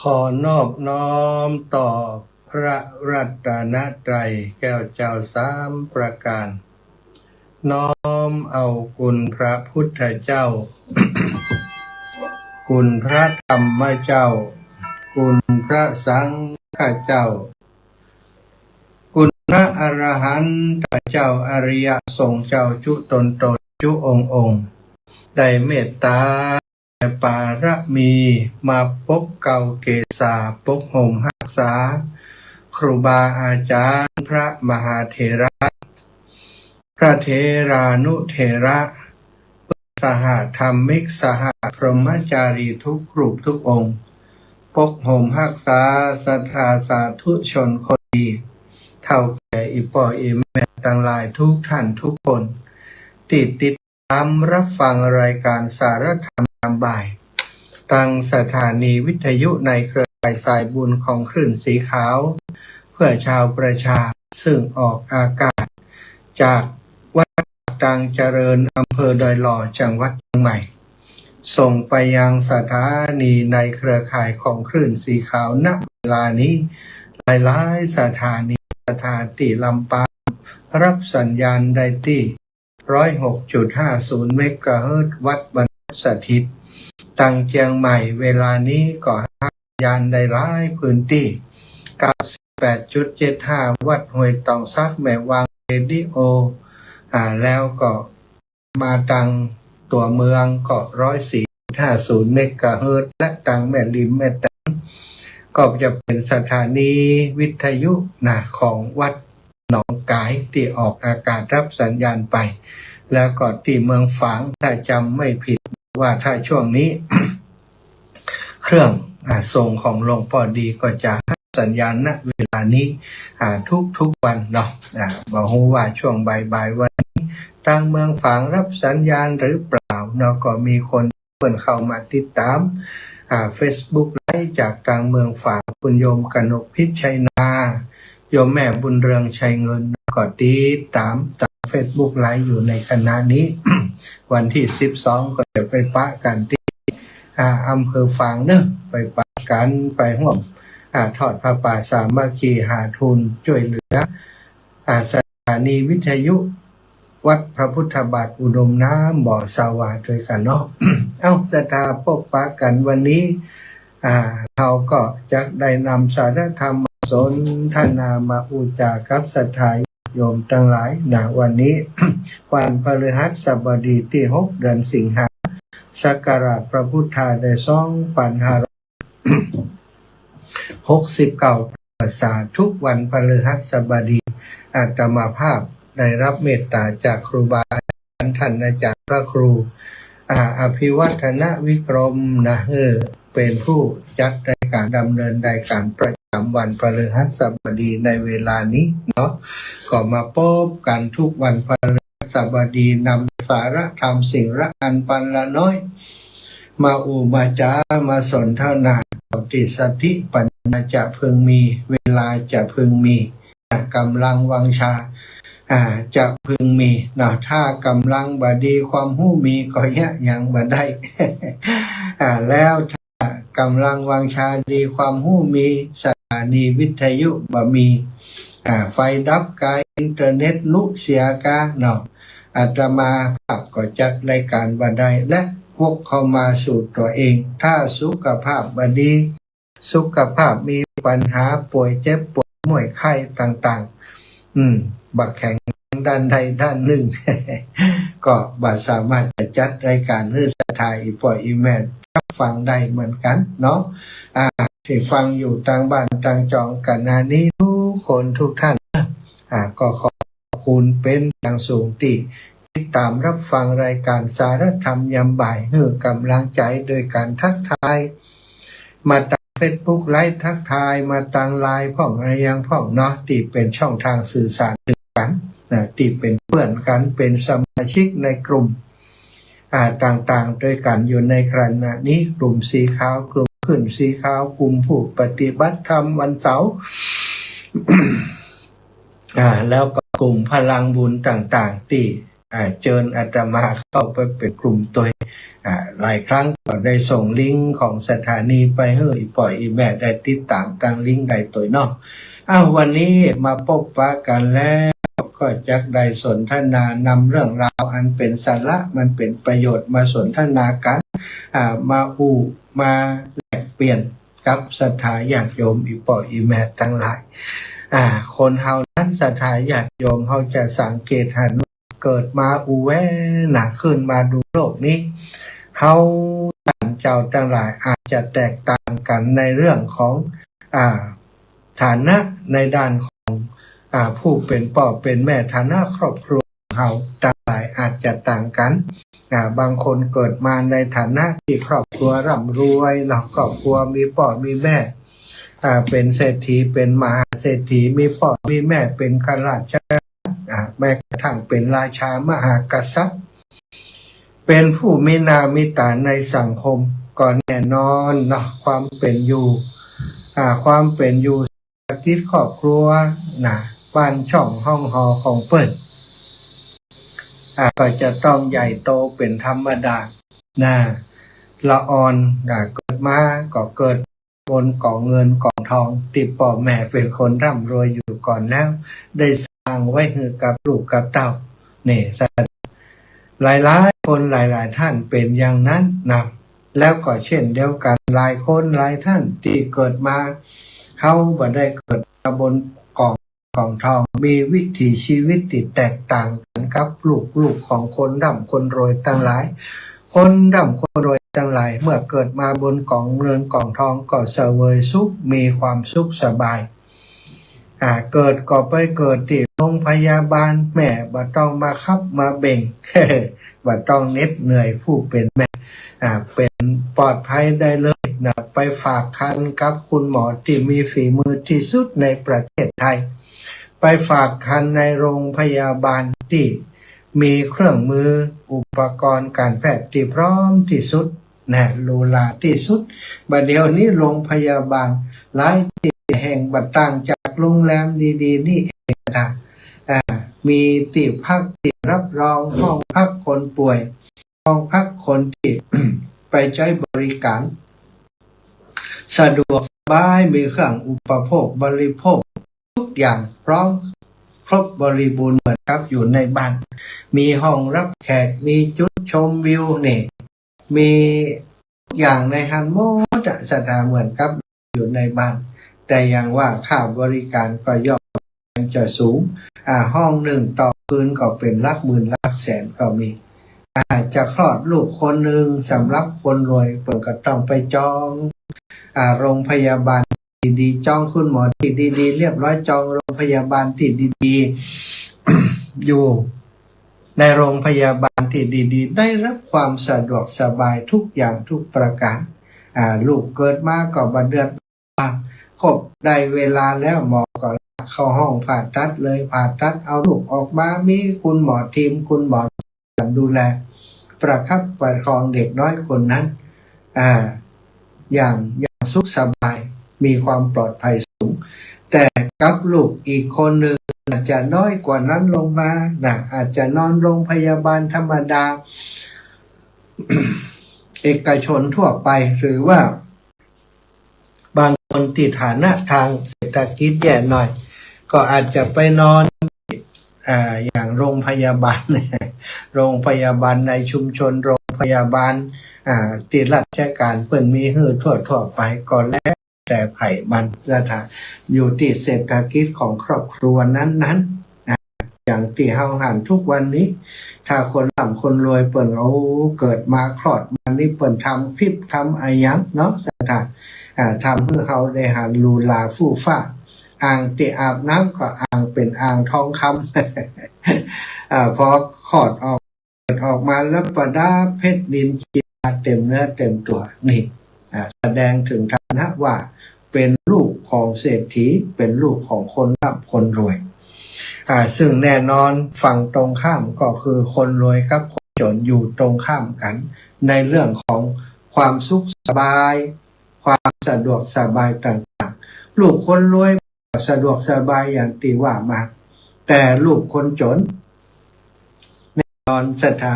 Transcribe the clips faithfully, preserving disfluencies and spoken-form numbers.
ขอนอบน้อมต่อพระรัตนตรัยแก้วเจ้าสามประการ น้อมเอาคุณพระพุทธเจ้า คุณพระธรรมเจ้า คุณพระสังฆเจ้า คุณพระอรหันตเจ้า อริยสงฆ์เจ้าจุ๊ตนๆ จุ๊องค์ๆ ได้เมตตา ปารมีมาปกเกล้าเกษา ปกห่มฮักษา ครูบาอาจารย์ พระมหาเถระ พระเถรานุเถระ สหธรรมิก สหพรหมจารีทุกรูปทุกองค์ ปกห่มฮักษาศรัทธาสาธุชนคนดี เฒ่าแก่อี่ป้ออี่แม่ตังหลายทุกท่านทุกคน ตี้ติด ตามรับฟังรายการสารธรรมยามบ่าย ตางสถานีวิทยุในเครือข่ายสายบุญของคลื่นสีขาว เพื่อชาวประชา ซึ่งออกอากาศจากวัดตางเจริญ อำเภอดอยหล่อ จังหวัดเชียงใหม่ ส่งไปยังสถานีในเครือข่ายของคลื่นสีขาว ณ เวลานี้ หลายๆ สถานี สถานีตี้ลำปาง รับสัญญาณได้ตี้ ร้อยหกจุดห้าศูนย์ เมกะเฮิรตซ์ วัดบรรพตสถิต ตางเจียงใหม่ เวลานี้ก็รับสัญญาณได้หลายพื้นตี้ เก้าสิบแปดจุดเจ็ดห้า วัดห้วยตองสัก แม่วางเรดิโอ อ่า แล้วก็มาตางตั๋วเมืองก็ ร้อยสี่จุดห้าศูนย์ เมกะเฮิรตซ์ และตางแม่ริมแม่แตง ก็จะเป๋นสถานีวิทยุนะ ของวัด หนองก๋ายตี้ออกอากาศรับสัญญาณไป แล้วก็ตี้เมืองฝาง ถ้าจ๋ำไม่ผิดว่าถ้าช่วงนี้ เครื่อง อ่า ส่งของหลวงป้อดีก็จะรับสัญญาณ ณ เวลานี้ อ่า ทุกๆ วันเนาะ อ่า บ่ฮู้ว่าช่วงบ่ายๆ วันนี้ ตางเมืองฝางรับสัญญาณหรือเปล่าเนาะ ก็มีคน เปิ้นเข้ามาติดต๋าม อ่า เฟซบุ๊กไลฟ์จากตางเมืองฝาง คุณโยมกนกพิชชัยนา โยมแม่บุญเรืองชัยเงิน ก็ติดต๋ามตางเฟซบุ๊กไลฟ์อยู่ในขณะนี้ วันตี้สิบสองก็จะไปปะกั๋นตี้ อ่า อำเภอฝางเนาะ ไปปะกั๋น ไปฮ่วม อ่า ทอดผ้าป่าสามัคคี หาทุนจ้วยเหลือ อ่า สถานีวิทยุ วัดพระพุทธบาทอุดมน้ำ บ่อสวาด้วยกั๋นเนาะ เอ้า ศรัทธาปะกั๋นวันนี้ อ่า เฮาก็จะได้นำสารธรรมมาสนทนามาอู้จ๋ากับศรัทธาญาติโยมตังหลายนะ วันนี้ วันพฤหัสบดีตี้หก เดือนสิงหา ศักราชพระพุทธาได้สองปันห้าร้อย หกสิบเก้า พรรษา ทุกวันพฤหัสบดี อาตมาภาพได้รับเมตต๋าจากครูบาอาจ๋ารย์ ท่านอาจ๋ารย์พระครู อ่า อภิวัฒนวิกรมนะ เออ เป๋นผู้จัดรายก๋าน ดำเนินรายก๋านประจ๋ำวันพฤหัสบดีในเวลานี้เนาะ ก็มาปะกั๋นทุกวันพฤหัสบดี นำสารธรรมสิ่งละอันปันละน้อย มาอู้มาจ๋ามาสนทนา เต้าตี้สติปัญญาจะพึงมี เวลาจะพึงมี ก๋ำลังวังชา อ่า จะพึงมีเนาะ ถ้าก๋ำลังบ่ดี ความฮู้มีก็เยียะหยังบ่ได้ อ่า แล้วถ้าก๋ำลังวังชาดี ความฮู้มี สถานีวิทยุบ่มี อ่า ไฟดับกา อินเทอร์เน็ตลุเสียกาเนาะ อาตมาภาพก็จัดรายก๋านบ่ได้ และวกเข้ามาสู่ตั๋วเอง ถ้าสุขภาพบ่ดี สุขภาพมีปัญหา ป่วยเจ็บป่วยเมื่อยไข้ต่างๆ อืม บ่แข็งด้านใดด้านนึ่ง ก็บ่สามารถจะจัดรายก๋านหื้อศรัทธาอี่ป้ออี่แม่รับฟังได้เหมือนกั๋นเนาะ อ่า ตี้ฟังอยู่ตางบ้านตางจองขณะนี้ทุกคนทุกท่าน อ่า ก็ขอบคุณเป๋นอย่างสูงตี้ติดต๋ามรับฟังรายก๋านสารธรรมยามบ่าย หื้อก๋ำลังใจ๋โดยก๋านทักทาย มาตางเฟซบุ๊กไลฟ์ ทักทายมาตางไลน์พ่อง อะหยังพ่องเนาะ ตี้เป๋นช่องตางสื่อสารกั๋นนะ ตี้เป๋นเปื้อนกั๋น เป๋นสมาชิกในกลุ่ม อ่า ต่างๆ ด้วยกั๋นอยู่ในขณะนี้ กลุ่มสีขาว กลุ่มคลื่นสีขาว กลุ่มผู้ปฏิบัติธรรมวันเสาร์ อ่า แล้วก็กลุ่มพลังบุญต่างๆ ตี้ อ่า เจิญอาตมาเข้าไปเป๋นกลุ่มตวย อ่า หลายครั้งก็ได้ส่งลิงก์ของสถานีไปหื้ออี่ป้ออี่แม่ได้ติดต๋ามตางลิงก์ได้ตวยเนาะ อ้าว วันนี้มาปบปะกั๋นแล้ว ก็จักได้สนทนานำเรื่องราวอันเป๋นสาระ มันเป๋นประโยชน์มาสนทนากั๋น อ่า มาอู้ มาแลกเปลี่ยนกับศรัทธาญาติโยมอี่ป้ออี่แม่ตังหลาย อ่า คนเฮานั้นศรัทธาญาติโยม เฮาจะสังเกตหัน เกิดมาอู้แวนา ขึ้นมาดูโลกนี้ เฮาต้านเจ้าตังหลายอาจจะแตกต่างกั๋นในเรื่องของ อ่า ฐานะในด้านของ อ่า ผู้เป๋นป้อเป๋นแม่ ฐานะครอบครัวเฮาตังหลายอาจจะต่างกั๋น อ่า บางคนเกิดมาในฐานะตี้ครอบครัวร่ำรวยเนาะ ครอบครัวมีป้อมีแม่ อ่า เป๋นเศรษฐี เป๋นมหาเศรษฐี มีป้อมีแม่เป๋นข้าราชการ อ่า แม้กระทั่งเป๋นราชามหากษัตริย์ เป๋นผู้มีหน้ามีต๋าในสังคม ก็แน่นอนเนาะ ความเป๋นอยู่ อ่า ความเป๋นอยู่เศรษฐกิจครอบครัวนะ บ้านช่องห้องหอของเปิ้น อ่า ก็จะต้องใหญ่โตเป๋นธรรมดานะ ละอ่อนนะ เกิดมาก็เกิด บนก๋องเงินก๋องทอง ตี้ป้อแม่เป๋นคนร่ำรวยอยู่ก่อนแล้ว ได้สร้างไว้หื้อกับลูกกับเต้า นี่ หลายๆ คนหลายๆ ท่านเป๋นอย่างนั้นนะ แล้วก็เช่นเดียวกั๋น หลายคนหลายท่านตี้เกิดมา เฮาบ่ได้เกิดมาบนก๋อง ก๋องทอง มีวิถีชีวิตตี้แตกต่างกั๋นกับลูกๆ ของคนร่ำคนรวยตังหลาย คนร่ำคนรวยตังหลาย เมื่อเกิดมาบนก๋องเงินก๋องทองก็เสวยสุข มีความสุขสบาย อ่า เกิดก็ไปเกิดตี้โรงพยาบาล แม่บ่ต้องมาคับมาเบ่ง บ่ต้องเหน็ดเหนื่อยผู้เป๋นแม่ อ่า เป๋นปลอดภัยได้เลยนะ ไปฝากครรภ์กับคุณหมอตี้มีฝีมือตี้สุดในประเทศไทย ไปฝากครรภ์ในโรงพยาบาลตี้มีเครื่องมืออุปกรณ์การแพทย์ตี้พร้อมตี้สุดนะ หรูหราตี้สุด บ่าเดี่ยวนี้โรงพยาบาลหลายตี้แห่งบ่ต่างจากโรงแรมดีๆ นี่เองนะ อ่า มีตี้พักตี้รับรอง ห้องพักคนป่วย ห้องพักคนตี้ ไปใจ๊บริการ สะดวกสบาย มีเครื่องอุปโภคบริโภคทุกอย่างพร้อมครบบริบูรณ์เหมือนกับอยู่ในบ้าน มีห้องรับแขก มีจุดชมวิวนี่ มีทุกอย่างในหั้นหมดอะ ศรัทธา เหมือนกับอยู่ในบ้าน แต่อย่างว่าค่าบริการก็ย่อมจะสูง อ่า ห้องนึ่งต่อคืนก็เป๋นหลักหมื่นหลักแสนก็มี อ่า จะคลอดลูกคนนึ่ง สำหรับคนรวยเปิ้นก็ต้องไปจอง อ่า โรงพยาบาลดีๆ จองคุณหมอตี้ดีๆ เรียบร้อย จองโรงพยาบาลตี้ดีๆ อยู่ในโรงพยาบาลตี้ดีๆ ได้รับความสะดวกสบายทุกอย่างทุกประการ อ่า ลูกเกิดมาก็บ่เดือด ครบได้เวลาแล้ว หมอก็ลากเข้าห้องผ่าตัดเลย ผ่าตัดเอาลูกออกมา มีคุณหมอทีม คุณหมอดูแล ประคับประคองเด็กน้อยคนนั้น อ่า อย่าง อย่างสุขสบาย มีความปลอดภัยสูง แต่กับลูกอีกคนนึ่งอาจจะน้อยกว่านั้นลงมานะ อาจจะนอนโรงพยาบาลธรรมดา เอกชนทั่วไป หรือว่า บางคนตี้ฐานะทางเศรษฐกิจแย่หน่อย ก็อาจจะไปนอน อ่า อย่างโรงพยาบาล โรงพยาบาลในชุมชน โรงพยาบาล อ่า ตี้ราชการเปิ้นมีหื้อทั่วๆ ไป ก็แล้วแต่ใผมัน ศรัทธา อยู่ตี้เศรษฐกิจของครอบครัวนั้นๆ นะ อย่างตี้เฮาหันทุกวันนี้ ถ้าคนร่ำคนรวยเปิ้น โอ้ เกิดมาคลอดมานี่เปิ้นทำคลิปทำอะหยังเนาะ ศรัทธา อ่า ทำหื้อเฮาได้หันหรูหราฟู่ฟ้า อ่างตี้อาบน้ำก็อ่างเป๋นอ่างทองคำ อ่า พอคลอดออก เปิดออกมาแล้วประดับเพชรนิลจินดาเต็มเนื้อเต็มตั๋ว นี่ อ่า แสดงเถิงฐานะว่าเป๋นลูกของเศรษฐี เป๋นลูกของคนร่ำคนรวย อ่า ซึ่งแน่นอนฝั่งตรงข้ามก็คือคนรวยกับคนจ๋นอยู่ตรงข้ามกั๋น ในเรื่องของความสุขสบาย ความสะดวกสบายต่างๆ ลูกคนรวยก็สะดวกสบายอย่างตี้ว่ามา แต่ลูกคนจ๋น ใน อนศรัทธา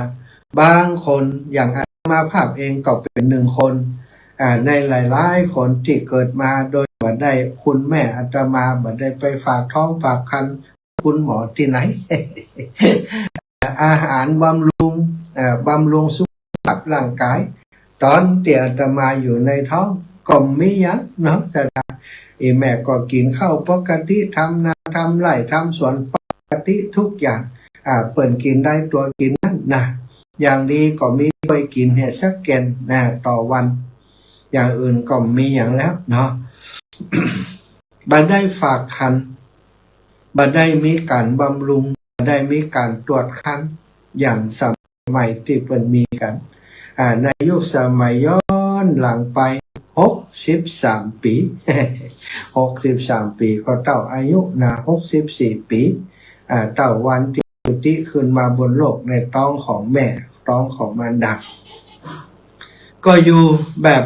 บางคนอย่างอาตมาภาพเองก็เป๋นหนึ่งคน อ่า ในหลายๆ คนตี้เกิดมาโดยบ่ได้ คุณแม่อาตมาบ่ได้ไปฝากท้องฝากครรภ์ คุณหมอตี้ไหน อาหารบำรุง เอ่อ บำรุงสุขภาพร่างกาย ต๋อนตี้อาตมาอยู่ในท้องก็บ่มีหยังเนาะ แต่อีแม่ก็กิ๋นข้าวปกติ ทำนาทำไร่ทำสวนปกติทุกอย่าง อ่า เปิ้นกิ๋นได้ตั๋วกิ๋นนั้นนะ อย่างดีก็มีกล้วยกิ๋นเหียสักแก่นนะ ต่อวัน อย่างอื่นก็บ่มีหยังแล้วเนาะ บ่ได้ฝากครรภ์ บ่ได้มีก๋านบำรุง บ่ได้มีก๋านตรวจครรภ์ อย่างสมัยตี้เปิ้นมีกั๋น อ่า ในยุคสมัยย้อนหลังไปหกสิบสามปี๋ หกสิบสามปี๋ ก็เต้าอายุนะ หกสิบสี่ปี๋ อ่า เต้าวันตี้จุติขึ้นมาบนโลกในต๊องของแม่ ต๊องของมารดา ก็อยู่แบบ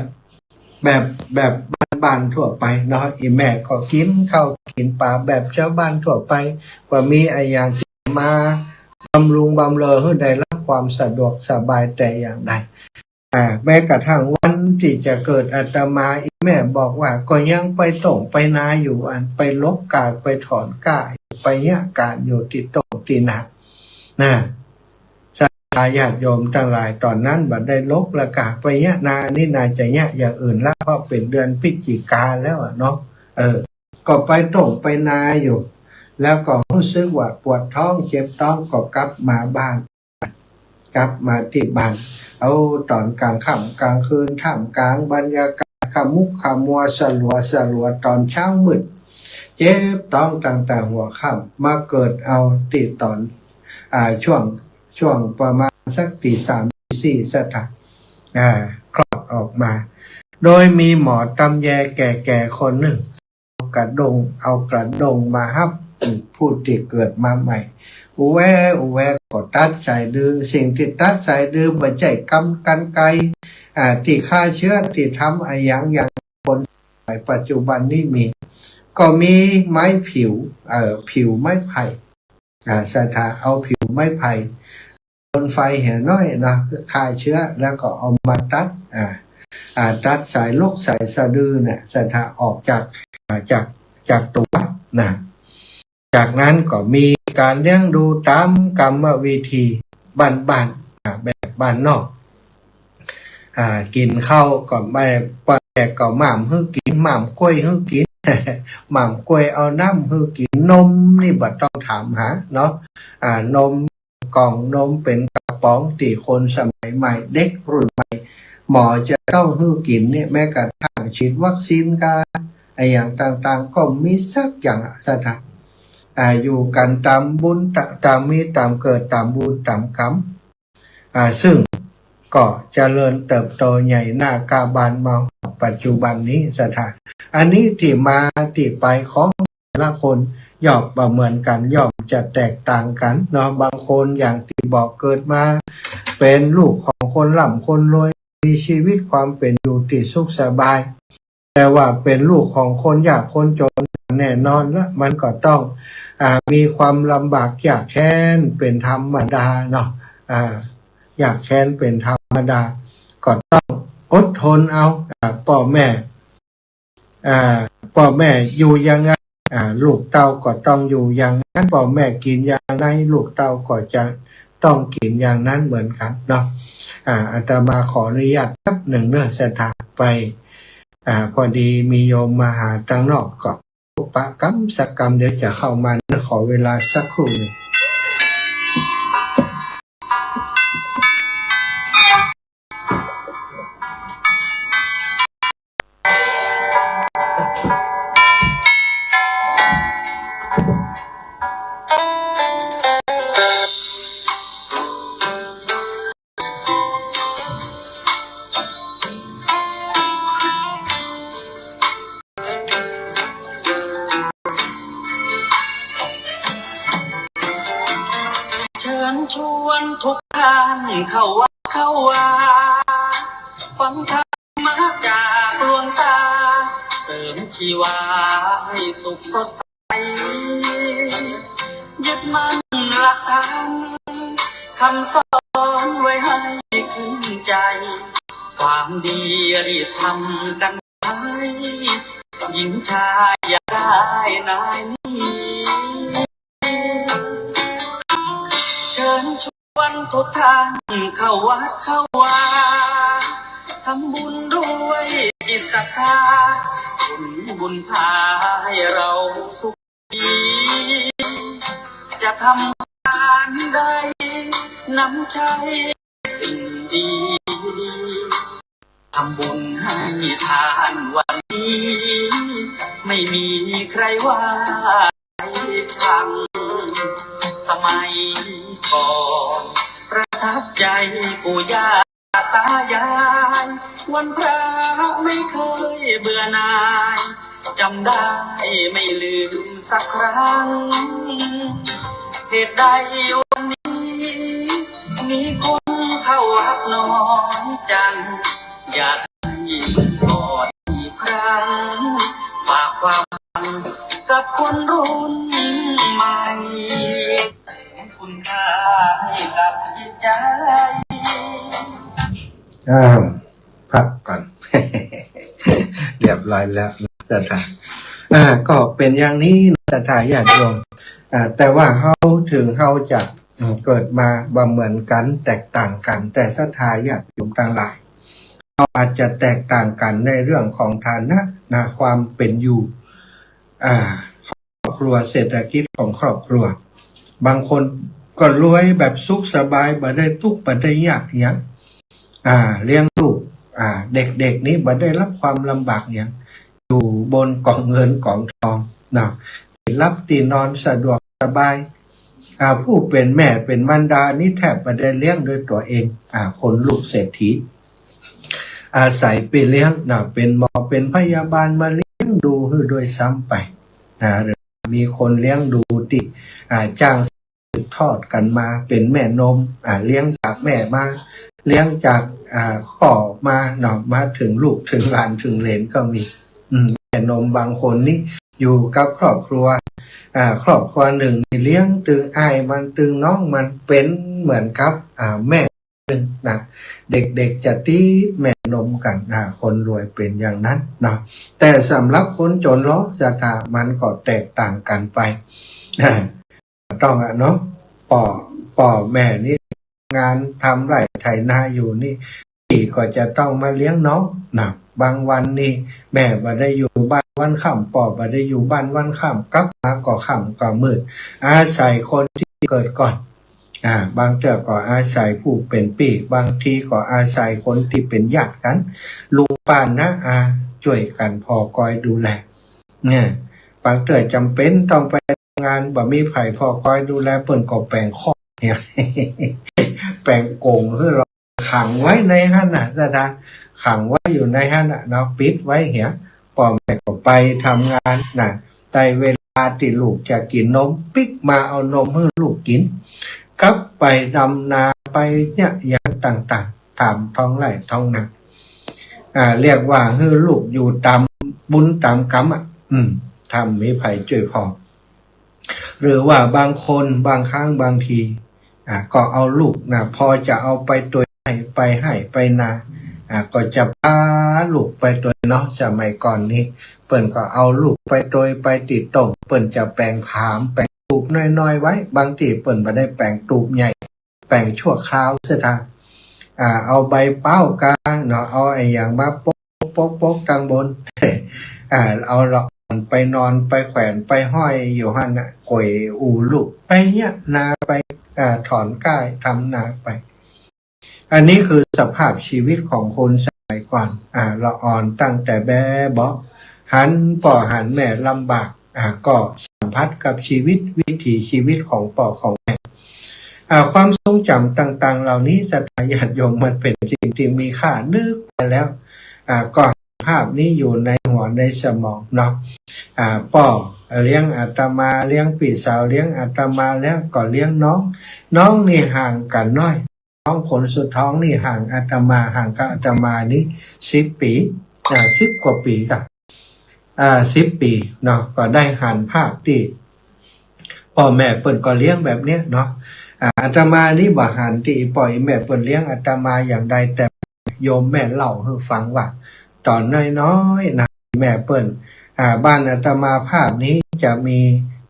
แบบ แบบบ้านๆ ทั่วไปเนาะ อีแม่ก็กิ๋นข้าวกิ๋นป๋าแบบจาวบ้านทั่วไป บ่มีอะหยังตี้มาบำรุงบำเรอหื้อได้รับความสะดวกสบายแต่อย่างใด อ่า แม้กระทั่งวันตี้จะเกิดอาตมา อีแม่บอกว่าก็ยังไปต้งไปนาอยู่ อันไปหลกกล้าไปถอนกล้า ไปเยียะก๋านอยู่ตี้ต้งตี้นา นะ ศรัทธาญาติโยมตังหลาย ต๋อนนั้นบ่ได้หลกละกล้าไปเยียะนา อันนี้น่าจะเยียะอย่างอื่นละ เพราะเป๋นเดือนพฤศจิกาแล้วอะเนาะ เออ ก็ไปต้งไปนาอยู่ แล้วก็ฮู้สึกว่าปวดท้องเจ็บต๊อง ก็กลับมาบ้าน กลับมาตี้บ้าน เอาต๋อนกลางค่ำกลางคืน ท่ามกลางบรรยากาศขมุกขมัวสลัวสลัว ต๋อนเช้ามืด เจ็บต๊องตั้งแต่หัวค่ำ มาเกิดเอาตี้ต๋อน อ่า ช่วง ช่วงประมาณสักตีสามตีสี่ศรัทธา อ่า คลอดออกมา โดยมีหมอตำแยแก่ๆ คนนึ่ง เอากระด้ง เอากระด้งมาฮับผู้ตี้เกิดมาใหม่ อู้แวอู้แวก็ตัดสายดื้อ สิ่งตี้ตัดสายดื้อบ่ใจ้กรร กรรไกร อ่า ตี้ฆ่าเชื้อ ตี้ทำอะหยังอย่างคนสมัยปัจจุบันนี้มี ก็มีไม้ผิว เอ่อ ผิวไม้ไผ่ อ่า ศรัทธา เอาผิวไม้ไผ่ บนไฟเหียน้อยนะ ฆ่าเชื้อ แล้วก็เอามาตัด อ่า อ่า ตัดสายหลกสายสะดือเนี่ย ศรัทธา ออกจาก อ่า จาก จากตั๋วนะ จากนั้นก็มีก๋านเลี้ยงดูต๋ามกรรมวิธีบ้านๆ อ่า แบบบ้านนอก อ่า กิ๋นข้าวก็ไม่ ป้อแม่ก็หม่ามหื้อกิ๋น หม่ามกล้วยหื้อกิ๋น หม่ามกล้วย เอาน้ำหื้อกิ๋น นมนี่บ่ต้องถามหาเนาะ อ่า นมกล่อง นมเป๋นกระป๋อง ตี้คนสมัยใหม่ เด็กรุ่นใหม่ หมอจะต้องหื้อกิ๋นเนี่ย แม้กระทั่งฉีดวัคซีนกา อะหยังต่างๆ ก็บ่มีสักอย่างอะ ศรัทธา อ่า อยู่กั๋นต๋ามบุญ ต๋าม ต๋ามมีต๋ามเกิด ต๋ามบุญต๋ามกรรม อ่า ซึ่งก็เจริญเติบโตใหญ่หน้าก้าวบานมาฮอดปัจจุบันนี้ ศรัทธา อันนี้ตี้มาตี้ไปของแต่ละคนย่อมบ่เหมือนกั๋น ย่อมจะแตกต่างกั๋นเนาะ บางคนอย่างตี้บอก เกิดมาเป๋นลูกของคนร่ำคนรวย มีชีวิตความเป๋นอยู่ตี้สุขสบาย แต่ว่าเป๋นลูกของคนยากคนจน แน่นอนละ มันก็ต้อง อ่า มีความลำบากยากแค้นเป๋นธรรมดาเนาะ อ่า ยากแค้นเป๋นธรรมดา ก็ต้องอดทนเอา อ่า ป้อแม่ อ่า ป้อแม่อยู่อย่างนั้น อ่า ลูกเต้าก็ต้องอยู่อย่างนั้น ป้อแม่กิ๋นอย่างใด ลูกเต้าก็จะต้องกิ๋นอย่างนั้นเหมือนกั๋นเนาะ อ่า อาตมาขออนุญาตแป๊บนึ่งเนาะ ศรัทธา ไป อ่า พอดีมีโยมมาหาตางนอก ก็ปะกำสักกำ เดี๋ยวจะเข้ามาเนาะ ขอเวลาสักครู่นึ่ง เชิญชวนทุกท่านเข้าวัดเข้าวา ฟังธรรมะจากหลวงตา เสริมชีวาให้สุขสดใส ยึดมั่นหลักธรรม คำสอนไว้ให้ขึ้นใจ ความดีรีบทำกันไว้ หญิงชายอย่าได้นายหนี เชิญชวนทุกท่านเข้าวัดเข้าวา ทำบุญด้วยจิตศรัทธา ผลบุญพาให้เราสุข จะทำงานใด นำใช้สิ่งดีๆ ทำบุญให้ทานวันนี้ ไม่มีใครว่าใครชัง สมัยก่อนประทับใจปู่ย่า ตายาย วันพระไม่เคยเบื่อหน่าย จำได้ไม่ลืมสักครั้ง เหตุใดวันนี้ มีคนเข้าวัดน้อยจัง อยากให้กอดอีกครั้ง ฝากความหวังกับคนรุ่นใหม่ คุณค่าให้กับจิตใจ อ้าว พักก่อน เรียบร้อยแล้ว ศรัทธา อ่า ก็เป๋นอย่างนี้ ศรัทธาญาติโยม อ่า แต่ว่าเฮาเถิงเฮาจะ อืม เกิดมาบ่เหมือนกั๋น แตกต่างกั๋น แต่ศรัทธาญาติโยมตังหลาย เฮาอาจจะแตกต่างกั๋นในเรื่องของฐานะ นะ ความเป๋นอยู่ อ่า ครอบครัว เศรษฐกิจของครอบครัว บางคนก็รวยแบบสุขสบาย บ่ได้ตุ๊กข์ บ่ได้ยากหยัง อ่า เลี้ยงลูก อ่า เด็กๆ นี่บ่ได้รับความลำบากหยัง อยู่บนกองเงินกองทองเนาะ ตี้หลับตี้นอนสะดวกสบาย อ่า ผู้เป๋นแม่เป๋นมารดานี่แทบบ่ได้เลี้ยงด้วยตั๋วเอง อ่า คนลูกเศรษฐี อาศัยปี้เลี้ยงนะ เป๋นหมอเป๋นพยาบาลมาเลี้ยงดูหื้อด้วยซ้ำไปนะ หรือมีคนเลี้ยงดูตี้ อ่า จ้างสืบทอดกั๋นมา เป๋นแม่นม อ่า เลี้ยงจากแม่มา เลี้ยงจาก อ่า ป้อมาเนาะ มาเถิงลูกเถิงหลานเถิงเหลนก็มี อืม แม่นมบางคนนี่อยู่กับครอบครัว อ่า ครอบครัวนึ่งนี่เลี้ยงตึงอ้ายมันตึงน้องมันเป๋นเหมือนกับ อ่า แม่ นึ่งนะ เด็กๆ จะติดแม่นมกั๋นนะ คนรวยเป๋นอย่างนั้นเนาะ แต่สำหรับคนจ๋นลอ ศรัทธา มันก็แตกต่างกั๋นไป อ่า ต้องอะเนาะ ป้อ ป้อแม่นี่งานทำไร่ไถนาอยู่นี่ ปี้ก็จะต้องมาเลี้ยงน้องนะ บางวันนี่แม่บ่ได้อยู่บ้านวันค่ำ ป้อบ่ได้อยู่บ้านวันค่ำ กลับมาก็ค่ำก็มืด อาศัยคนตี้เกิดก่อน อ่า บางเตื้อก็อาศัยผู้เป๋นปี้ บางทีก็อาศัยคนตี้เป๋นญาติกั๋น ลุงป้าน้าอา จ้วยกั๋นผ่อกอยดูแล เนี่ย บางเตื้อจ๋ำเป๋นต้องไปทำงาน บ่มีใผผ่อกอยดูแล เปิ้นก็แป๋งคอกเนี่ย แป๋งก๋งหื้อลอ ขังไว้ในหั้นน่ะ ศรัทธา ขังไว้อยู่ในหั้นน่ะเนาะ ปิดไว้เหีย ป้อแม่ก็ไปทำงานน่ะ ได้เวลาตี้ลูกจะกิ๋นนม ปิ๊กมาเอานมหื้อลูกกิ๋น กลับไปดำนาไปเยียะหยังต่างๆ ต๋ามท้องไร่ท้องนา อ่า เรียกว่าหื้อลูกอยู่ต๋ามบุญต๋ามกรรมอะ อืม ถ้าบ่มีใผจ้วยผ่อ หรือว่าบางคนบางครั้งบางที อ่า ก็เอาลูกนะ พอจะเอาไปตวยไฮ่ ไปไฮ่ไปนา อ่า ก็จะปาลูกไปตวยเนาะ สมัยก่อนนี้ เปิ้นก็เอาลูกไปตวยไปตี้ต้ง เปิ้นจะแป๋งผาม แป๋งตูบน้อยๆ ไว้ บางตี้เปิ้นบ่ได้แป๋งตูบใหญ่ แป๋งชั่วคราว ศรัทธา อ่า เอาใบเป๊ากาเนาะ เอาอะหยังมาโปะ โปะ โปะตังบน อ่า เอาละอ่อนไปนอนไปแขวนไปห้อยอยู่หั้นน่ะ ก๋วยอู่ลูก ไปเยียะนาไป อ่า ถอนก้าทำนาไป อันนี้คือสภาพชีวิตของคนสมัยก่อน อ่า ละอ่อนตั้งแต่แบ๊เบาะ หันป้อหันแม่ลำบาก อ่า ก็สัมผัสกับชีวิต วิถีชีวิตของป้อของแม่ อ่า ความทรงจ๋ำต่างๆ เหล่านี้ ศรัทธาญาติโยม มันเป๋นสิ่งตี้มีค่า นึกไปแล้ว อ่า ก็ภาพนี้อยู่ในหัวในสมองเนาะ อ่า ป้อเลี้ยงอาตมา เลี้ยงปี้สาว เลี้ยงอาตมาแล้วก็เลี้ยงน้อง น้องนี่ห่างกั๋นน้อย น้องคนสุดท้องนี่ห่างอาตมา ห่างกับอาตมานี่สิบปี๋ อ่า สิบกว่าปี๋ก่ะ อ่า สิบปี๋เนาะ ก็ได้หันภาพตี้ป้อแม่เปิ้นก็เลี้ยงแบบเนี้ยเนาะ อ่า อาตมานี้บ่หันตี้อี่ป้ออี่แม่เปิ้นเลี้ยงอาตมาอย่างใด แต่โยมแม่เล่าหื้อฟังว่า ต๋อนน้อยๆ นะ แม่เปิ้น อ่า บ้านอาตมาภาพนี้จะมี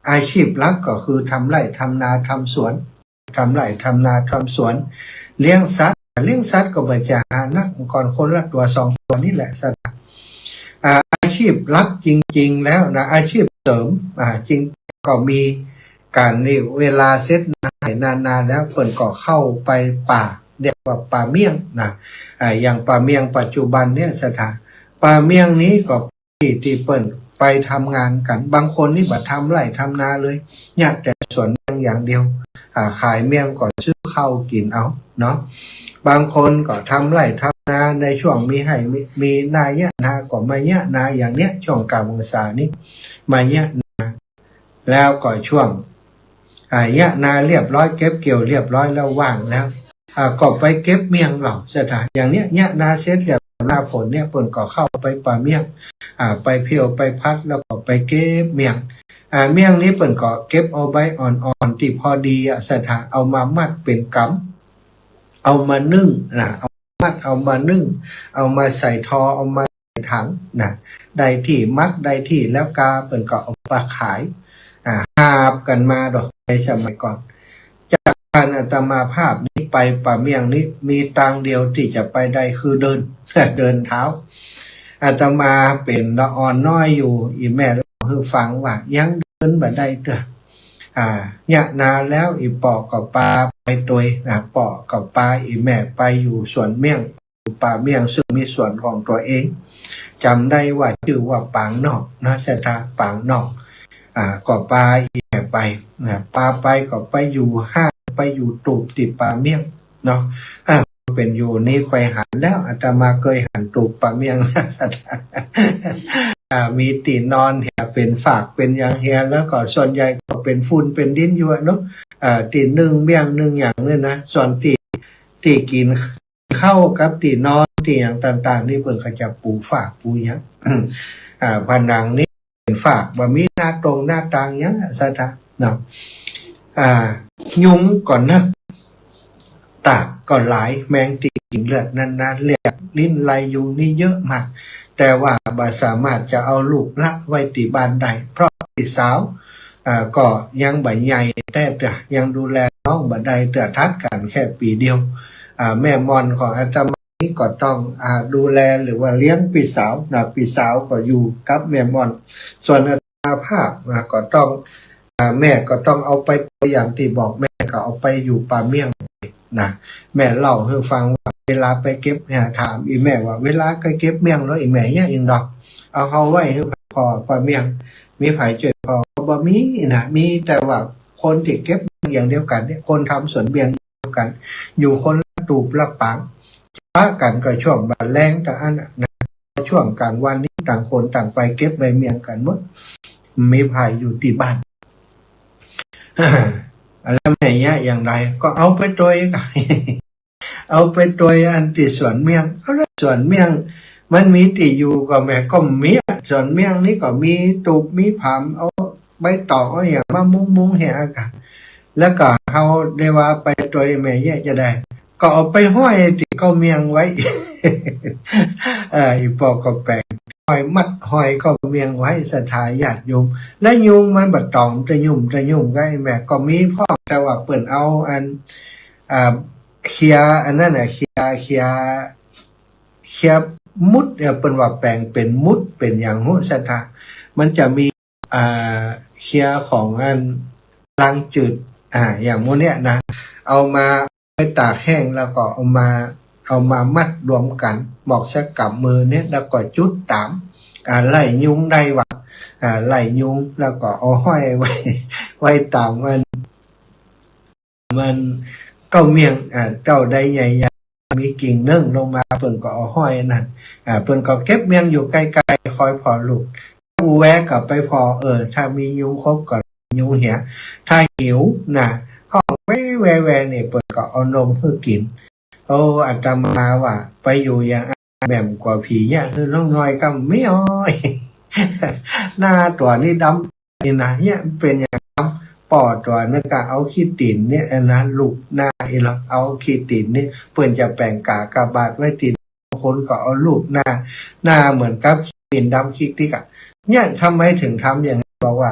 อาชีพหลักก็คือทำไร่ทำนาทำสวน ทำไร่ทำนาทำสวน เลี้ยงสัตว์ เลี้ยงสัตว์ก็บ่ใจ้หานัก ก่อนคนละตั๋วสองตั๋วนี่แหละสัตว์ อ่า อาชีพหลักจริงๆ แล้วนะ อาชีพเสริม อ่า จริงก็มีก๋านนี่ เวลาเสร็จนาไฮ่นานาแล้ว เปิ้นก็เข้าไปป่า เรียกว่าป่าเมี่ยงนะ อ่า อย่างป่าเมี่ยงปัจจุบันเนี่ยสัตว์ ป่าเมี่ยงนี้ก็ ตี้ ตี้เปิ้นไปทำงานกั๋น บางคนนี่บ่ทำไร่ทำนาเลย เยียะแต่สวนเมี่ยงอย่างเดียว อ่า ขายเมี่ยงก็ซื้อข้าวกิ๋นเอาเนาะ บางคนก็ทำไร่ทำนาในช่วงมีไฮ่ มี มีนาเยียะนาก็มาเยียะนาอย่างเนี้ย ช่วงกลางพรรษานี้มาเยียะนา แล้วก็ช่วง อ่า เยียะนาเรียบร้อย เก็บเกี่ยวเรียบร้อยแล้วว่างแล้ว อ่า ก็ไปเก็บเมี่ยงเล่าสัตว์ อย่างเนี้ย เยียะนาเสร็จเรียบร้อย หน้าฝนเนี่ย เปิ้นก็เข้าไปป่าเมี่ยง อ่า ไปเผี้ยวไปพัดแล้วก็ไปเก็บเมี่ยง อ่า เมี่ยงนี้เปิ้นก็เก็บเอาใบอ่อนๆ ตี้พอดีอะสัตว์ เอามามัดเป๋นกำ เอามานึ่งนะ เอามามัด เอามานึ่ง เอามาใส่ทอ เอามาใส่ถังนะ ได้ตี้หมัก ได้ตี้แล้วกา เปิ้นก็เอามาขาย อ่า หาบกั๋นมาดอกในสมัยก่อน จากบ้านอาตมาภาพนี้ไปป่าเมี่ยงนี้ มีตางเดียวตี้จะไปได้คือเดิน เดินเท้า อาตมาเป๋นละอ่อนน้อยอยู่ อี่แม่เล่าหื้อฟังว่ายังเดินบ่ได้เตื้อ อ่า เยียะนาแล้ว อี่ป้อก็ปาไปตวยนะ ป้อก็ปาอี่แม่ไปอยู่สวนเมี่ยง อยู่ป่าเมี่ยง ซึ่งมีสวนของตั๋วเอง จ๋ำได้ว่าจื้อว่าปางนอกนะสัตว์ ปางนอก อ่า ก็ปาอี่แม่ไปนะ ปาไปก็ไปอยู่ห้าง ไปอยู่ตูบตี้ป่าเมี่ยงเนาะ อ่า เป๋นอยู่นี้ไปหันแล้ว อาตมาเกยหันตูบป่าเมี่ยงนะสัตว์ อ่า มีตี้นอนเหีย เป๋นฝากเป๋นหยังเหีย แล้วก็ส่วนใหญ่ก็เป๋นฝุ่นเป๋นดินอยู่อะเนาะ อ่า ตี้นึ่งเมี่ยงนึ่งหยังเนี่ยนะ ส่วนตี้ ตี้กิ๋นข้าวกับตี้นอนตี้หยังต่างๆ นี่เปิ้นก็จะปูฝากปูหยัง อ่า ผนังนี่เป๋นฝาก บ่มีหน้าตรงหน้าต่างหยังอะสัตว์เนาะ อ่า ยุงก็นัก ตากก็หลาย แมงตี้กิ๋นเลือดนั้นๆ เลือดลิ้นไลยุงนี่เยอะมาก แต่ว่าบ่สามารถจะเอาลูกละไว้ตี้บ้านได้ เพราะปี้สาว อ่า ก็ยังบ่ใหญ่แต๊เตื้อ ยังดูแลน้องบ่ได้เตื้อ ถัดกั๋นแค่ปี๋เดียว อ่า แม่หม่อนของอาตมานี่ก็ต้อง อ่า ดูแลหรือว่าเลี้ยงปี้สาวนะ ปี้สาวก็อยู่กับแม่หม่อน ส่วนอาตมาภาพนะ ก็ต้อง อ่า แม่ก็ต้องเอาไปตวย อย่างตี้บอก แม่ก็เอาไปอยู่ป่าเมี่ยงนะ แม่เล่าหื้อฟังว่าเวลาไปเก็บเนี่ย ถามอี่แม่ว่า เวลาไปเก็บเมี่ยงแล้วอี่แม่เยียะหยังดอก เอาเฮาไว้หื้อผ่อป่าเมี่ยง มีใผจ้วยผ่อ ก็บ่มีนะ มีแต่ว่าคนตี้เก็บเมี่ยงอย่างเดียวกั๋นเนี่ย คนทำสวนเมี่ยงเดียวกั๋น อยู่คนละตูบละปาง ปะกั๋นก็ช่วงบ่ายแลงตางอั้นน่ะนะ ช่วงก๋างวันนี่ต่างคนต่างไปเก็บใบเมี่ยงกั๋นหมด มีใผอยู่ตี้บ้าน แล้วแม่เยียะอย่างใด ก็เอาไปตวยก่ะ เอาไปตวยอันตี้สวนเมี่ยง เอาแล้วสวนเมี่ยงมันมีตี้อยู่ก่อแม่ ก็มีอะ สวนเมี่ยงนี่ก็มีตูบมีผาม เอาใบตองเอาหยังมามุงๆ เหียก่ะ แล้วก็เฮาได้ว่าไปตวยแม่เยียะจะใด ก็เอาไปห้อยตี้เก๊าเมี่ยงไว้ เออ อี่ป้อก็แป๋งห้อยมัดห้อยเก๊าเมี่ยงไว้ ศรัทธาญาติโยม และยุงมันบ่ต๋อมตะยุ่มตะยุ่ม ก็ไอ้แม่ก็มีพ่อง แต่ว่าเปิ้นเอาอัน อ่า เคียอันนั้นน่ะ เคีย เคีย เคียมุดเนี่ย เปิ้นว่าแป๋งเป๋นมุดเป๋นหยังฮู้ศรัทธา มันจะมี อ่า เคียของอันลางจืด อ่า อย่างหมู่เนี้ยนะ เอามาไปตากแห้งแล้วก็เอามา เอามามัดรวมกั๋น หมอกสักก๋ำมือเนี่ย แล้วก็จุดต๋าม อ่า ไล่ยุงได้ว่า อ่า ไล่ยุง แล้วก็เอาห้อยไว้ ไว้ต๋ามมัน มันเก๊าเมี่ยง อ่า เก๊าใดใหญ่ๆ มีกิ่งเนิ่งลงมา เปิ้นก็เอาห้อยอันนั้น อ่า เปิ้นก็เก็บเมี่ยงอยู่ใก้ๆ คอยผ่อลูก อู้แวก็ไปผ่อ เออ ถ้ามียุงคบก็ยุงเหีย ถ้าหิวนะ ฮ้องแว่ๆๆ นี่ เปิ้นก็เอานมหื้อกิ๋น โอ้ อาตมาว่าไปอยู่อย่างอั้นแหม่มกว่าผีเยียะ หื้อน้องน้อยก็มีอ้อย หน้าตั๋วนี่ดำนี่นะ เยียะเป๋นอย่างดำ ป้อตั๋วนึงก็เอาขี้ตี๋นเนี่ย อันนั้นลูบหน้าอี้หลอ เอาขี้ตี๋นเนี่ย เปิ้นจะแป๋งก๋ากบาทไว้ตี๋น คนก็เอาลูบหน้า หน้าเหมือนกับขี้ตี๋นดำขี้ติ๊กอะ เนี่ย ทำไมถึงทำอย่างนั้น บอกว่า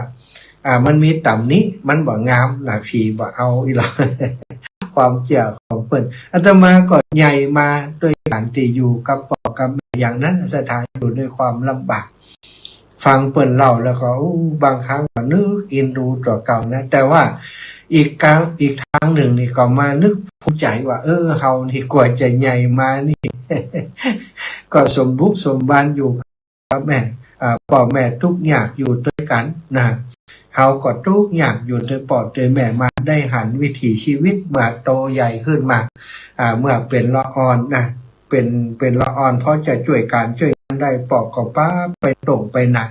อ่า มันมีต๋ำหนิ มันบ่งามนะ ผีบ่เอาอี้หลอ ความเจื้อของเปิ้น อาตมาก็ใหญ่มาโดยก๋านตี้อยู่กับป้อกับแม่อย่างนั้น ศรัทธา อยู่ด้วยความลำบาก ฟังเปิ้นเล่าแล้วก็ โอ้ บางครั้งก็นึกอินดูตั๋วเก่านะ แต่ว่าอีกกลาง อีกตางนึ่งนี่ก็มานึกภูมิใจ๋ว่า เออ เฮานี่กว่าจะใหญ่มานี่ ก็สมบุกสมบันอยู่กับแม่ อ่า ป้อแม่ตุ๊กยากอยู่ตวยกั๋นนะ เฮาก็ตุ๊กยากอยู่ตวยป้อตวยแม่มา ได้หันวิถีชีวิตมาโตใหญ่ขึ้นมา อ่า เมื่อเป๋นละอ่อนนะ เป๋น เป๋นละอ่อน พอจะจ้วยก๋านจ้วยงานได้ ป้อก็ปาไปต้งไปนา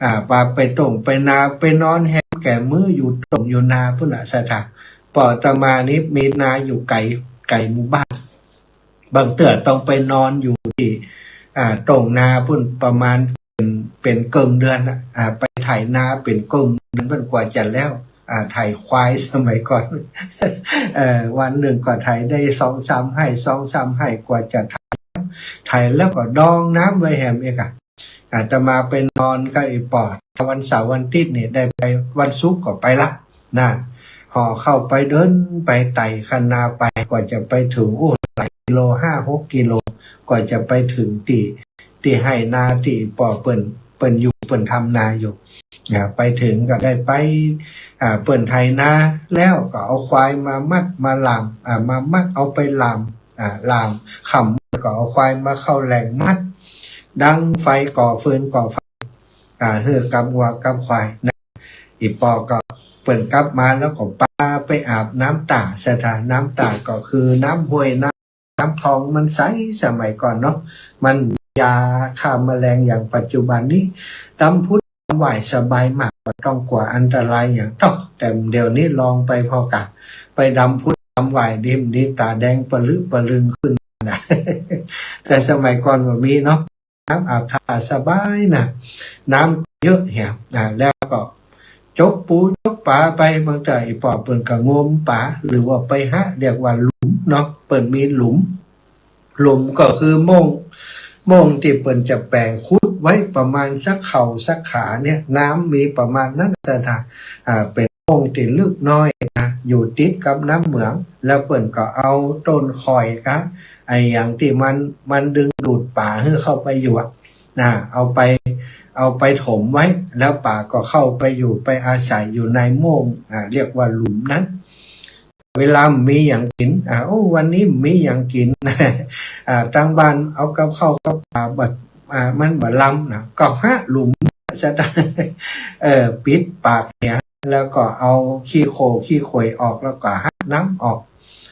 อ่า ปาไปต้งไปนา ไปนอนแฮมแก่มื้ออยู่ต้งอยู่นาปู้นน่ะ ศรัทธา ป้ออาตมานี่มีนาอยู่ไก๋ ไก๋หมู่บ้าน บางเตื้อต้องไปนอนอยู่ตี้ อ่า ต้งนาปู้นประมาณเป๋น เป๋นเกิ่งเดือนน่ะ อ่า ไปไถนาเป๋นเกิ่งเดือนปู้นกว่าจะแล้ว อ่า ไถควายสมัยก่อน เอ่อ วันนึ่งก็ไถได้สองสามไฮ่ สองสามไฮ่ กว่าจะไถ ไถแล้วก็ดองน้ำไว้แหมเอกอะ อาตมาไปนอนกับไอ้ป้อ ถ้าวันเสาร์วันอาทิตย์นี่ได้ไป วันศุกร์ก็ไปละนะ ห่อข้าวไป เดินไปไต่คันนาไป กว่าจะไปเถิง โอ้ หลายกิโล ห้าหกกิโล กว่าจะไปเถิงตี้ ตี้ไฮ่นาตี้ป้อเปิ้น เปิ้นอยู่ เปิ้นทำนาอยู่ อ่า ไปเถิงก็ได้ไป อ่า เปิ้นไถนาแล้วก็เอาควายมามัดมาล่าม อ่า มามัดเอาไปล่าม อ่า ล่าม ค่ำก็เอาควายมาเข้าแหล่งมัด ดังไฟ ก่อฟืนก่อไฟ อ่า หื้อกับงัวกับควายนะ ไอ้ป้อก็ เปิ้นกลับมาแล้วก็ปาไปอาบน้ำต่า ศรัทธา น้ำต่าก็คือน้ำห้วยน้ำ น้ำคลองมันใสสมัยก่อนเนาะ มันยาฆ่าแมลงอย่างปัจจุบันนี้ ดำพุดดำหว่ายสบายมาก บ่ต้องกั๋วอันตรายหยังต๊อก แต่เดี๋ยวนี้ลองไปผ่อก่ะ ไปดำพุดดำหว่ายดีมดี ต๋าแดงปะลึปะลึงขึ้นนะ แต่สมัยก่อนบ่มีเนาะ น้ำอาบท่าสบายนะ น้ำเยอะแหม อ่า แล้วก็จกปูจกป๋าไป บางเตื้อไอ้ป้อเปิ้นก็งมป๋า หรือว่าไปหา เรียกว่าหลุมเนาะ เปิ้นมีหลุม หลุมก็คือโม่ง โม่งตี้เปิ้นจะแป๋งขุดไว้ประมาณสักเข่าสักขาเนี่ย น้ำมีประมาณนั้น ศรัทธา อ่า เป๋นโม่งตี้ลึกน้อยนะ อยู่ติดกับน้ำเหมือง แล้วเปิ้นก็เอาต้นข่อยกะ ไอ้หยังตี้มัน มันดึงดูดป๋าหื้อเข้าไปอยู่อะ นะ เอาไป เอาไปถมไว้ แล้วป๋าก็เข้าไปอยู่ ไปอาศัยอยู่ในโม่ง อ่า เรียกว่าหลุมนั้น เวลามีหยังกิ๋น อ่า โอ้ วันนี้มีหยังกิ๋น อ่า ตางบ้านเอากับข้าวกับป๋าบ่ อ่า มันบ่ลำนะ ก็หาหลุม ศรัทธา เออ ปิดปากเหีย แล้วก็เอาขี้โคลนขี้ขวยออก แล้วก็หาน้ำออก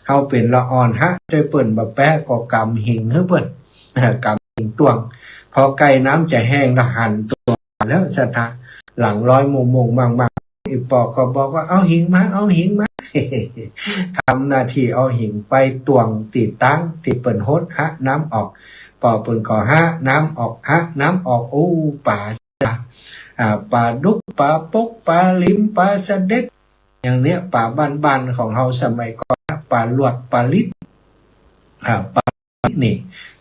เฮาเป๋นละอ่อนหาตวยเปิ้นบ่แป๊ ก็ก๋ำหิงหื้อเปิ้น อ่า ก๋ำหิงต้วง พอใก้น้ำจะแห้งแล้วหันตั๋วแล้ว ศรัทธา หลังลอยโม่งๆ ม่างๆ ไอ้ป้อก็บอกว่า เอาหิงมา เอาหิงมา ทำหน้าตี้เอาหิงไปต้วงตี้ตังตี้เปิ้นหดหาน้ำออก ป้อเปิ้นก็หาน้ำออก หาน้ำออก โอ้ ป๋า อ่า ป๋าดุก ป๋าปก ป๋าหลิม ป๋าสะเด็ด อย่างเนี้ย ป๋าบ้านๆ ของเฮาสมัยก่อน ป๋าหลวด ป๋าลิด อ่า ป๋าลิดนี่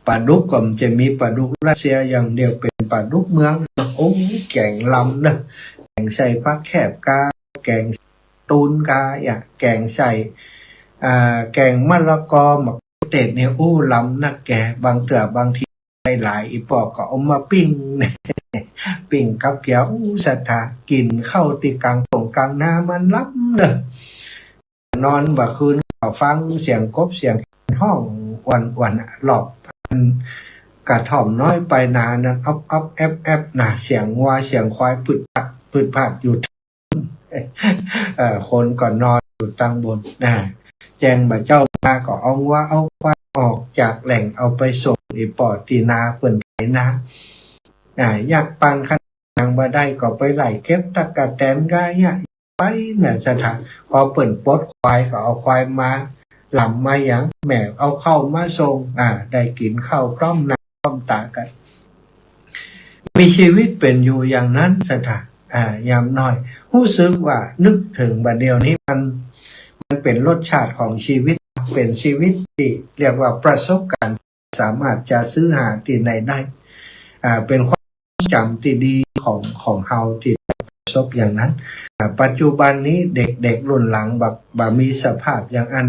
ป๋าดุกก็บ่ใจ้มีป๋าดุกรัสเซียอย่างเดียว เป๋นป๋าดุกเมือง โอ้ แก๋งลำนะ แก๋งใส่ผักแคบกา แก๋งตูนกา อ่ะ แก๋งใส่ อ่า แก๋งมะละกอ หมากเขือเตศเนี่ย โอ้ ลำนักแก่ บางเตื้อบางที หลายๆ ไอ้ป้อก็เอามาปิ้ง ปิ้งกับแก้ว อู้ ศรัทธา กิ๋นข้าวตี้ก๋างต้งก๋างนามันลำเน่อ นอนบ่าคืนก็ฟังเสียงกบเสียงฮ้องอ่อนๆ อะ รอบอันกระท่อมน้อยปลายนานั้น อ๊อบๆ แอ๊บๆ นะ เสียงงัวเสียงควายปืดปัดปืดปัดอยู่ เอ่อ คนก็นอนอยู่ตังบนนะ แจ้งบ่าเจ๊ามาก็เอางัวเอาควายออกจากแหล่ง เอาไปส่งไอ้ป้อตี้นาเปิ้นไถนา อ่า ยากปานขนาดหยังบ่ได้ก็ไปไล่เก็บตั๊กแตนกาเยียะไปน่ะ ศรัทธา พอเปิ้นปลดควายก็เอาควายมาหล่ำมาหยัง แม่เอาข้าวมาส่ง อ่า ได้กิ๋นข้าวพร้อมหน้าพร้อมต๋ากั๋น มีชีวิตเป๋นอยู่อย่างนั้น ศรัทธา อ่า ยามน้อย ฮู้สึกว่านึกเถิงบ่าเดี่ยวนี้มัน มันเป๋นรสชาติของชีวิต เป๋นชีวิตตี้เรียกว่าประสบการณ์ สามารถจะซื้อหาตี้ไหนได้ อ่า เป๋นความทรงจ๋ำตี้ดีของ ของเฮาตี้ได้ประสบอย่างนั้น อ่า ปัจจุบันนี้เด็กๆ รุ่นหลังบ่ บ่มีสภาพอย่างอั้น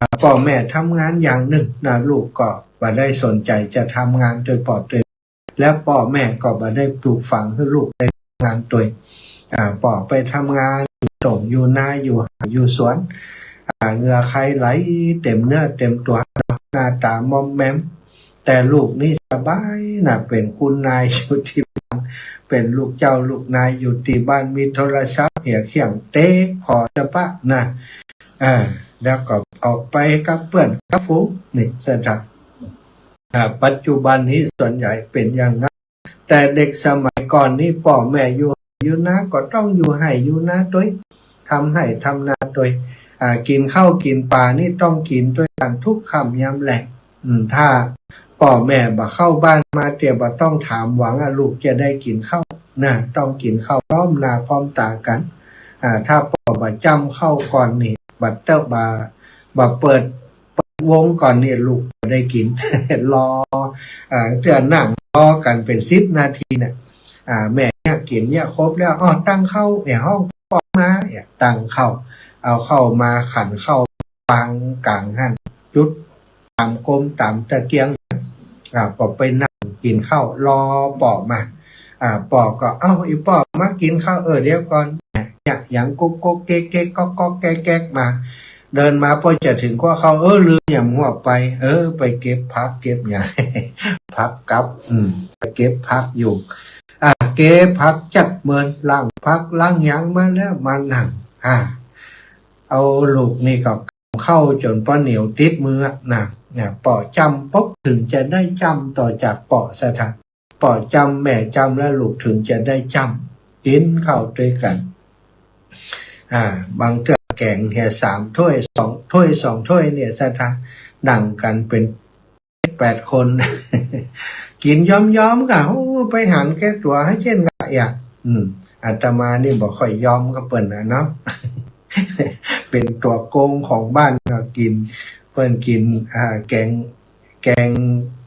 อ่า ป้อแม่ทำงานอย่างนึ่งนะ ลูกก็บ่ได้สนใจ๋จะทำงานตวยป้อตวย แล้วป้อแม่ก็บ่ได้ปลูกฝังหื้อลูกได้ทำงานตวย อ่า ป้อไปทำงานอยู่ต้งอยู่นา อยู่ไฮ่อยู่สวน อ่า เหงื่อใคเป๋นเต็มเนื้อเต็มตั๋ว หน้าต๋ามอมแมม แต่ลูกนี่สบายนะ เป๋นคุณนายอยู่ตี้บ้าน เป๋นลูกเจ้าลูกนายอยู่ตี้บ้าน มีโทรศัพท์เหียเคี่ยงเต๊กผ่อจะปะนะ อ่า แล้วก็ออกไปกับเปื้อนกับฝูง นี่ศรัทธา อ่า ปัจจุบันนี้ส่วนใหญ่เป๋นอย่างนั้น แต่เด็กสมัยก่อนนี้ป้อแม่อยู่ไฮ่อยู่นาก็ต้องอยู่ไฮ่อยู่นาตวย ทำไฮ่ทำนาตวย อ่า กิ๋นข้าวกิ๋นป๋านี่ต้องกิ๋นตวยกั๋นทุกค่ำยามแลง อืม ถ้าป้อแม่บ่เข้าบ้านมาเตีย บ่ต้องถามหวังว่าลูกจะได้กิ๋นข้าวนะ ต้องกิ๋นข้าวพร้อมหน้าพร้อมต๋ากั๋น อ่า ถ้าป้อบ่จ้ำข้าวก่อนนี่ บ่เต๊อะ บ่ บ่เปิด เปิดวงก่อนนี่ ลูกบ่ได้กิ๋น รอ อ่า เตื้อนั่งรอกั๋นเป๋นสิบนาทีน่ะ อ่า แม่เยียะกิ๋นเยียะครบแล้ว อ้อ ตั้งข้าว แม่ฮ้องป้อมา เนี่ย ตั้งข้าว เอาข้าวมาขันข้าววางก๋างหั้น จุดต๋ามก๊มต๋ามตะเกียง อ่า ก็ไปนั่งกิ๋นข้าวรอป้อมา อ่า ป้อก็ เอ้า อี่ป้อมากิ๋นข้าว เออ เดี๋ยวก่อน เนี่ย หยังก๊กก๊กแก๊กแก๊ก ก๊อกก๊อกแก๊กแก๊กมา เดินมาป้อจะเถิงครัวข้าว เออ ลืมหยังหัวไป เออ ไปเก็บผักเก็บหยัง ผักกับ อืม ไปเก็บผักอยู่ อ่า เก็บผักจัดเมิน ล้างผักล้างหยังมาแล้วมานั่ง อ่า เอาลูกนี่ก็กำข้าวจ๋นป้อเหนียวติดมืออะนะ เนี่ย ป้อจ้ำปุ๊บเถิงจะได้จ้ำต่อจากป้อศรัทธา ป้อจ้ำแม่จ้ำแล้วลูกเถิงจะได้จ้ำ กิ๋นข้าวตวยกั๋น อ่า บางเตื้อแก๋งเหียสามถ้วย สองถ้วย สองถ้วยเนี่ยศรัทธา นั่งกั๋นเป๋นแปดคน กิ๋นย้อมๆ ก่ะ โอ้ ไปหันแก่ตั๋วหื้อเจ้นก่ะ เอีย อืม อาตมานี่บ่ค่อยยอมกับเปิ้นนะเนาะ เป๋นตั๋วโกงของบ้านก็กิ๋น เปิ้นกิ๋น อ่า แก๋ง แก๋ง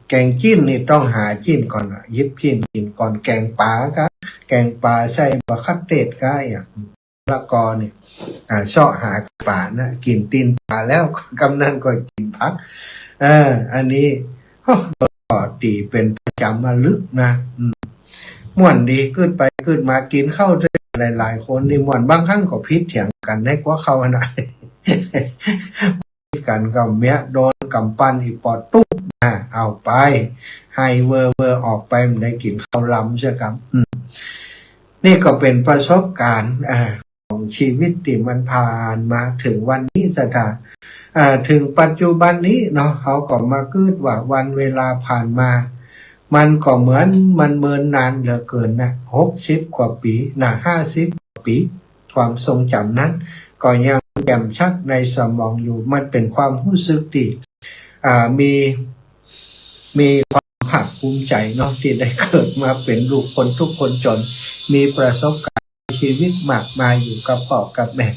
แก๋งจิ๊นนี่ต้องหาจิ๊นก่อนอะ หยิบจิ๊นกิ๋นก่อน แก๋งป๋าก่ะ แก๋งป๋าใส่บักเขือเทศก่ะ เอีย มะละกอนี่ อ่า เซาะหาป๋านะ กิ๋นตี๋นป๋าแล้ว กำนั้นก็กิ๋นผัก เออ อันนี้ โอ้ ก็ตี๋เป๋นประจ๋ำระลึกนะ อืม ม่วนดี กึ๊ดไปกึ๊ดมา กิ๋นข้าวตวยหลายๆ คนนี่ม่วน บางครั้งก็ผิดเถียงกั๋นในครัวข้าวหั้นนะ ผิดกั๋นก็เมียโดนก๋ำปั้นอี่ป้อตุ๊บนะ เอาไป ไห้เว่อเว่อออกไป บ่ได้กิ๋นข้าวลำเสียกำ อืม นี่ก็เป๋นประสบการณ์ อ่า ของชีวิตตี้มันผ่านมาเถิงวันนี้ศรัทธา อ่า เถิงปัจจุบันนี้เนาะ เฮาก็มากึ๊ดว่าวันเวลาผ่านมา มันก็เหมือนมันเมินนานเหลือเกินนะ หกสิบกว่าปี๋นะ ห้าสิบกว่าปี๋ ความทรงจ๋ำนั้นก็ยังแจ่มชัดในสมองอยู่ มันเป๋นความฮู้สึกตี้ อ่า มี มีความภาคภูมิใจ๋เนาะ ตี้ได้เกิดมาเป๋นลูกคนทุกข์คนจ๋น มีประสบการณ์ชีวิตมากมายอยู่กับป้อกับแม่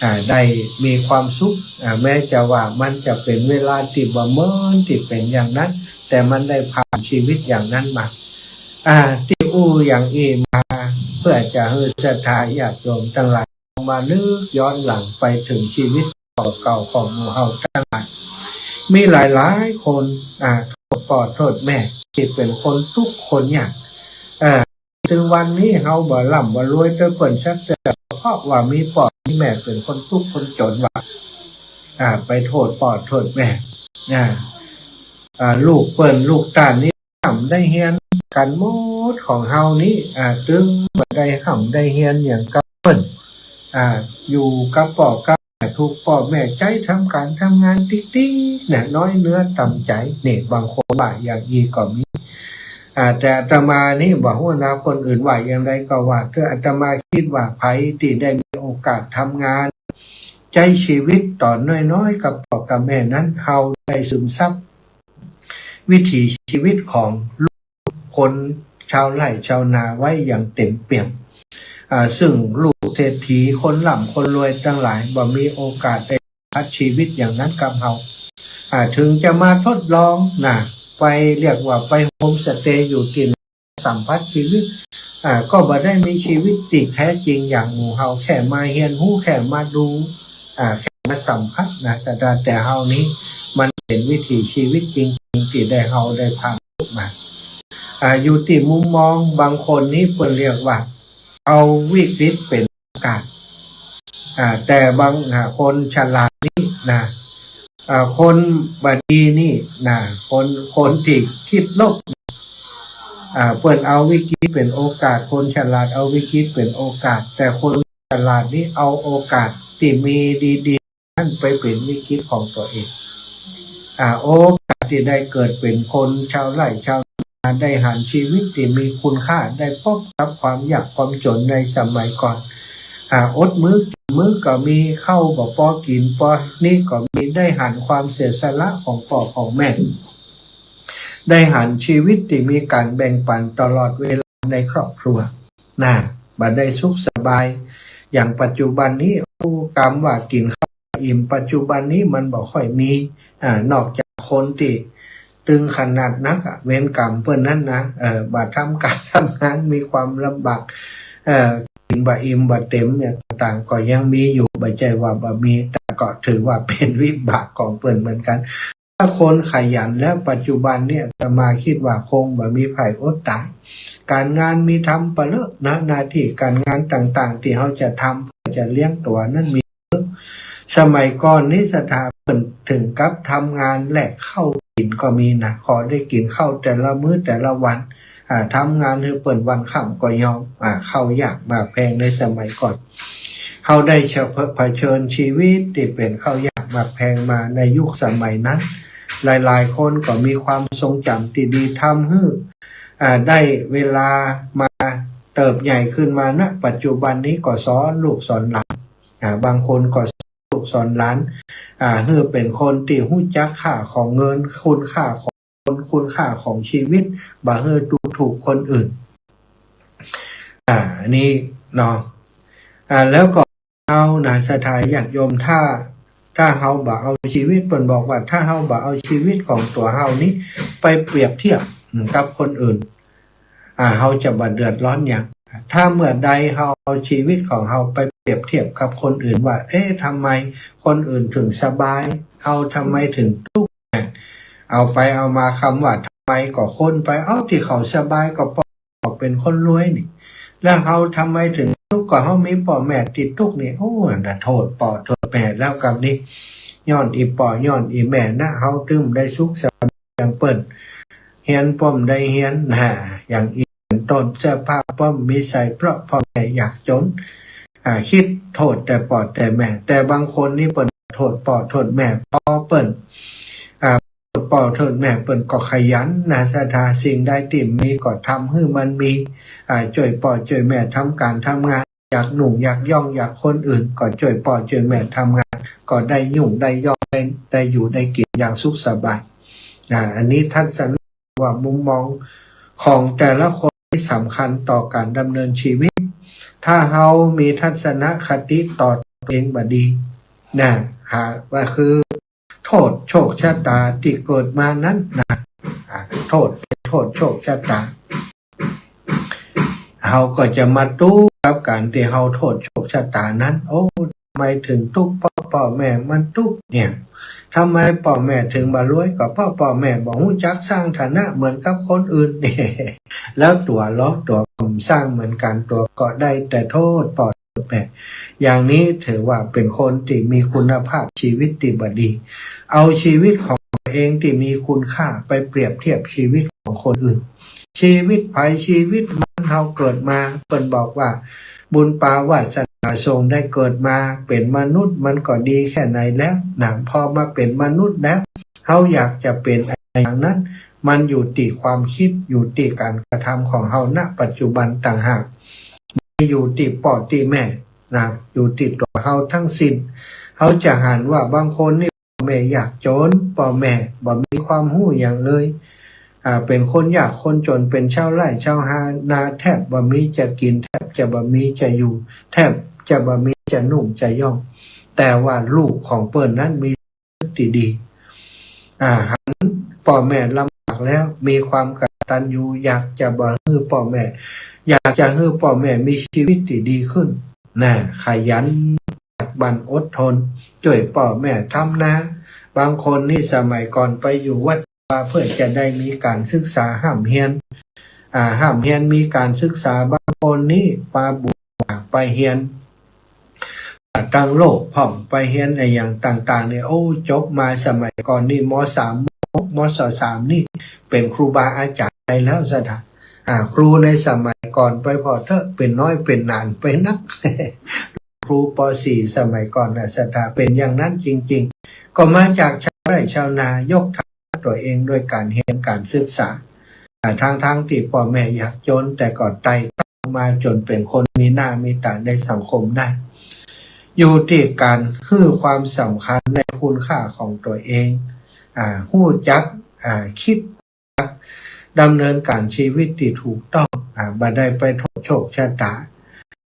อ่า ได้มีความสุข อ่า แม้จะว่ามันจะเป๋นเวลาตี้บ่เมินตี้เป๋นอย่างนั้น แต่มันได้ผ่านชีวิตอย่างนั้นมา อ่า ตี้อู้อย่างอี้มา เปื้อจะหื้อศรัทธาญาติโยมตังหลาย มานึกย้อนหลังไปเถิงชีวิตเก่าๆ ของหมู่เฮาตังหลาย มีหลายๆ คน อ่า โทษป้อโทษแม่ตี้เป๋นคนตุ๊กข์คนยาก เอ่อ เถิงวันนี้เฮาบ่ร่ำบ่รวยตวยเปิ้นสักเตื้อ เพราะว่ามีป้อมีแม่เป๋นคนตุ๊กข์คนจ๋นว่า อ่า ไปโทษป้อโทษแม่ อ่า อ่า ลูกเปิ้นลูกต้านนี่ ห่ำได้เฮียนกั๋นหมด ของเฮานี่ อ่า ตึงบ่ได้ห่ำได้เฮียนหยังกับเปิ้น อ่า อยู่กับป้อกับแม่ ถูกป้อแม่ใจ๊ทำก๋านทำงานติ๊กๆ นะ น้อยเนื้อต่ำใจ๋ นี่ บางคนว่าอย่างอี้ก็มี อ่า แต่อาตมานี่บ่ฮู้นะ คนอื่นว่าอย่างใดก็ว่าเถอะ อาตมาคิดว่าใผตี้ได้มีโอกาสทำงาน ใจ๊ชีวิตต๋อนน้อยๆ กับป้อกับแม่นั้น เฮาได้ซึมซับ วิถีชีวิตของลูกคนชาวไร่ชาวนาไว้อย่างเต็มเปี่ยม อ่า ซึ่งลูกเศรษฐีคนร่ำคนรวยตังหลายบ่มีโอกาสได้สัมผัสชีวิตอย่างนั้นกับเฮา อ่า เถิงจะมาทดลองนะ ไปเรียกว่าไปโฮมสเตย์อยู่ตี้สัมผัสชีวิต อ่า ก็บ่ได้มีชีวิตตี้แท้จริงอย่างหมู่เฮา แค่มาเฮียนฮู้ แค่มาดู อ่า แค่มาสัมผัสนะ แต่ แต่เฮานี้มันเป๋นวิถีชีวิตจริงๆ ตี้ได้เฮาได้ผ่านมา อ่า อยู่ตี้มุมมอง บางคนนี้เปิ้นเรียกว่าเอาวิกฤตเป๋นโอกาส อ่า แต่บาง อ่า คนฉลาดนี่นะ อ่า คนบ่ดีนี่นะ คน คนตี้กึ๊ดลบ อ่า เปิ้นเอาวิกฤตเป๋นโอกาส คนฉลาดเอาวิกฤตเป๋นโอกาส แต่คนฉลาดนี่เอาโอกาสตี้มีดีๆ นั้นไปเป๋นวิกฤตของตั๋วเอง อ่า โอกาสตี้ได้เกิดเป๋นคนชาวไร่ชาวนา ได้หันชีวิตตี้มีคุณค่า ได้ปบกับความยากความจ๋นในสมัยก่อน อ่า อดมื้อกิ๋นมื้อก็มี ข้าวบ่ปอกิ๋นปอนี้ก็มี ได้หันความเสียสละของป้อของแม่ ได้หันชีวิตตี้มีก๋านแบ่งปั๋นตลอดเวลาในครอบครัว นะ บ่ได้สุขสบาย อย่างปัจจุบันนี้ อู้ กำว่ากิ๋นข้าวอิ่ม ปัจจุบันนี้มันบ่ค่อยมี อ่า นอกจากคนตี้ตึงขนาดนักอะ เวรก๋รรมเปิ้นนั้นนะ เออ บ่ทำก๋านทำงาน มีความลำบาก เออ กิ๋นบ่อิ่มบ่เต็มเนี่ย ต่างๆ ก็ยังมีอยู่ บ่ใจ้ว่าบ่มี แต่ก็ถือว่าเป๋นวิบากของเปิ้นเหมือนกั๋น ถ้าคนขยันแล้ว ปัจจุบันเนี่ย อาตมาคิดว่าคงบ่มีใผอดต๋าย ก๋านงานมีทำปะเลอะนะ หน้าตี้ก๋านงานต่างๆ ตี้เฮาจะทำเปื้อจะเลี้ยงตั๋วนั้นมีเยอะ สมัยก่อนนี้ศรัทธาเปิ้นเถิงกับทำงานแลกข้าวกิ๋นก็มีนะ ขอได้กิ๋นข้าวแต่ละมื้อแต่ละวัน อ่า ทำงานหื้อเปิ้นวันค่ำก็ยอม อ่า ข้าวยากหมากแพงในสมัยก่อน เฮาได้เผชิญชีวิตตี้เป๋นข้าวยากหมากแพงมาในยุคสมัยนั้น หลายๆ คนก็มีความทรงจ๋ำตี้ดี ทำหื้อ อ่า ได้เวลามาเติบใหญ่ขึ้นมา ณ ปัจจุบันนี้ก็สอนลูกสอนหลาน อ่า บางคนก็สอนลูกสอนหลาน อ่า หื้อเป๋นคนตี้ฮู้จักค่าของเงิน คุณค่าของคน คุณค่าของชีวิต บ่หื้อดูถูกคนอื่น อ่า อันนี้เนาะ อ่า แล้วก็เฮานะ ศรัทธาญาติโยม ถ้า ถ้าเฮาบ่เอาชีวิต เปิ้นบอกว่าถ้าเฮาบ่เอาชีวิตของตั๋วเฮานี้ไปเปรียบเทียบ อืม กับคนอื่น อ่า เฮาจะบ่เดือดร้อนหยัง ถ้าเมื่อใดเฮาเอาชีวิตของเฮาไปเปรียบเทียบกับคนอื่นว่า เอ๊ะ ทำไมคนอื่นเถิงสบาย เฮาทำไมเถิงตุ๊กข์ เอาไปเอามา กำว่าทำไมก็ค้นไป เอ้า ตี้เขาสบายก็ป้อเป๋นคนรวยนี่ แล้วเฮาทำไมเถิงตุ๊กข์ ก็เฮามีป้อแม่ตี้ตุ๊กข์นี่ โอ้ อันน่ะโต้ษป้อโต้ษแม่แล้วกำนี้ ย้อนอี่ป้อย้อนอี่แม่นะ เฮาเถิงได้สุขสบายอย่างเปิ้น เฮียนป้อมได้เฮียนนะ อย่างอี้เป๋นต้น เสื้อผ้าป้อมมีใส่ เพราะป้อแม่ยากจ๋น อ่า กึ๊ดโต้ษแต่ป้อแต่แม่ แต่บางคนนี่เปิ้นโต้ษป้อโต้ษแม่ ป้อเปิ้น อ่า โต้ษป้อโต้ษแม่ เปิ้นก็ขยันนะ ศรัทธา สิ่งใดตี้มีก็ทำหื้อมันมี อ่า จ้วยป้อจ้วยแม่ทำก๋านทำงาน อยากนุ่งอยากย่องอยากคนอื่น ก็จ้วยป้อจ้วยแม่ทำงาน ก็ได้นุ่งได้ย่อง ได้ ได้อยู่ได้กิ๋นอย่างสุขสบาย อ่า อันนี้ทัศนะว่ามุมมองของแต่ละคนที่สำคัญต่อก๋านดำเนินชีวิต ถ้าเฮามีทัศนคติต่อตั๋วเองบ่ดีนะ หา ว่าคือ โต้ษโชคชะต๋าตี้เกิดมานั้นนะ อ่า โต้ษ โต้ษโชคชะต๋า เฮาก็จะมาตุ๊กข์กับก๋านตี้เฮาโต้ษโชคชะต๋านั้น โอ้ ทำไมเถิงตุ๊กข์ ป้อป้อแม่มันตุ๊กข์เนี่ย ทำไมป้อแม่เถิงบ่รวย ก็ป้อป้อแม่บ่ฮู้จักสร้างฐานะเหมือนกับคนอื่น แล้วตั๋วลอ ตั๋วก็บ่สร้างเหมือนกั๋น ตั๋วก็ได้แต่โต้ษป้อ แม่ อย่างนี้ถือว่าเป๋นคนตี้มีคุณภาพชีวิตตี้บ่ดี เอาชีวิตของตั๋วเองตี้มีคุณค่าไปเปรียบเทียบชีวิตของคนอื่น ชีวิตใผชีวิตมัน เฮาเกิดมา เปิ้นบอกว่า บุญปาวาสนาส่งได้เกิดมาเป๋นมนุษย์ มันก็ดีแค่ไหนแล้วนะ พอมาเป๋นมนุษย์แล้ว เฮาอยากจะเป๋นอย่างนั้น มันอยู่ตี้ความกึ๊ด อยู่ตี้ก๋านกระทำของเฮา ณ ปัจจุบันต่างหาก อยู่ตี้ป้อตี้แม่นะ อยู่ตี้ตั๋วเฮาตึงสิ้น เฮาจะหันว่าบางคนนี่ป้อแม่ยากจ๋น ป้อแม่บ่มีความฮู้หยังเลย อ่า เป๋นคนยากคนจ๋น เป๋นชาวไร่ชาวนา แทบบ่มีจะกิ๋น แทบจะบ่มีจะอยู่ แทบจะบ่มีจะนุ่งจะย้อม แต่ว่าลูกของเปิ้นนั้นมี ตี้ดี อ่า หันป้อแม่ลำบากแล้ว มีความกตัญญู อยากจะบ่หื้อป้อแม่ อยากจะหื้อป้อแม่มีชีวิตตี้ดีขึ้น นะ ขยันหมั่นอดทน จ้วยป้อแม่ทำนา บางคนนี่สมัยก่อนไปอยู่วัดวาเพื่อจะได้มีก๋านศึกษาฮ่ำเฮียน อ่า ฮ่ำเฮียนมีก๋านศึกษา บางคนนี่ปาบุญไปเฮียน อ่า ตังโลกพ่องไปเฮียนอะหยังต่างๆ เนี่ย โอ้ จบมาสมัยก่อนนี่ ม.สาม ม.หก ม.ส.สาม นี่เป๋นครูบาอาจ๋ารย์ไปแล้ว ศรัทธา อ่า ครูในสมัยก่อนไปผ่อเต๊อะ เป๋นน้อยเป๋นหนานไปนัก ครู ป.สี่ สมัยก่อนนะ ศรัทธา เป๋นอย่างนั้นจริงๆ ก็มาจากชาวไร่ชาวนา ยกฐานะตั๋วเองโดยก๋านเฮียนก๋านศึกษา อ่า ทั้งๆ ตี้ป้อแม่ยากจ๋น แต่ก็ไต่เต้ามาจ๋นเป๋นคนมีหน้ามีต๋าในสังคมได้ อยู่ตี้ก๋านหื้อความสำคัญในคุณค่าของตั๋วเอง อ่า ฮู้จัก อ่า กึ๊ด ดำเนินก๋านชีวิตตี้ถูกต้อง อ่า บ่ได้ไปโทษโชคชะตา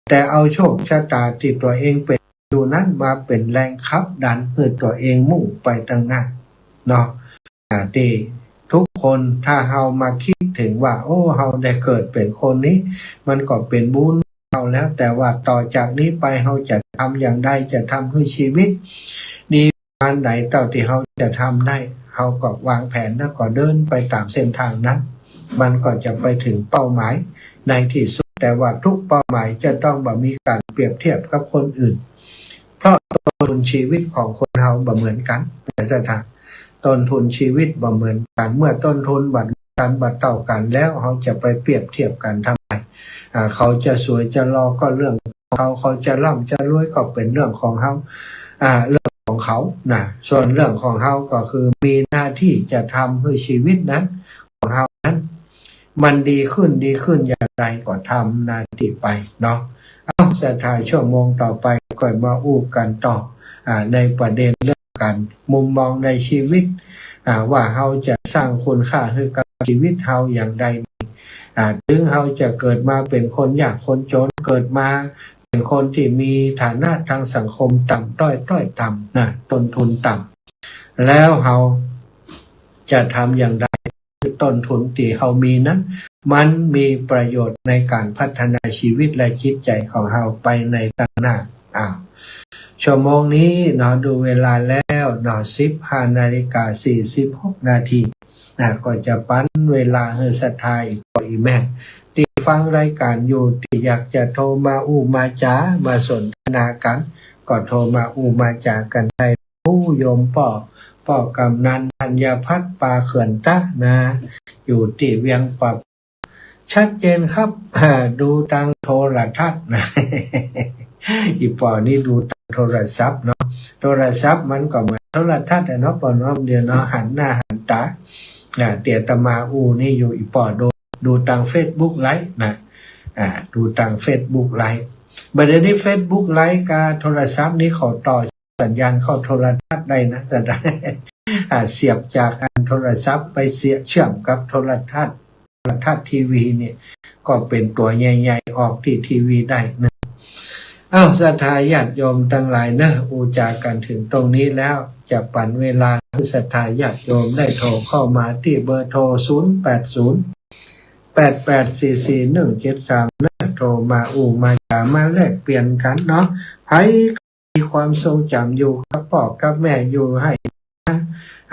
แต่เอาโชคชะตาตี้ตั๋วเองเป๋นอยู่นั้นมาเป๋นแรงขับดันหื้อตั๋วเองมุ่งไปตังหน้า เนาะ อ่า ตี้ทุกคนถ้าเฮามาคิดเถิงว่า โอ้ เฮาได้เกิดเป๋นคนนี้ มันก็เป๋นบุญเฮาแล้ว แต่ว่าต่อจากนี้ไปเฮาจะทำอย่างใด จะทำหื้อชีวิตดีประมาณไหน เต้าตี้เฮาจะทำได้ เฮาก็วางแผนแล้วก็เดินไปต๋ามเส้นตางนั้น มันก็จะไปเถิงเป้าหมายในตี้สุด แต่ว่าทุกเป้าหมายจะต้องบ่มีก๋านเปรียบเทียบกับคนอื่น เพราะต้นทุนชีวิตของคนเฮาบ่เหมือนกั๋น นะ ศรัทธา ต้นทุนชีวิตบ่เหมือนกั๋น เมื่อต้นทุนบ่เหมือนกั๋น บ่เต้ากั๋นแล้ว เฮาจะไปเปรียบเทียบกั๋นทำไม อ่า เขาจะสวยจะหล่อก็เรื่องของเขา เขาจะร่ำจะรวยก็เป๋นเรื่องของเขา อ่า เรื่องของเขานะ ส่วนเรื่องของเฮาก็คือมีหน้าตี้จะทำหื้อชีวิตนั้น ของเฮานั้น มันดีขึ้น ดีขึ้นอย่างใดก็ทำหน้าตี้ไปเนาะ เอ้า ศรัทธา ชั่วโมงต่อไปค่อยมาอู้กั๋นต่อ อ่า ในประเด็นเรื่องก๋านมุมมองในชีวิต อ่า ว่าเฮาจะสร้างคุณค่าหื้อกับชีวิตเฮาอย่างใด อ่า เถิงเฮาจะเกิดมาเป๋นคนยากคนจ๋น เกิดมาเป๋นคนตี้มีฐานะทางสังคมต่ำต้อย ต้อยต่ำนะ ต้นทุนต่ำ แล้วเฮาจะทำอย่างใด ต้นทุนตี้เฮามีนั้น มันมีประโยชน์ในก๋านพัฒนาชีวิตและจิตใจ๋ของเฮาไปในตังหน้า อ้าว ชั่วโมงนี้เนาะ ดูเวลาแล้วเนาะ สิบห้านาฬิกาสี่สิบหกนาที นะ ก็จะปั๋นเวลาหื้อศรัทธาอี่ป้ออี่แม่ ตี้ฟังรายก๋านอยู่ ตี้อยากจะโทรมาอู้มาจ๋า มาสนทนากั๋น ก็โทรมาอู้มาจ๋ากั๋นได้ ผู้โยมป้อ ป้อกำนันธัญพัฒน์ ปาเขื่อนตะนา อยู่ตี้เวียงป่า ชัดเจนครับ อ่า ดูตางโทรทัศน์นะ อี่ป้อนี่ดูตางโทรศัพท์เนาะ โทรศัพท์มันก็เหมือนโทรทัศน์อะเนาะ ป้อเนาะ เดี๋ยวเนาะ หันหน้าหันต๋า อ่า ตี้อาตมาอู้นี่อยู่ อี่ป้อดู ดูตางเฟซบุ๊กไลฟ์นะ อ่า ดูตางเฟซบุ๊กไลฟ์ บ่าเดี๋ยวนี้เฟซบุ๊กไลฟ์กับโทรศัพท์นี่เขาต่อสัญญาณเข้าโทรทัศน์ได้นะ ศรัทธา อ่า เสียบจากอันโทรศัพท์ไปเสียบเชื่อมกับโทรทัศน์ โทรทัศน์ทีวีเนี่ย ก็เป๋นตั๋วใหญ่ๆ ออกตี้ทีวีได้นะ อ้าว ศรัทธาญาติโยมตังหลายเนาะ อู้จ๋ากั๋นเถิงตรงนี้แล้ว จะปั๋นเวลาหื้อศรัทธาญาติโยมได้โทรเข้ามาตี้เบอร์โทร ศูนย์แปดศูนย์ แปดแปดสี่สี่หนึ่งเจ็ดสาม นะ โทรมาอู้มาจ๋า มาแลกเปลี่ยนกั๋นเนาะ ใผ มีความทรงจ๋ำอยู่กับป้อกับแม่อยู่ไฮ่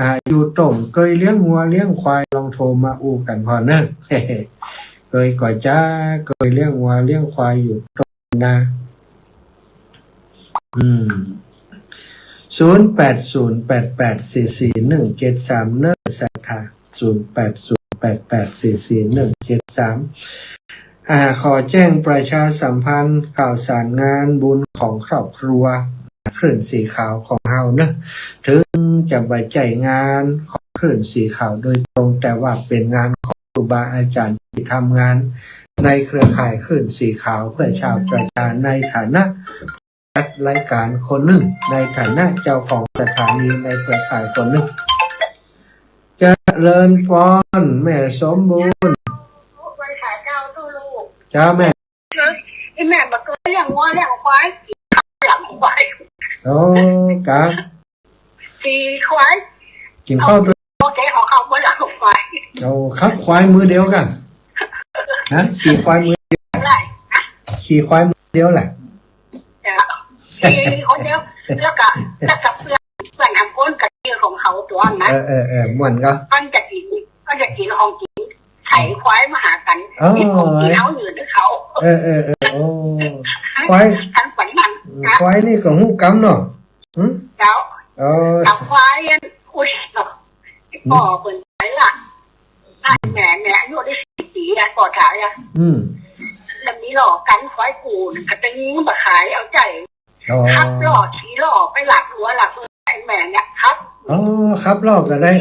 อ่า อยู่ต้ม เกยเลี้ยงงัวเลี้ยงควาย ลองโทรมาอู้กั๋นพ่องเน่อ เกยก่อจ๊า เกยเลี้ยงงัวเลี้ยงควายอยู่ต้มนา อืม ศูนย์แปดศูนย์แปดแปดสี่สี่หนึ่งเจ็ดสาม เน่อศรัทธา ศูนย์แปดศูนย์แปดแปดสี่สี่หนึ่งเจ็ดสาม อ่า ขอแจ้งประชาสัมพันธ์ข่าวสารงานบุญของครอบครัวคลื่นสีขาวของเฮาเนาะ เถิงจะบ่ใจ้งานของคลื่นสีขาวโดยตรง แต่ว่าเป๋นงานของครูบาอาจ๋ารย์ตี้ทำงานในเครือข่ายคลื่นสีขาวเพื่อชาวประชา ในฐานะ จัดรายก๋านคนนึ่ง ในฐานะเจ้าของสถานีในเครือข่ายคนนึ่ง จะ ริญพร แม่สมบูรณ์ ไหว้สาเจ้าตู้ลูก จ้าแม่ เออ ไอ้แม่บอกตัวเลี้ยงวัวเลี้ยงควาย เลี้ยงควาย โอ้ กะ ขี่ควาย กิ๋นข้าวตวย โอเค ขอเข้าบ่อยากควาย โอ้ ขับควายมือเดียวกั๋น ฮะ ขี่ควายมือเดียว ได้ ขี่ควายมือเดียวแหละ จ้ะ ขี่คนเดียว แล้วก็ แล้วก็เปื้อน เปื้อนทำก้นกะทิของเขาตั๋วนะ เออ เออ เออ ม่วนก็ มันจะกิ๋น มันจะกิ๋นของกิ๋น ไถควายมาหากั๋น เออ มีของกิ๋นเขาอยู่ด้วยเขา เออ เออ เออ โอ้ ควาย ทันฝันมัน อืม นะ ควายนี่ก็ฮู้กำเนาะ หึ เจ้า เออ กับควายอัน อุ๊ย เนาะ อืม ป้อเปิ้นไปละ ไอ้แม่เนี่ยอายุได้สี่ปีอะ ป้อต๋ายอะ อืม แล้วมีล้อกั๋นควายกู๋น กะตึงบ่ขายเอาใจ๋ อ๋อ ขับล้อ ขี่ล้อไปหลักหัวหลักเมือง ไอ้แม่เนี่ยขับ อ๋อ ขับล้อก็ได้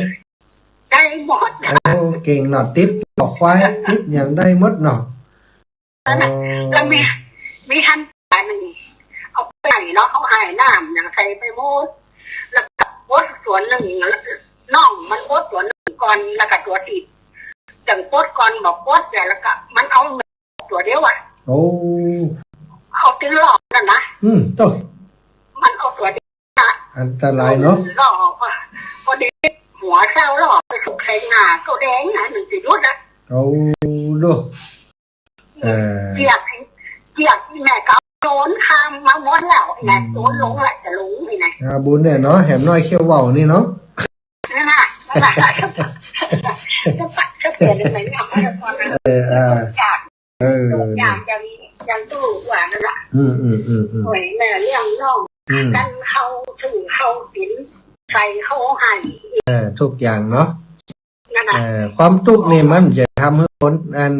ได้หมด โอ้ เก่งเนาะ ติดล้อควาย ติดหยังได้หมดเนาะ นั่นน่ะ อ๋อ แล้วมี มีหันอันหนึ่ง เอาไปเนาะ เขาหายน้ำอย่างใส่ไปหมด แล้วก็ปลดตั๋วหนึ่ง น้องมันปลดตั๋วหนึ่งก่อน แล้วก็ตั๋วติด จั่งปลดก่อน บ่ปลดเนี่ย แล้วก็มันเอา ตั๋วเดียวอะ โอ้ เอาติดล้อนั่นนะ อืม โต้ มันเอาตั๋วเดียวอะ อันตรายเนาะ ล้อ พอดีหัวเศร้าล้อไปถูกไถนาก็แดงนะ หนึ่งสิหลุดอะ โอ้ โด เออ เปียก เปียก แม่ก็เอาโจรข้ามมาหมดแล้ว แม่ อืม โจรลงละจะลงนี่นะ อ่า บุญเนี่ยเนาะ แหมน้อยเขี้ยวว่าวนี่เนาะ นั่นน่ะ นั่นน่ะ จะปัดจะเปลี่ยนยังไงเนี่ย เออ อ่า อยาก เออ อยากยัง ยังตู้กว่านั่นล่ะ อืม อืม อืม อืม โอ้ย แม่เลี้ยงน้อง อืม กันเขาถือเขากิ๋น ใส่เขาให้ เออ ทุกอย่างเนาะ นั่นน่ะ เออ ความตุ๊กข์นี่มันจะทำหื้อคน อัน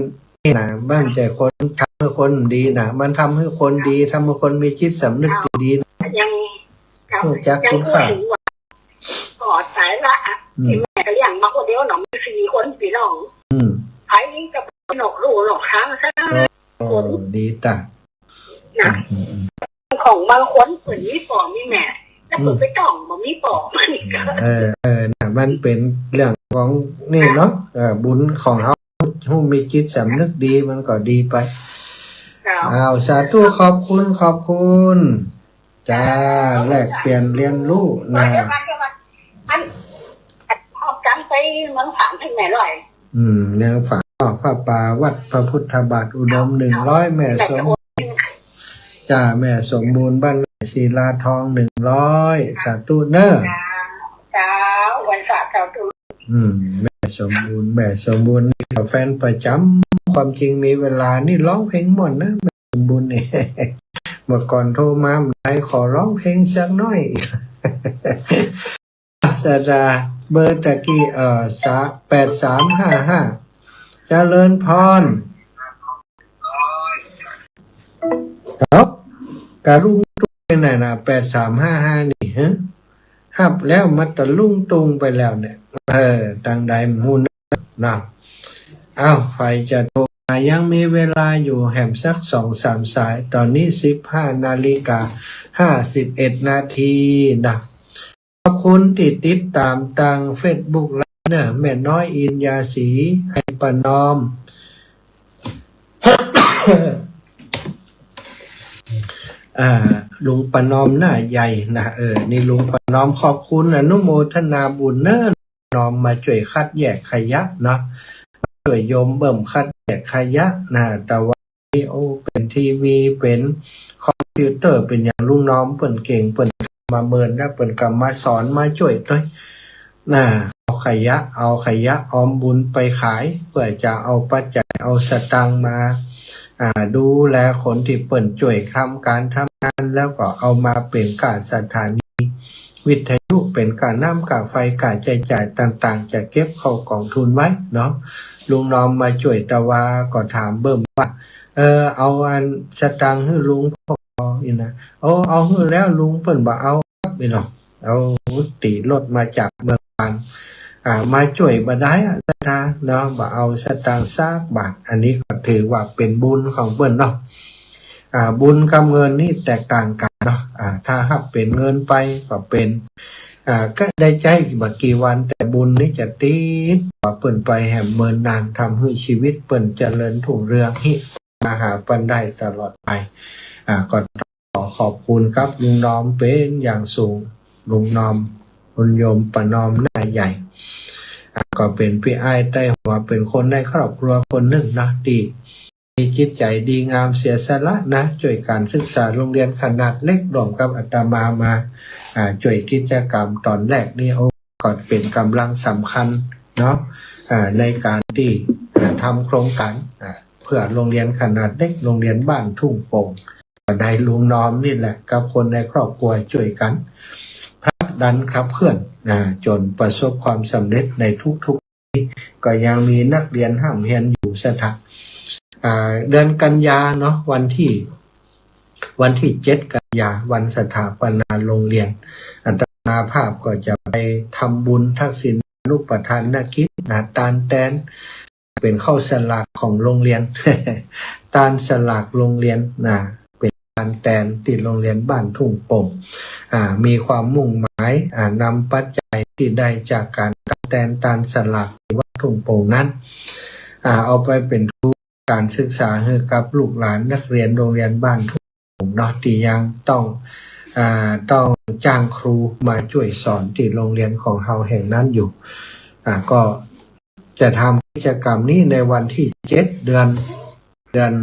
นี้นะ มันจะคน ทำหื้อคนดีนะ มันทำหื้อคนดี ทำหื้อคนมีจิตสำนึกดีๆ ยัง ฮู้จักคุณค่า ยังพูดถึงว่า ก็ต๋ายละ อืม ไอ้แม่ก็เลี้ยงมาคนเดียวเนาะ มีสี่คนพี่น้อง อืม ไผก็นอกลู่นอกทางซะ โอ้ คน ดีตะ นะ อืม อืม อืม ของบางคนเปิ้นมีป้อมีแม่ แล้วเปิ้น อืม ไปต้องบ่มีป้อ เออ เออ น่ะ มันเป๋นเรื่องของนี่เนาะ เออ บุญของเฮา ฮู้มีจิตสำนึกดี มันก็ดีไป เจ้า อ้าว สาธุ ขอบคุณ ขอบคุณ จ้า แลกเปลี่ยนเรียนรู้นะ เดี๋ยวก่อน เดี๋ยวก่อน อัน เอาตังค์ไปเมืองฝางให้แม่หน่อย อืม เมืองฝาง ผ้าป่าวัดพระพุทธบาทอุดม หนึ่งร้อย แม่สม จ้า แม่สมบูรณ์ บ้านไร่ศิลาทอง หนึ่งร้อย สาธุเน้อ จ้า จ้า ไหว้สาธุ อืม แม่สมบูรณ์ แม่สมบูรณ์นี่ก็แฟนประจ๋ำ ความจริงมีเวลานี่ร้องเพลงม่วนนะ แม่สมบูรณ์นี่ เมื่อก่อนโทรมา บ่ได้ ขอร้องเพลงสักหน่อย จ้า จ้า เบอร์ตะกี้ เอ่อ สา แปดสามห้าห้า เจริญพร เอ้า กะลุงตุ้งไปไหนน่ะ แปดสามห้าห้า นี่ ฮะ ฮับแล้วมาตะลุงตุ้งไปแล้วเนี่ย เออ ตังใดบ่ฮู้เนาะ เอ้า ใผจะโทรมา ยังมีเวลาอยู่แหมสักสองสามสาย ต๋อนนี้สิบห้านาฬิกาห้าสิบเอ็ดนาทีนะ ขอบคุณตี้ติดต๋ามตางเฟซบุ๊กไลฟ์เน้อ แม่น้อยอินยาศรี ไอ้ประนอม อ่า ลุงประนอมหน้าใหญ่นะ เออ นี่ลุงประนอม ขอบคุณอนุโมทนาบุญเน้อ น้อมมาจ้วยคัดแยกขยะเนาะ จ้วยโยมเบิ่มคัดแยกขยะนะ แต่ว่า โอ้ เป๋นทีวี เป๋นคอมพิวเตอร์ เป๋นหยัง ลุงน้อมเปิ้นเก่ง เปิ้นมาเมินแล้ว เปิ้นก็มาสอน มาจ้วยตวย น่ะ เอาขยะ เอาขยะออมบุญไปขาย เพื่อจะเอาปัจจัย เอาสตางค์มา อ่า ดูแลคนตี้เปิ้นจ้วยทำก๋านทำงาน แล้วก็เอามาเป๋นก้าสถานี วิทยุ เป๋นก้าน้ำก้าไฟ ก้าใจ๊จ่ายต่างๆ จะเก็บเข้ากองทุนไว้เนาะ ลุงน้อมมาจ้วยตะวา ก็ถามเบิ่มว่า เออ เอาอันสตางค์หื้อลุงพ่อนี่นะ โอ้ เอาหื้อแล้ว ลุงเปิ้นบ่เอาครับ นี่เนาะ เอา ตี๋รถมาจากเมืองปาน อ่า มาจ้วยบ่ได้อะ ศรัทธาเนาะ บ่เอาสตางค์สักบาท อันนี้ก็ถือว่าเป๋นบุญของเปิ้นเนาะ อ่า บุญกับเงินนี่แตกต่างกั๋น เนาะ อ่า ถ้าหากเป๋นเงินไปก็เป๋น อ่า ก็ได้ใจ๊บ่กี่วัน แต่บุญนี้จะติดตั๋วเปิ้นไปแหมเมินนาน ทำหื้อจีวิตเปิ้นเจริญรุ่งเรือง ฮิมาหาปันได้ตลอดไป อ่า ก็ต้องขอขอบคุณกับลุงนอมเป๋นอย่างสูง ลุงนอม คุณโยมประนอมหน้าใหญ่ อ่า ก็เป๋นปี้อ้ายใต้หัว เป๋นคนในครอบครัวคนนึ่งเนาะ ตี้ มีจิตใจ๋ดีงามเสียสละนะ จ้วยก๋านศึกษาโฮงเฮียนขนาดเล็ก ร่วมกับอาตมามา อ่า จ้วยกิจกรรมต๋อนแรกนี้ โอ้ ก็เป๋นก๋ำลังสำคัญเนาะ อ่า ในก๋านตี้ อ่า ทำโครงก๋าน อ่า เปื้อโฮงเฮียนขนาดเล็ก โฮงเฮียนบ้านทุ่งโป่ง ก็ได้ลุงนอมนี่แหละ กับคนในครอบครัวจ้วยกั๋นผลักดันขับเคลื่อน อ่า จ๋นประสบความสำเร็จในทุกๆ ก็ยังมีนักเฮียนฮ่ำเฮียนอยู่ศรัทธา อ่า เดือนกันยาเนาะ วันตี้ วันตี้เจ็ดกันยา วันสถาปนาโฮงเฮียน อาตมาภาพก็จะไปทำบุญทักษิณานุปทานกิจนะ ตานแตน เป๋นข้าวสลากของโฮงเฮียน ตานสลากโฮงเฮียนนะ เป๋นตานแตนตี้โฮงเฮียนบ้านทุ่งโป่ง อ่า มีความมุ่งหมาย อ่า นำปัจจัยตี้ได้จากก๋านตานแตนตานสลากตี้วัดทุ่งโป่งนั้น อ่า เอาไปเป๋นทุนก๋านศึกษาหื้อกับลูกหลานนักเฮียนโฮงเฮียนบ้านทุ่งโป่งเนาะ ตี้ยังต้อง อ่า ต้องจ้างครูมาจ้วยสอนตี้โฮงเฮียนของเฮาแห่งนั้นอยู่ อ่า ก็ จะทำกิจกรรมนี้ในวันตี้เจ็ด เดือน เดือน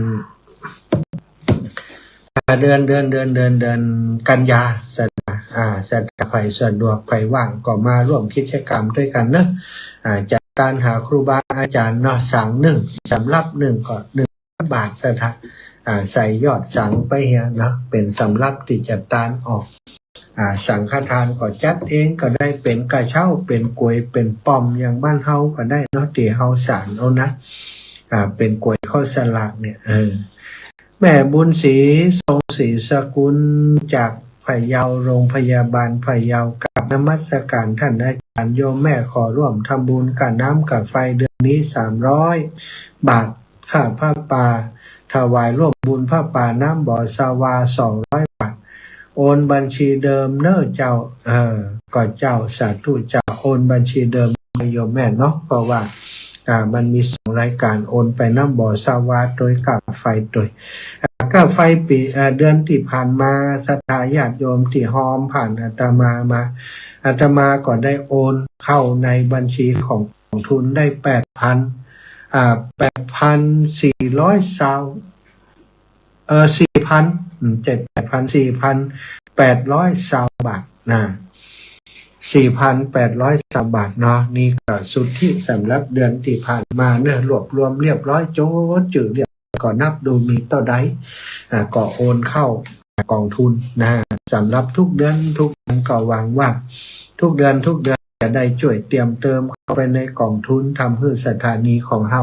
อ่า เดือน เดือน เดือน เดือน เดือนกันยา ศรัทธา อ่า ศรัทธาใผสะดวกใผว่างก็มาร่วมกิจกรรมตวยกั๋นเนาะ อ่า จัดตานหาครูบาอาจ๋ารย์เนาะ สังนึ่ง สำฮับนึ่งก็นึ่งบาท ศรัทธา อ่า ใส่ยอดสังไปเหียเนาะ เป๋นสำฮับตี้จัดตานออก อ่า สังฆทานก็จัดเองก็ได้ เป๋นกระเช้า เป๋นก๋วย เป๋นป๋อม อย่างบ้านเฮาก็ได้เนาะ ตี้เฮาสานเอานะ อ่า เป๋นก๋วยข้าวสลากเนี่ย เออ แม่บุญศรี ทรงศรีสกุล จากพะเยา โรงพยาบาลพะเยา กราบนมัสก๋านต้านอาจ๋ารย์ โยมแม่ขอร่วมทำบุญก๋าน้ำก๋าไฟเดือนนี้สามร้อยบาท ค่าผ้าป่า ถวายร่วมบุญผ้าป่าน้ำบ่อสะวาสองร้อยบาท โอนบัญชีเดิมเน้อเจ้า เออ ก็เจ้า สาธุเจ้า โอนบัญชีเดิมโยมแม่เนาะ เพราะว่า อ่า มันมีสองรายก๋าน โอนไปน้ำบ่อสะวาตวย ค่าไฟตวย อ่า ค่าไฟปี๋ อ่า เดือนตี้ผ่านมา ศรัทธาญาติโยมตี้ฮอมผ่านอาตมามา อาตมาก็ได้โอนเข้าในบัญชีของกองทุนได้แปดพัน อ่า แปดพันสี่ร้อยซาว เออ สี่พัน อืม เจ็ด แปดพัน สี่พันแปดร้อยซาวบาทนะ สี่พันแปดร้อยซาวบาทเนาะ นี่ก็สุทธิสำฮับเดือนตี้ผ่านมาเนาะ รวบรวมเรียบร้อย โจ๊ดจื้อเรียบร้อย ก็นับดูมีเต้าใด อ่า ก็โอนเข้ากองทุนนะ สำฮับทุกเดือน ทุกเดือนก็หวังว่า ทุกเดือน ทุกเดือนจะได้จ้วยเตรียมเติมเข้าไปในกองทุน ทำหื้อสถานีของเฮา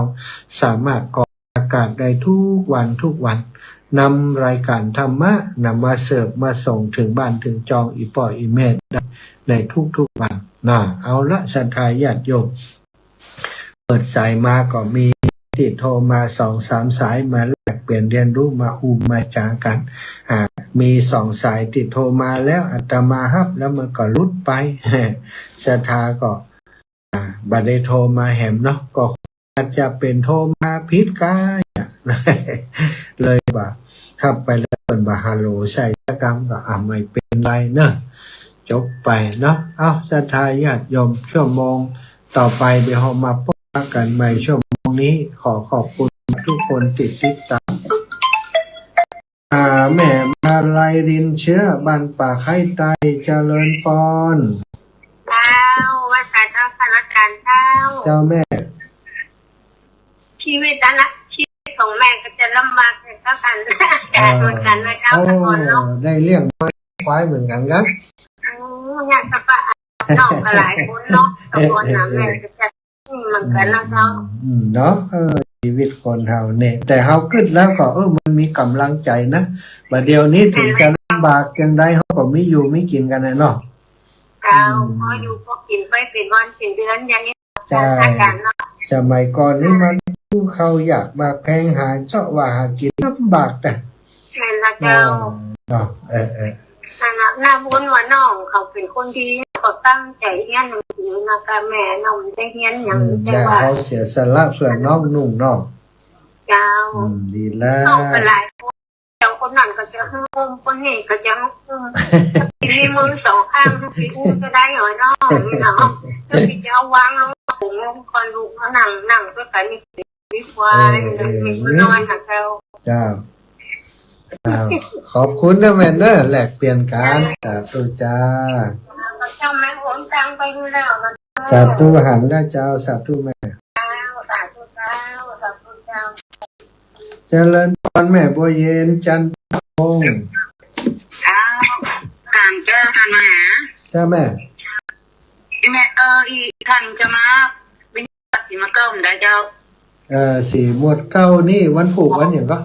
สามารถออกอากาศได้ทุกวัน ทุกวัน นำรายก๋านธรรมะ นำมาเสิร์ฟมาส่งเถิงบ้านเถิงจองอี่ป้ออี่แม่ได้ในทุกๆวันนะ เอาละ ศรัทธาญาติโยม เปิดสายมาก็มีตี้โทรมาสองสามสาย มาแลกเปลี่ยนเฮียนฮู้ มาอู้มาจ๋ากั๋น อ่า มีสองสายตี้โทรมาแล้ว อาตมาฮับแล้วมันก็หลุดไป ศรัทธาก็ อ่า บ่ได้โทรมาแหมเนาะ ก็อาจจะเป๋นโทรมาผิดกา เลยบ่าฮับไปแล้ว เปิ้นบ่าฮัลโหลใส่สักกำ ก็ อ่า ไม่เป๋นไรเนาะ จบไปเนาะ เอ้า ศรัทธาญาติโยม ชั่วโมงต่อไปเดี๋ยวเฮามาปะกั๋นใหม่ ชั่วโมงนี้ขอขอบคุณทุกคนตี้ติดต๋าม อ่า แม่มาลัย รินเชื้อ บ้านป่าไคร้ไต เจริญปอน เจ้า ไหว้สาเจ้า พระรัตนตรัยเจ้า เจ้าแม่ ชีวิตนะ ชีวิตของแม่ก็จะลำบากเหมือนกัน เอ่อ เหมือนกันนะเจ้า เออ ตะกอนเนาะ ได้เลี้ยงควายเหมือนกั๋นกะ อืม อยากจะปะ น้องก็หลายคนเนาะ ตะกอนนะ แม่ก็จะ อืม เหมือนกั๋นนะเจ้า อืม เนาะ เออ ชีวิตคนเฮาเนี่ย แต่เฮากึ๊ดแล้วก็ เออ มันมีก๋ำลังใจ๋นะ บ่าเดี่ยวนี้เถิงจะลำบากจังใด เฮาก็มีอยู่มีกิ๋นกั๋นนะเนาะ เจ้า อืม พออยู่พอกิ๋นไปเป๋นวันเป๋นเดือนอย่างนี้ ใช่ อาจารย์เนาะ สมัยก่อนนี่มัน เจ้า ข้าวยากหมากแพง หาเซาะว่าหากิ๋นลำบากนะ แม่นละเจ้า เนาะ เออ เออ นั่นน่ะ นับว่าน้องเขาเป๋นคนดี เขาตั้งใจ๋เฮียนหนังสือนะ ก้าแม่ น้องบ่ได้เฮียนหยัง อืม แต่ว่า เจ้า เขาเสียสละเปื้อน้องนุ่งเนาะ เจ้า อืม ดีแล้ว น้องก็หลายคน เจ้าคนนั้นก็จะหื้ออุ้ม คนนี้ก็จะหื้ออุ้ม กิ๋นในมือสองข้าง หื้อไปอู้จะได้เหรอน้อง นี่เนาะ จะเอาวางเอาของลงก่อนลูก เอานั่ง นั่งด้วยกั๋นนี่ ดีกว่า เออ เออ มีคนนอนค่ะเจ้า เจ้า เจ้า ขอบคุณนะแม่เนอะ แลกเปลี่ยนกั๋น สาธุเจ้า เจ้าแม่โอนตังไปดูแล้วนะ สาธุหันแล้วเจ้า สาธุแม่ เจ้า สาธุเจ้า สาธุเจ้า เจริญพรแม่บัวเย็น จันทร์ทอง เจ้า ถามเจ้า ถามมาหา เจ้าแม่ อีแม่ เออ อีท่านจะมา สี่หมวดเก้ามันได้เจ้า เอ่อ สี่หมวดเก้านี่วันพูกวันหยังก็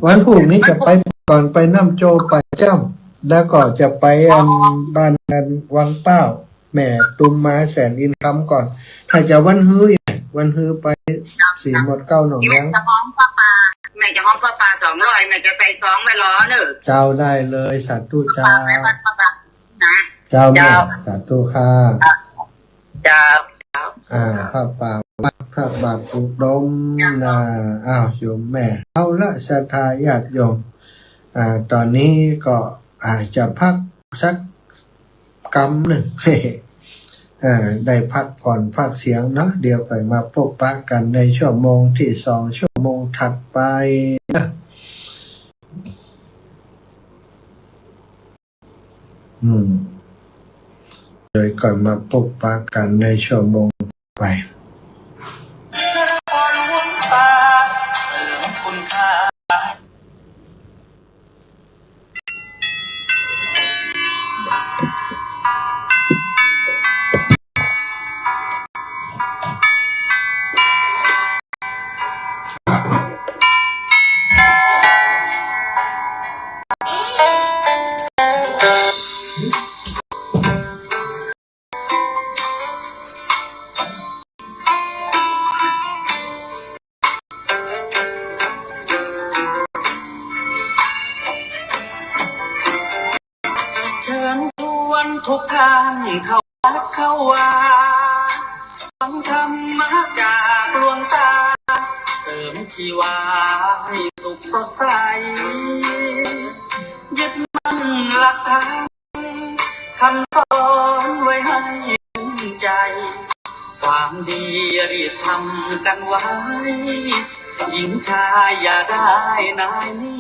วันพูกนี่จะไปก่อน ไปน้ำโจไปจ้ำ แล้วก็จะไปอันบ้านอันวังเป้า แม่ตุมมาแสนอินคำก่อน ถ้าจะวันฮื้อ วันฮื้อไปสี่หมวดเก้าหนองยาง แม่จะฮ้องผ้าป่า แม่จะฮ้องผ้าป่าสองร้อย แม่จะใส่ซองไว้รอเนอะ เจ้า ได้เลย สาธุเจ้า ผ้าป่าแม่วัดผ้าป่านะ เจ้าแม่ เจ้า สาธุค่ะ เจ้า อ่า ผ้าป่าวัดพระบาทอุดมนะ อ้าว โยมแม่ เอาละ ศรัทธาญาติโยม อ่า ตอนนี้ก็ อ่า จะพักสักกำนึ่ง เอ่อ ได้พักผ่อนพักเสียงเนาะ เดี๋ยวค่อยมาพบปะกั๋นในชั่วโมงที่สอง ชั่วโมงถัดไปนะ อืม เดี๋ยวค่อยมาพบปะกั๋นในชั่วโมงไป เชิญชวนทุกท่านเข้าวัดเข้าวา ฟังธรรมะจากหลวงตา เสริมชีวาให้สุขสดใส ยึดมั่นหลักธรรม คำสอนไว้ให้ใจ ความดีรีบทำกันไว้ หญิงชายอย่าได้นายหนี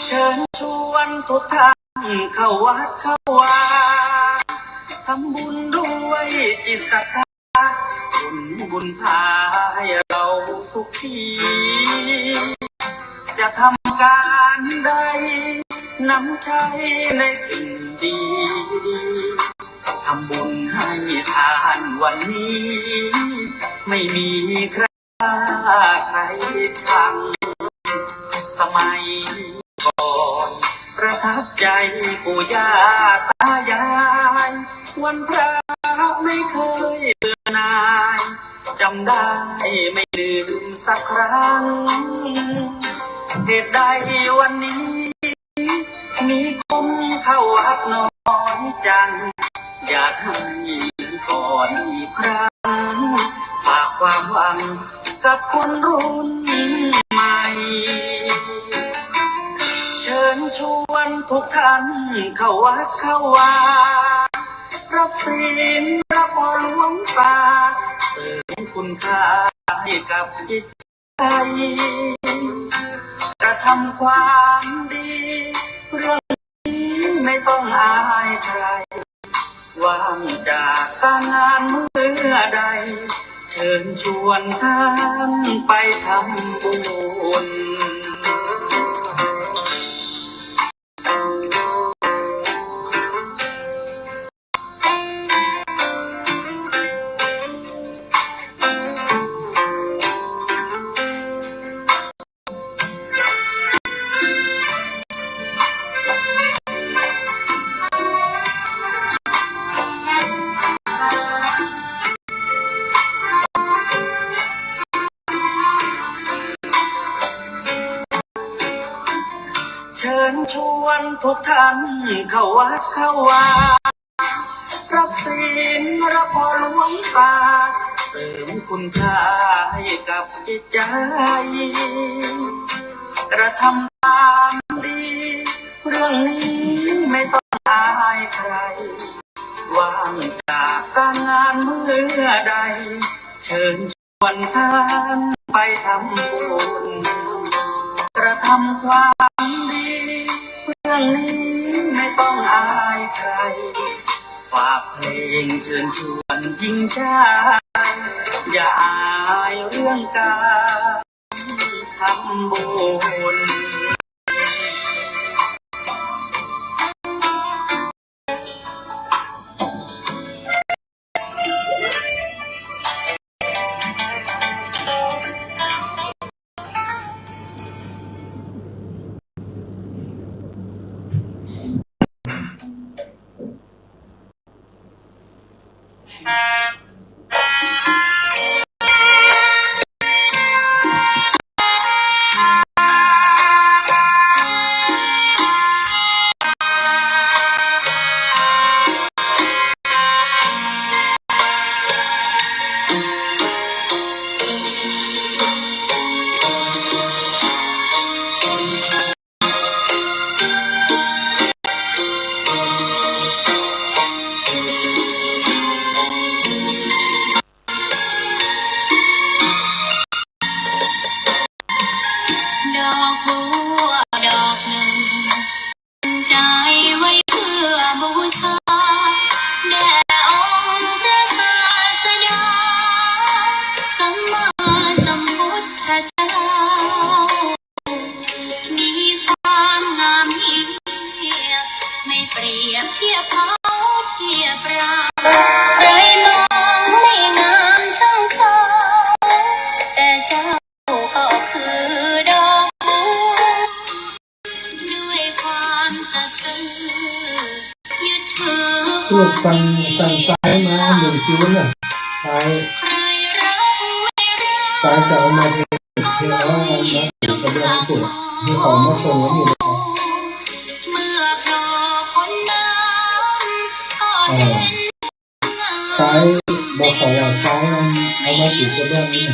เชิญชวนทุกท่านเข้าวัดเข้าวา ทำบุญด้วยจิตศรัทธา ผลบุญพาให้เราสุขี จะทำการใด นำใช้ในสิ่งดีๆ ทำบุญให้ทานวันนี้ ไม่มีใคร ใครชัง สมัยก่อนประทับใจปู่ย่าตายาย วันพระไม่เคยเบื่อหน่าย จำได้ไม่ลืมสักครั้ง เหตุใดวันนี้ มีคนเข้าวัดน้อยจัง อยากให้ก่อนอีกครั้ง ฝากความหวังกับคนรุ่นใหม่ เชิญชวนทุกท่านเข้าวัดเข้าวา รับศีลพระพ่อหลวงตา เสริมคุณค่าให้กับจิต กระทำความดี เรื่องนี้ไม่ต้องอายใคร ว่างจากการงานเมื่อใด เชิญชวนท่านไปทำบุญ เชิญชวนทุกท่านเข้าวัดเข้าวา รับศีลรับพรหลวงตา เสริมคุณค่าให้กับจิตใจ กระทำความดี เรื่องนี้ไม่ต้องอายใคร ว่างจากการงานเมื่อใด เชิญ ชวนท่านไปทำบุญ กระทำความดี เรื่องนี้ไม่ต้องอายใคร ฝากเพลงเชิญชวนยิ่งใหญ่ อย่าอายเรื่องการทำบุญ ดอกบัวดอกหนึ่ง ใจไว้เพื่อบูชา แด่องค์พระศาสดา สัมมาสัมพุทธเจ้า มีความงามเยี่ยม ไม่เปรียบเทียบเขาเทียบเรา ใครมองไม่งามเท่าเขา แต่เจ้าก็คือดอกบัว ด้วยความสัตย์ซื่อ ยึดถือ เลือกฟัง ฟังซ้ายมาหนึ่งคิวเนี่ย ซ้าย ใครรักไม่รัก ซ้ายจะเอามาเท เทเอามา มาติดกระเบื้องให้ถูก ให้เขามาส่งไว้อยู่นะครับ เมื่อโผล่พ้นน้ำก็ อ่า เห็น ซ้าย บอกเขาว่าซ้ายมันเอามาติดกระเบื้องนี่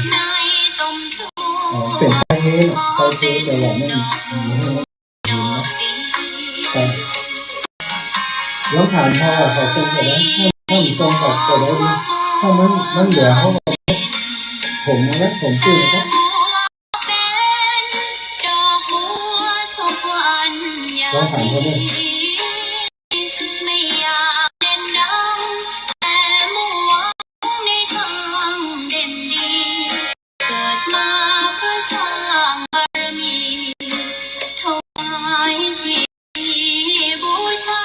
อ๋อ เป๋นไฟเทส ไฟเทส แต่ว่ามัน ครับ ลองถามพ่อเขาส่งก็ได้ ถ้ามันส่งเขาก็ได้นะ ถ้ามัน มันเหลือเขาก็ ผมนะ ผมตื่นครับ ลองถามเขาดู ไม่อยากเด่นดัง แต่มุ่งหวังในทางเด่นดี เกิดมาเพื่อสร้างบารมี ถวายชีพบูชา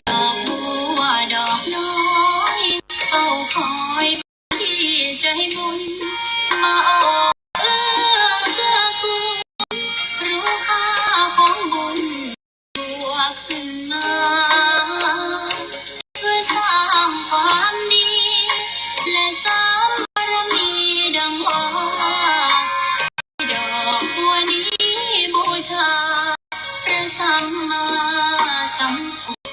ดอกบัวดอกน้อย เฝ้าคอยที่ใจบุญ มาออกเอื้อเกื้อกูล รู้ค่าของบุญ บัวขึ้นมา เพื่อสร้างความดี และสร้างบารมีดังว่า ดอกบัวนี้บูชา พระสัมมาสัมพุท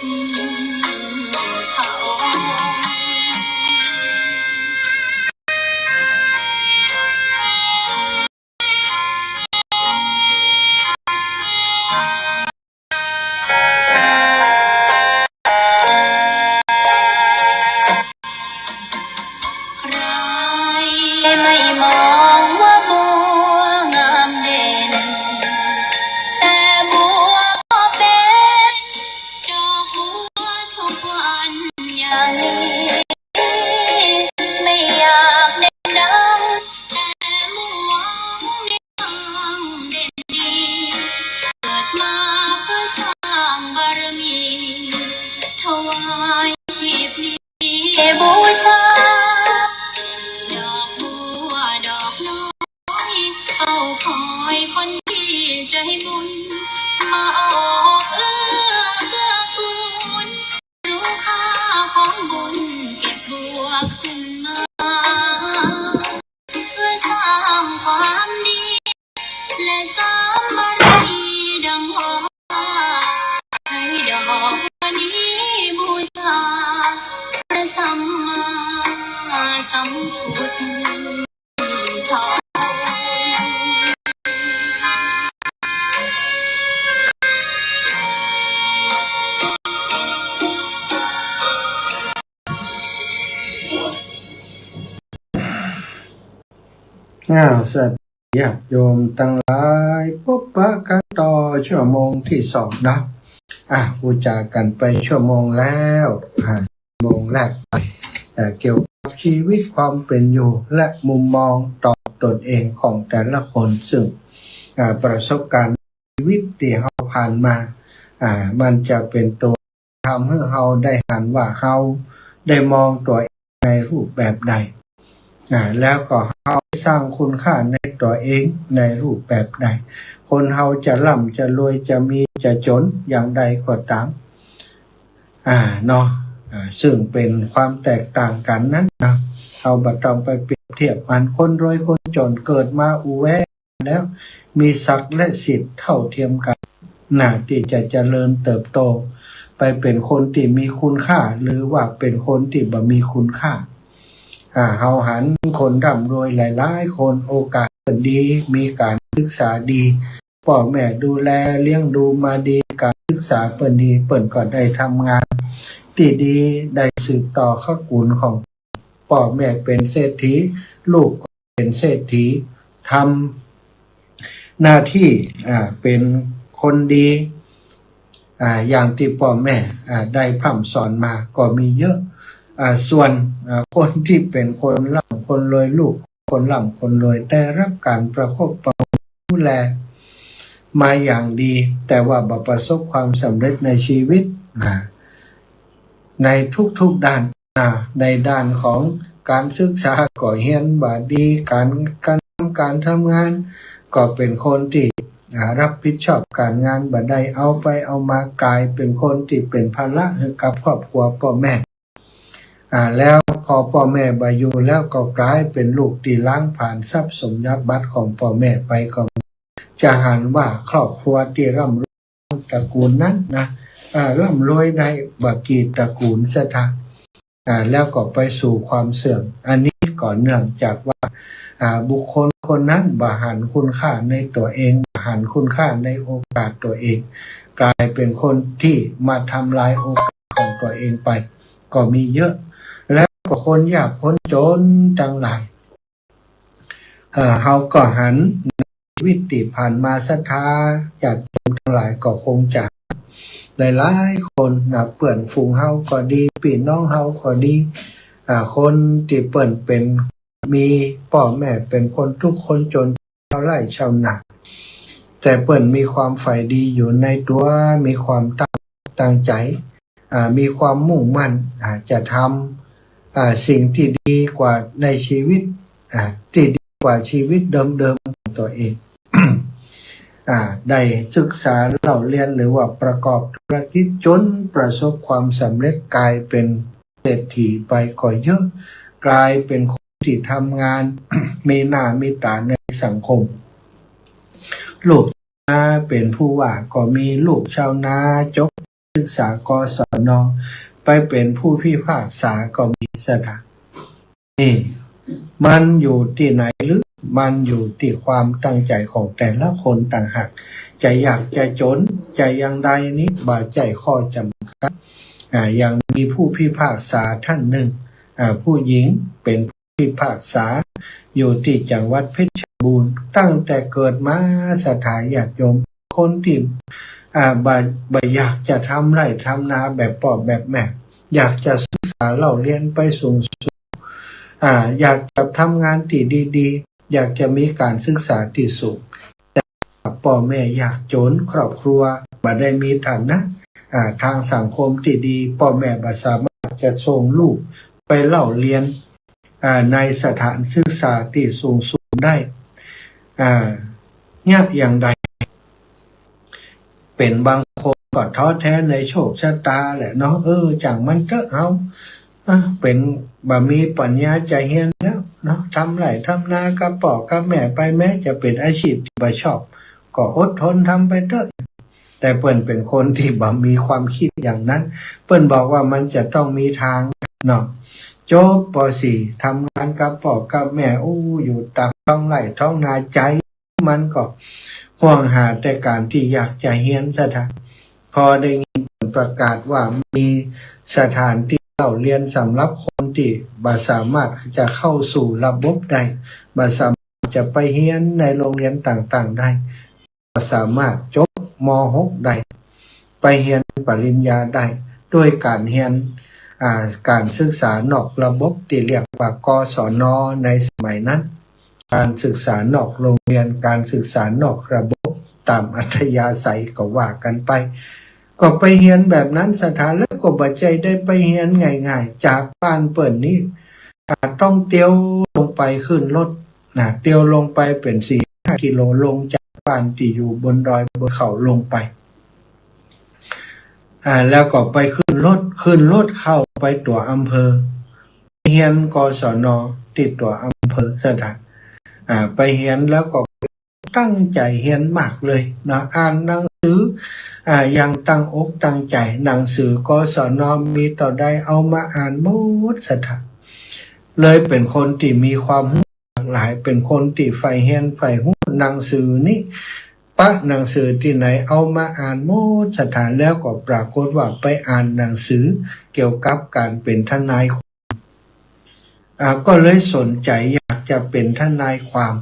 ธองค์ ใครไม่มองว่าบัวงามเด่น แต่บัวก็เป็นดอกบัวทุกวันอย่างนี้ ไม่อยากเด่นดัง แต่มุ่งหวังในทางเด่นดี เกิดมาเพื่อสร้างบารมี ถวายชีพนี้บูชา ดอกบัวดอก อ้าว สวัสดีญาติโยมตังหลาย ปะกั๋นต่อชั่วโมงตี้สองนะ อ่ะ อู้จ๋ากั๋นไปชั่วโมงแล้ว อ่ะ ชั่วโมงแรกไป อ่ะ เกี่ยวกับชีวิตความเป๋นอยู่ และมุมมองต่อตนเองของแต่ละคน ซึ่ง อ่ะ ประสบการณ์ชีวิตตี้เฮาผ่านมา อ่ะ มันจะเป๋นตั๋ว ทำหื้อเฮาได้หันว่าเฮาได้มองตั๋วเองในรูปแบบใด อ่า แล้วก็เฮาสร้างคุณค่าในตั๋วเองในรูปแบบใด คนเฮาจะร่ำจะรวย จะมีจะจ๋นอย่างใดก็ต๋าม อ่า เนาะ อ่า ซึ่งเป๋นความแตกต่างกั๋นนั้นนะ เฮาบ่ต้องไปเปรียบเทียบหันคนรวยคนจ๋น เกิดมาอู้แว แล้วมีศักดิ์และสิทธิ์เท่าเทียมกั๋น น่าตี้จะเจริญเติบโต ไปเป๋นคนตี้มีคุณค่า หรือว่าเป๋นคนตี้บ่มีคุณค่า อ่า เฮาหันคนร่ำรวยหลายๆ คน โอกาสเปิ้นดี มีก๋านศึกษาดี ป้อแม่ดูแลเลี้ยงดูมาดี ก๋านศึกษาเปิ้นดี เปิ้นก็ได้ทำงานตี้ดี ได้สืบต่อตระกูลของ ป้อแม่เป๋นเศรษฐี ลูกก็เป๋นเศรษฐี ทำหน้าตี้ อ่า เป๋นคนดี อ่า อย่างตี้ป้อแม่ อ่า ได้พร่ำสอนมาก็มีเยอะ อ่า ส่วน อ่า คนตี้เป๋นคนร่ำคนรวย ลูกคนร่ำคนรวย ได้ฮับก๋านประคบประหงมดูแลมาอย่างดี แต่ว่าบ่ประสบความสำเร็จในชีวิต อ่า ในทุกๆ ด้าน อ่า ในด้านของก๋านศึกษาก็เฮียนบ่ดี ก๋าน ก๋าน ก๋านทำงานก็เป๋นคนตี้ อ่า ฮับผิดชอบก๋านงานบ่ได้ เอาไปเอามาก๋ายเป๋นคนตี้เป๋นภาระหื้อกับครอบครัวป้อแม่ อ่า แล้วพอป้อแม่บ่อยู่แล้วก็ก๋ายเป๋นลูกตี้ล้างผลาญทรัพย์สมบัติของป้อแม่ไปก็ จะหันว่าครอบครัวตี้ร่ำรวยตระกูลนั้นนะ อ่า ร่ำรวยได้บ่กี่ตระกูลเสียที อ่า แล้วก็ไปสู่ความเสื่อม อันนี้ก็เนื่องจากว่า อ่า บุคคลคนนั้นบ่หันคุณค่าในตั๋วเอง บ่หันคุณค่าในโอกาสตั๋วเอง ก๋ายเป๋นคนตี้มาทำลายโอกาสของตั๋วเองไป ก็มีเยอะ แล้วก็คนยากคนจ๋นตังหลาย เอ่อ เฮาก็หันในชีวิตตี้ผ่านมา ศรัทธาญาติโยมตังหลายก็คงจะหลายๆ คนนะ เปื้อนฝูงเฮาก็ดี ปี้น้องเฮาก็ดี อ่า คนตี้เปิ้นเป๋น มีป้อแม่เป๋นคนตุ๊กข์คนจ๋น ชาวไร่ชาวนา แต่เปิ้นมีความใฝ่ดีอยู่ในตั๋ว มีความตั้ง ตั้งใจ๋ อ่า มีความมุ่งมั่น อ่า จะทำ อ่า สิ่งตี้ดีกว่าในชีวิต อ่า ตี้ดีกว่าชีวิตเดิมๆ ของตั๋วเอง อ่า ได้ศึกษาเล่าเรียนหรือว่าประกอบธุรกิจจ๋นประสบความสำเร็จก๋ายเป๋นเศรษฐีไปก็เยอะ ก๋ายเป๋นคนตี้ทำงาน มีหน้ามีต๋าในสังคม ลูกชาวนาเป๋นผู้ว่าก็มี ลูกชาวนาจบ ศึกษา กศน ไปเป๋นผู้พิพากษาก็มี ศรัทธา นี่ มันอยู่ตี้ไหนหรือ มันอยู่ตี้ความตั้งใจ๋ของแต่ละคนต่างหาก จะยากจะจ๋น จะอย่างใดนี้บ่ใจ้ข้อจ๋ำกัด อ่า อย่างมีผู้พิพากษาต้านนึ่ง อ่า ผู้หญิงเป๋นผู้พิพากษาอยู่ตี้จังหวัดเพชรบูรณ์ ตั้งแต่เกิดมา ศรัทธาญาติโยม คนตี้ อ่า บ่ บ่อยากจะทำไร่ทำนาแบบป้อแบบแม่ อยากจะศึกษาเล่าเรียนไปสูงๆ อ่า อยากจะทำงานตี้ดีๆ อยากจะมีก๋านศึกษาตี้สูง แต่ป้อแม่ยากจ๋น ครอบครัวบ่ได้มีฐานะ อ่า ตางสังคมตี้ดี ป้อแม่บ่สามารถจะส่งลูกไปเล่าเรียน อ่า ในสถานศึกษาตี้สูงๆ ได้ อ่า เยียะอย่างใด เป๋นบางคนก็ท้อแท้ในโชคชะตาแหละเนาะ เออ จ่างมันเต๊อะ เฮา อ่ะ เป๋นบ่มีปัญญาจะเฮียนแล้วเนาะ ทำไร่ทำนากับป้อกับแม่ไป แม้จะเป๋นอาชีพตี้บ่ชอบ ก็อดทนทำไปเต๊อะ แต่เปิ้นเป๋นคนตี้บ่มีความกึ๊ดอย่างนั้น เปิ้นบอกว่ามันจะต้องมีตางเนาะ จบ ป.สี่ ทำงานกับป้อกับแม่ อู้ อยู่ต๋ามท้องไร่ท้องนา ใจ๋มันก็ห่วงหาแต่ก๋านตี้อยากจะเฮียน ศรัทธา พอได้ยินเปิ้นประกาศว่ามีสถานตี้เล่าเรียนสำหรับคนตี้บ่สามารถจะเข้าสู่ระบบได้ บ่สามารถ จะไปเฮียนในโรงเรียนต่างๆ ได้ ก็สามารถจบ ม.หก ได้ ไปเฮียนปริญญาได้ ด้วยก๋านเฮียน อ่า ก๋านศึกษานอกระบบตี้เรียกว่า กศน. ในสมัยนั้น ก๋านศึกษานอกโรงเรียน ก๋านศึกษานอกระบบ ต๋ามอัธยาศัยก็ว่ากั๋นไป ก็ไปเฮียนแบบนั้นเจ้า แล้วก็บ่ใจ้ได้ไปเฮียนง่ายๆ จากบ้านเปิ้นนี้ อ่า ต้องเตียวลงไปขึ้นรถ นะ เตียวลงไปเป๋นสี่ห้ากิโล ลงจากบ้านตี้อยู่บนดอยบนเขาลงไป อ่า แล้วก็ไปขึ้นรถ ขึ้นรถเข้าไปตั๋วอำเภอ เฮียน กศน. ตี้ตั๋วอำเภอเจ้า อ่า ไปเฮียนแล้วก็ตั้งใจ๋เฮียนมากเลยนะ อ่านหนังสือ อ่า อย่างตั้งอกตั้งใจ๋ หนังสือ กศน. มีเต้าใดเอามาอ่านหมดเจ้า เลยเป๋นคนตี้มีความฮู้ หลากหลาย เป๋นคนตี้ใฝ่เฮียนใฝ่ฮู้ หนังสือนี้ ปะหนังสือตี้ไหนเอามาอ่านหมดเจ้า แล้วก็ปรากฏว่าไปอ่านหนังสือเกี่ยวกับก๋านเป๋นทนายความ อ่า ก็เลยสนใจ๋อยากจะเป๋นทนายความ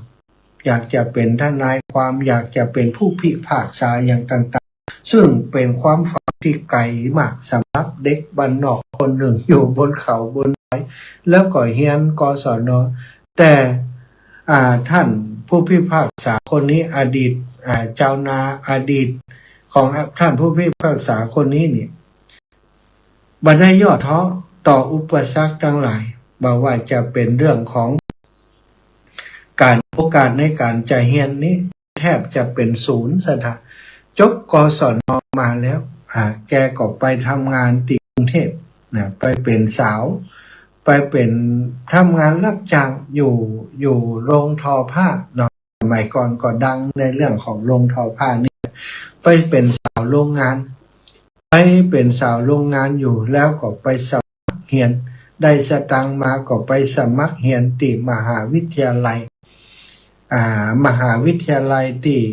อยากจะเป๋นทนายความ อยากจะเป๋นผู้พิพากษาอย่างต่างๆ ซึ่งเป๋นความฝันตี้ไก๋มากสำหรับเด็กบ้านนอกคนนึ่ง อยู่บนเขาบนดอย แล้วก็เฮียน กศน. แต่ อ่า ท่านผู้พิพากษาคนนี้ อดีต อ่า จาวนา อดีตของท่านผู้พิพากษาคนนี้นี่ บ่ได้ย่อท้อต่ออุปสรรคตังหลาย บ่ว่าจะเป๋นเรื่องของก๋าน โอกาสในก๋านจะเฮียนนี้ แทบจะเป๋นศูนย์เจ้า จบ กศน. มาแล้ว อ่า แกก็ไปทำงานตี้กรุงเทพฯ นะ ไปเป๋นสาว ไปเป๋น ทำงานรับจ้างอยู่ อยู่โรงทอผ้าเนาะ สมัยก่อนก็ดังในเรื่องของโรงทอผ้านี่ ไปเป๋นสาวโรงงาน ไปเป๋นสาวโรงงานอยู่ แล้วก็ไปสมัครเฮียน ได้สตางค์มาก็ไปสมัครเฮียนตี้มหาวิทยาลัย อ่า มหาวิทยาลัยตี้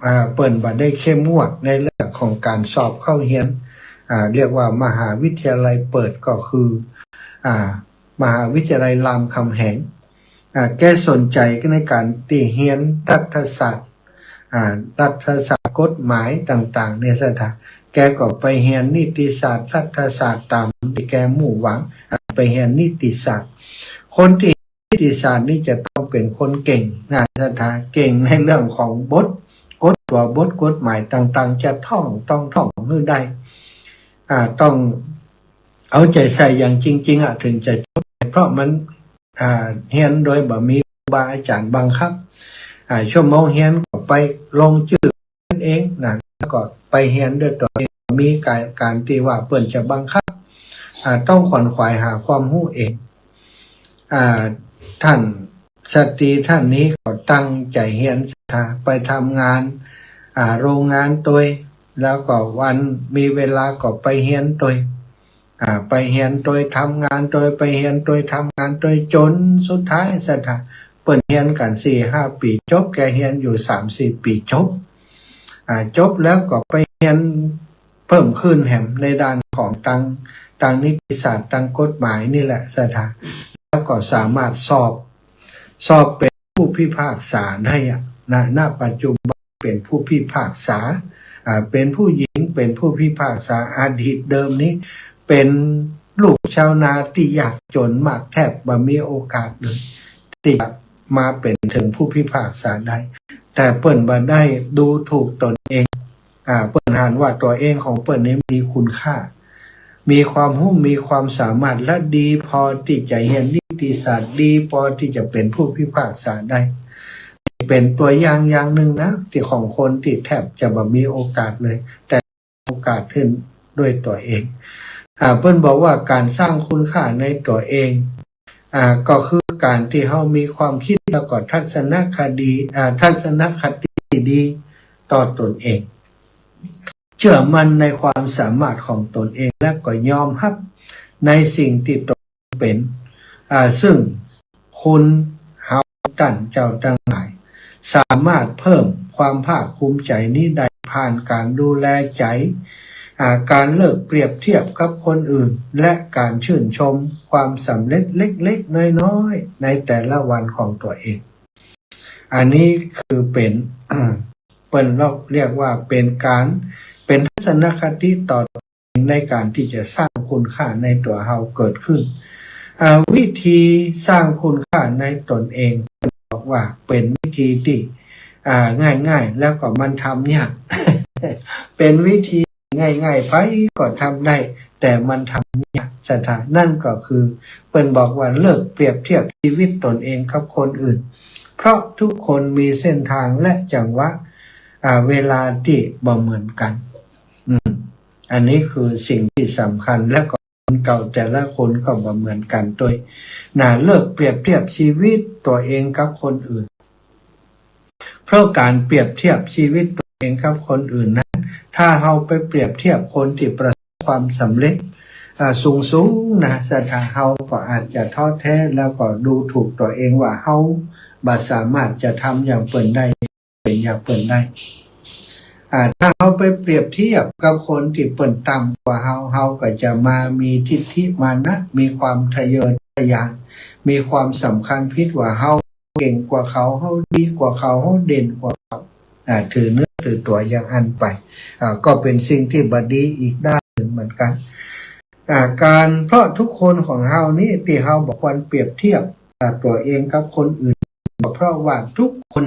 อ่า เปิ้นบ่ได้เข้มงวดในเรื่องของก๋านสอบเข้าเฮียน อ่า เรียกว่ามหาวิทยาลัยเปิด ก็คือ อ่า มหาวิทยาลัยรามคำแหง อ่า แกสนใจ๋ในก๋านตี้เฮียนรัฐศาสตร์ อ่า รัฐศาสตร์ กฎหมายต่างๆ เนี่ยเจ้า แกก็ไปเฮียนนิติศาสตร์ รัฐศาสตร์ ต๋ามตี้แกมุ่งหวัง อ่า ไปเฮียนนิติศาสตร์ คนตี้ นิติศาสตร์นี่จะต้องเป๋นคนเก่งนะเจ้า เก่งในเรื่องของบท กฎ ตั๋วบทกฎหมายต่างๆ จะท่อง ต้องท่องหื้อได้ อ่า ต้องเอาใจ๋ใส่อย่างจริงๆ อ่ะ เถิงจะจบ เพราะมัน อ่า เฮียนโดยบ่มีครูบาอาจ๋ารย์บังคับ อ่า ชั่วโมงเฮียนก็ไปลงจื้อ เองนะ แล้วก็ไปเฮียนด้วยตั๋วเอง มีก๋าน ก๋านตี้ว่าเปิ้นจะบังคับ อ่า ต้องขวนขวายหาความฮู้เอง อ่า ท่านสตรีท่านนี้ก็ตั้งใจ๋เฮียนเจ้า ไปทำงาน อ่า โรงงานตวย แล้วก็วันมีเวลาก็ไปเฮียนตวย อ่า ไปเฮียนตวย ทำงานตวย ไปเฮียนตวย ทำงานตวย จ๋นสุดท้ายเจ้า เปิ้นเฮียนกั๋นสี่ห้าปี๋จบ แกเฮียนอยู่สามสี่ปี๋จบ อ่า จบแล้วก็ไปเฮียนเพิ่มขึ้นแหมในด้านของตาง ตางนิติศาสตร์ ตางกฎหมายนี่แหละเจ้า แล้วก็สามารถสอบ สอบเป๋นผู้พิพากษาได้อะนะ ณ ปัจจุบันเป๋นผู้พิพากษา อ่า เป๋นผู้หญิง เป๋นผู้พิพากษา อดีตเดิมนี้ เป๋นลูกชาวนาตี้ยากจ๋นมาก แทบบ่มีโอกาสเลย ตี้จะมาเป๋นเถิงผู้พิพากษาได้ แต่เปิ้นบ่ได้ดูถูกตนเอง อ่า เปิ้นหันว่าตั๋วเองของเปิ้นนี้มีคุณค่า มีความฮู้ มีความสามารถ และดีพอตี้จะเฮียนนิติศาสตร์ ดีพอตี้จะเป๋นผู้พิพากษาได้ เป๋นตั๋วอย่างอย่างนึ่งนะ ตี้ของคนตี้แทบจะบ่มีโอกาสเลย แต่โอกาสขึ้นด้วยตั๋วเอง อ่า เปิ้นบอกว่าก๋านสร้างคุณค่าในตั๋วเอง อ่า ก็คือก๋านตี้เฮามีความกึ๊ด แล้วก็ทัศนคติ อ่า ทัศนคติดีต่อตนเอง เจื้อมั่นในความสามารถของตนเอง และก็ยอมฮับในสิ่งตี้ตนเป๋น อ่า ซึ่งคุณเฮาต้านเจ้าตังหลาย สามารถเพิ่มความภาคภูมิใจ๋นี้ได้ผ่านก๋านดูแลใจ๋ อ่า ก๋านเลิกเปรียบเทียบกับคนอื่น และก๋านชื่นชมความสำเร็จเล็กๆ น้อยๆ ในแต่ละวันของตั๋วเอง อันนี้คือเป๋น เปิ้นเรียกว่าเป๋นก๋าน เป๋นทัศนคติต่อ ในก๋านตี้จะสร้างคุณค่าในตั๋วเฮาเกิดขึ้น อ่า วิธีสร้างคุณค่าในต๋นเอง บอกว่าเป๋นวิธีตี้ อ่า ง่ายๆ แล้วก็มันทำยาก เป๋นวิธีง่ายๆ ใผก็ทำได้ แต่มันทำยาก ศรัทธา นั่นก็คือ เปิ้นบอกว่าเลิกเปรียบเทียบชีวิตตนเองกับคนอื่น เพราะทุกคนมีเส้นทางและจังหวะ อ่า เวลาตี้บ่เหมือนกั๋น อืม อันนี้คือสิ่งตี้สำคัญ แล้วก็คนเก่าแต่ละคนก็บ่เหมือนกั๋นตวย นะ เลิกเปรียบเทียบชีวิตตั๋วเองกับคนอื่น เพราะก๋านเปรียบเทียบชีวิตตั๋วเองกับคนอื่นนั้น ถ้าเฮาไปเปรียบเทียบคนตี้ประสบความสำเร็จ อ่า สูงๆ นะ ศรัทธา เฮาก็อาจจะท้อแท้ แล้วก็ดูถูกตั๋วเองว่าเฮาบ่สามารถจะทำอย่างเปิ้นได้ เป๋นอย่างเปิ้นได้ อ่า ถ้าเฮาไปเปรียบเทียบกับคนตี้เปิ้นต่ำกว่าเฮา เฮาก็จะมามีทิฐิมานะ มีความทะเยอทะยาน มีความสำคัญผิดว่าเฮาเก่งกว่าเขา เฮาดีกว่าเขา เฮาเด่นกว่าเขา อ่า ถือเนื้อถือตั๋วอย่างอั้นไป อ่า ก็เป๋นสิ่งตี้บ่ดีอีกด้านหนึ่งเหมือนกั๋น อ่า ก๋าน เพราะทุกคนของเฮานี้ตี้เฮาบ่ควรเปรียบเทียบ อ่า ตั๋วเองกับคนอื่น ก็เพราะว่าทุกคน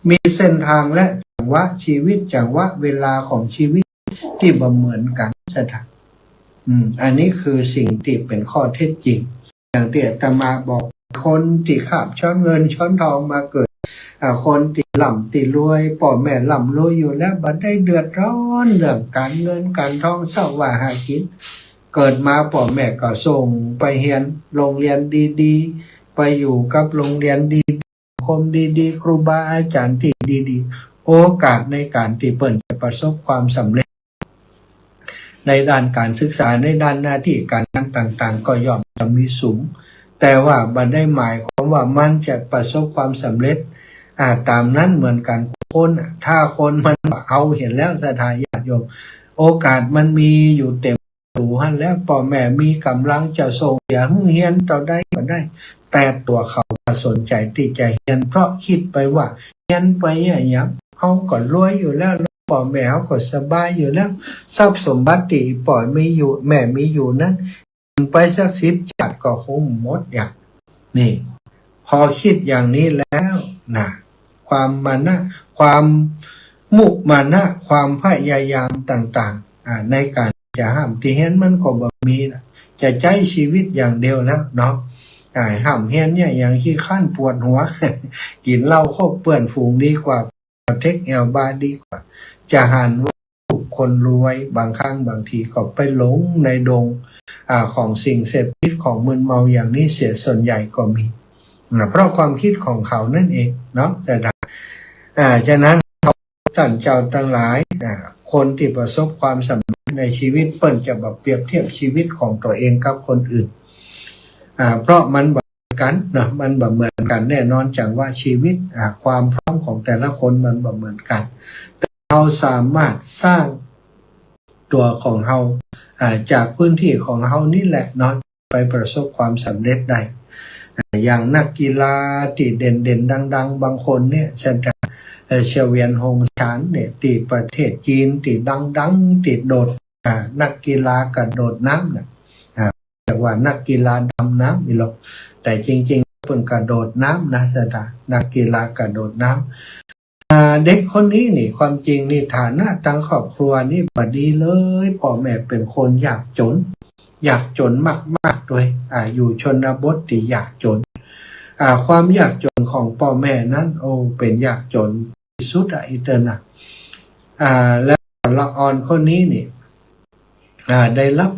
มีเส้นทางและจังหวะชีวิต จังหวะเวลาของชีวิตตี้บ่เหมือนกั๋น ศรัทธา อืม อันนี้คือสิ่งตี้เป๋นข้อเท็จจริง อย่างตี้อาตมาบอก คนตี้คาบช้อนเงินช้อนทองมาเกิด อ่า คนตี้ร่ำตี้รวย ป้อแม่ร่ำรวยอยู่แล้ว บ่ได้เดือดร้อนเรื่องก๋านเงินก๋านทอง เซาะว่าหากิ๋น เกิดมาป้อแม่ก็ส่งไปเฮียนโรงเรียนดีๆ ไปอยู่กับโรงเรียนดีๆ สังคมดีๆ ครูบาอาจ๋ารย์ตี้ดีๆ โอกาสในก๋านตี้เปิ้นจะประสบความสำเร็จ ในด้านก๋านศึกษา ในด้านหน้าตี้ก๋านงานต่างๆ ก็ย่อมจะมีสูง แต่ว่าบ่ได้หมายความว่ามันจะประสบความสำเร็จ อ่า ต๋ามนั้นเหมือนกั๋น คน ถ้าคนมันบ่เอา หันแล้ว ศรัทธาญาติโยม โอกาสมันมีอยู่เต็ม ตั๋วหั้นแล้ว ป้อแม่มีก๋ำลังจะส่งเสียหื้อเฮียนเต้าใดก็ได้ แต่ตั๋วเขาบ่สนใจ๋ตี้จะเฮียน เพราะกึ๊ดไปว่า เฮียนไปอะหยัง เฮาก็รวยอยู่แล้ว ป้อแม่เฮาก็สบายอยู่แล้ว ทรัพย์สมบัติตี้ป้อมีอยู่ แม่มีอยู่นั้น ไปสักสิบชาติก็คงหมดอย่าง นี่ พอกึ๊ดอย่างนี้แล้วนะ ความมานะ ความมุมานะ ความพยายามต่างๆ อ่า ในก๋านจะห้ามตี้เฮียนมันก็บ่มีละ จะใจ๊ชีวิตอย่างเดียวแล้วเนาะ อ่า ห้ามเฮียนเนี่ยอย่างขี้คร้านปวดหัว กิ๋นเหล้าคบเปื้อนฝูงดีกว่า เทคแอลบาร์ดีกว่า จะหันว่าลูกคนรวย บางครั้งบางทีก็ไปหลงในดง อ่า ของสิ่งเสพติด ของมึนเมาอย่างนี้เสียส่วนใหญ่ก็มี นะ เพราะความกึ๊ดของเขานั่นเองเนาะ แต่ถ้า อ่า ฉะนั้น ท่านเจ้าตังหลาย อ่า คนตี้ประสบความสำเร็จในชีวิต เปิ้นจะบ่เปรียบเทียบชีวิตของตั๋วเองกับคนอื่น อ่า เพราะมันบ่เหมือนกั๋นเนาะ มันบ่เหมือนกั๋นแน่นอน จังหวะชีวิต อ่า ความพร้อมของแต่ละคนมันบ่เหมือนกั๋น แต่เฮาสามารถสร้างตั๋วของเฮา อ่า จากพื้นที่ของเฮานี่แหละเนาะ ไปประสบความสำเร็จได้ อ่า อย่างนักกีฬาตี้เด่นๆ ดังๆ บางคนเนี่ย เช่น เอ่อ เสี่ยวเหวียนหงฉานเนี่ย ตี้ประเทศจีน ตี้ดังๆ ตี้โดด อ่า นักกีฬากระโดดน้ำน่ะ อ่า เรียกว่านักกีฬาดำน้ำนี่หรอก แต่จริงๆ เปิ้นกระโดดน้ำนะ ศรัทธา นักกีฬากระโดดน้ำ อ่า เด็กคนนี้นี่ ความจริงนี่ ฐานะตางครอบครัวนี่บ่ดีเลย ป้อแม่เป๋นคนยากจ๋น ยากจ๋นมากๆ ตวย อ่า อยู่ชนบทตี้ยากจ๋น อ่า ความยากจ๋นของป้อแม่นั้น โอ้ เป๋นยากจ๋นตี้สุดอะ อีเตอร์นะ อ่า แล้วละอ่อนคนนี้นี่ อ่า ได้รับ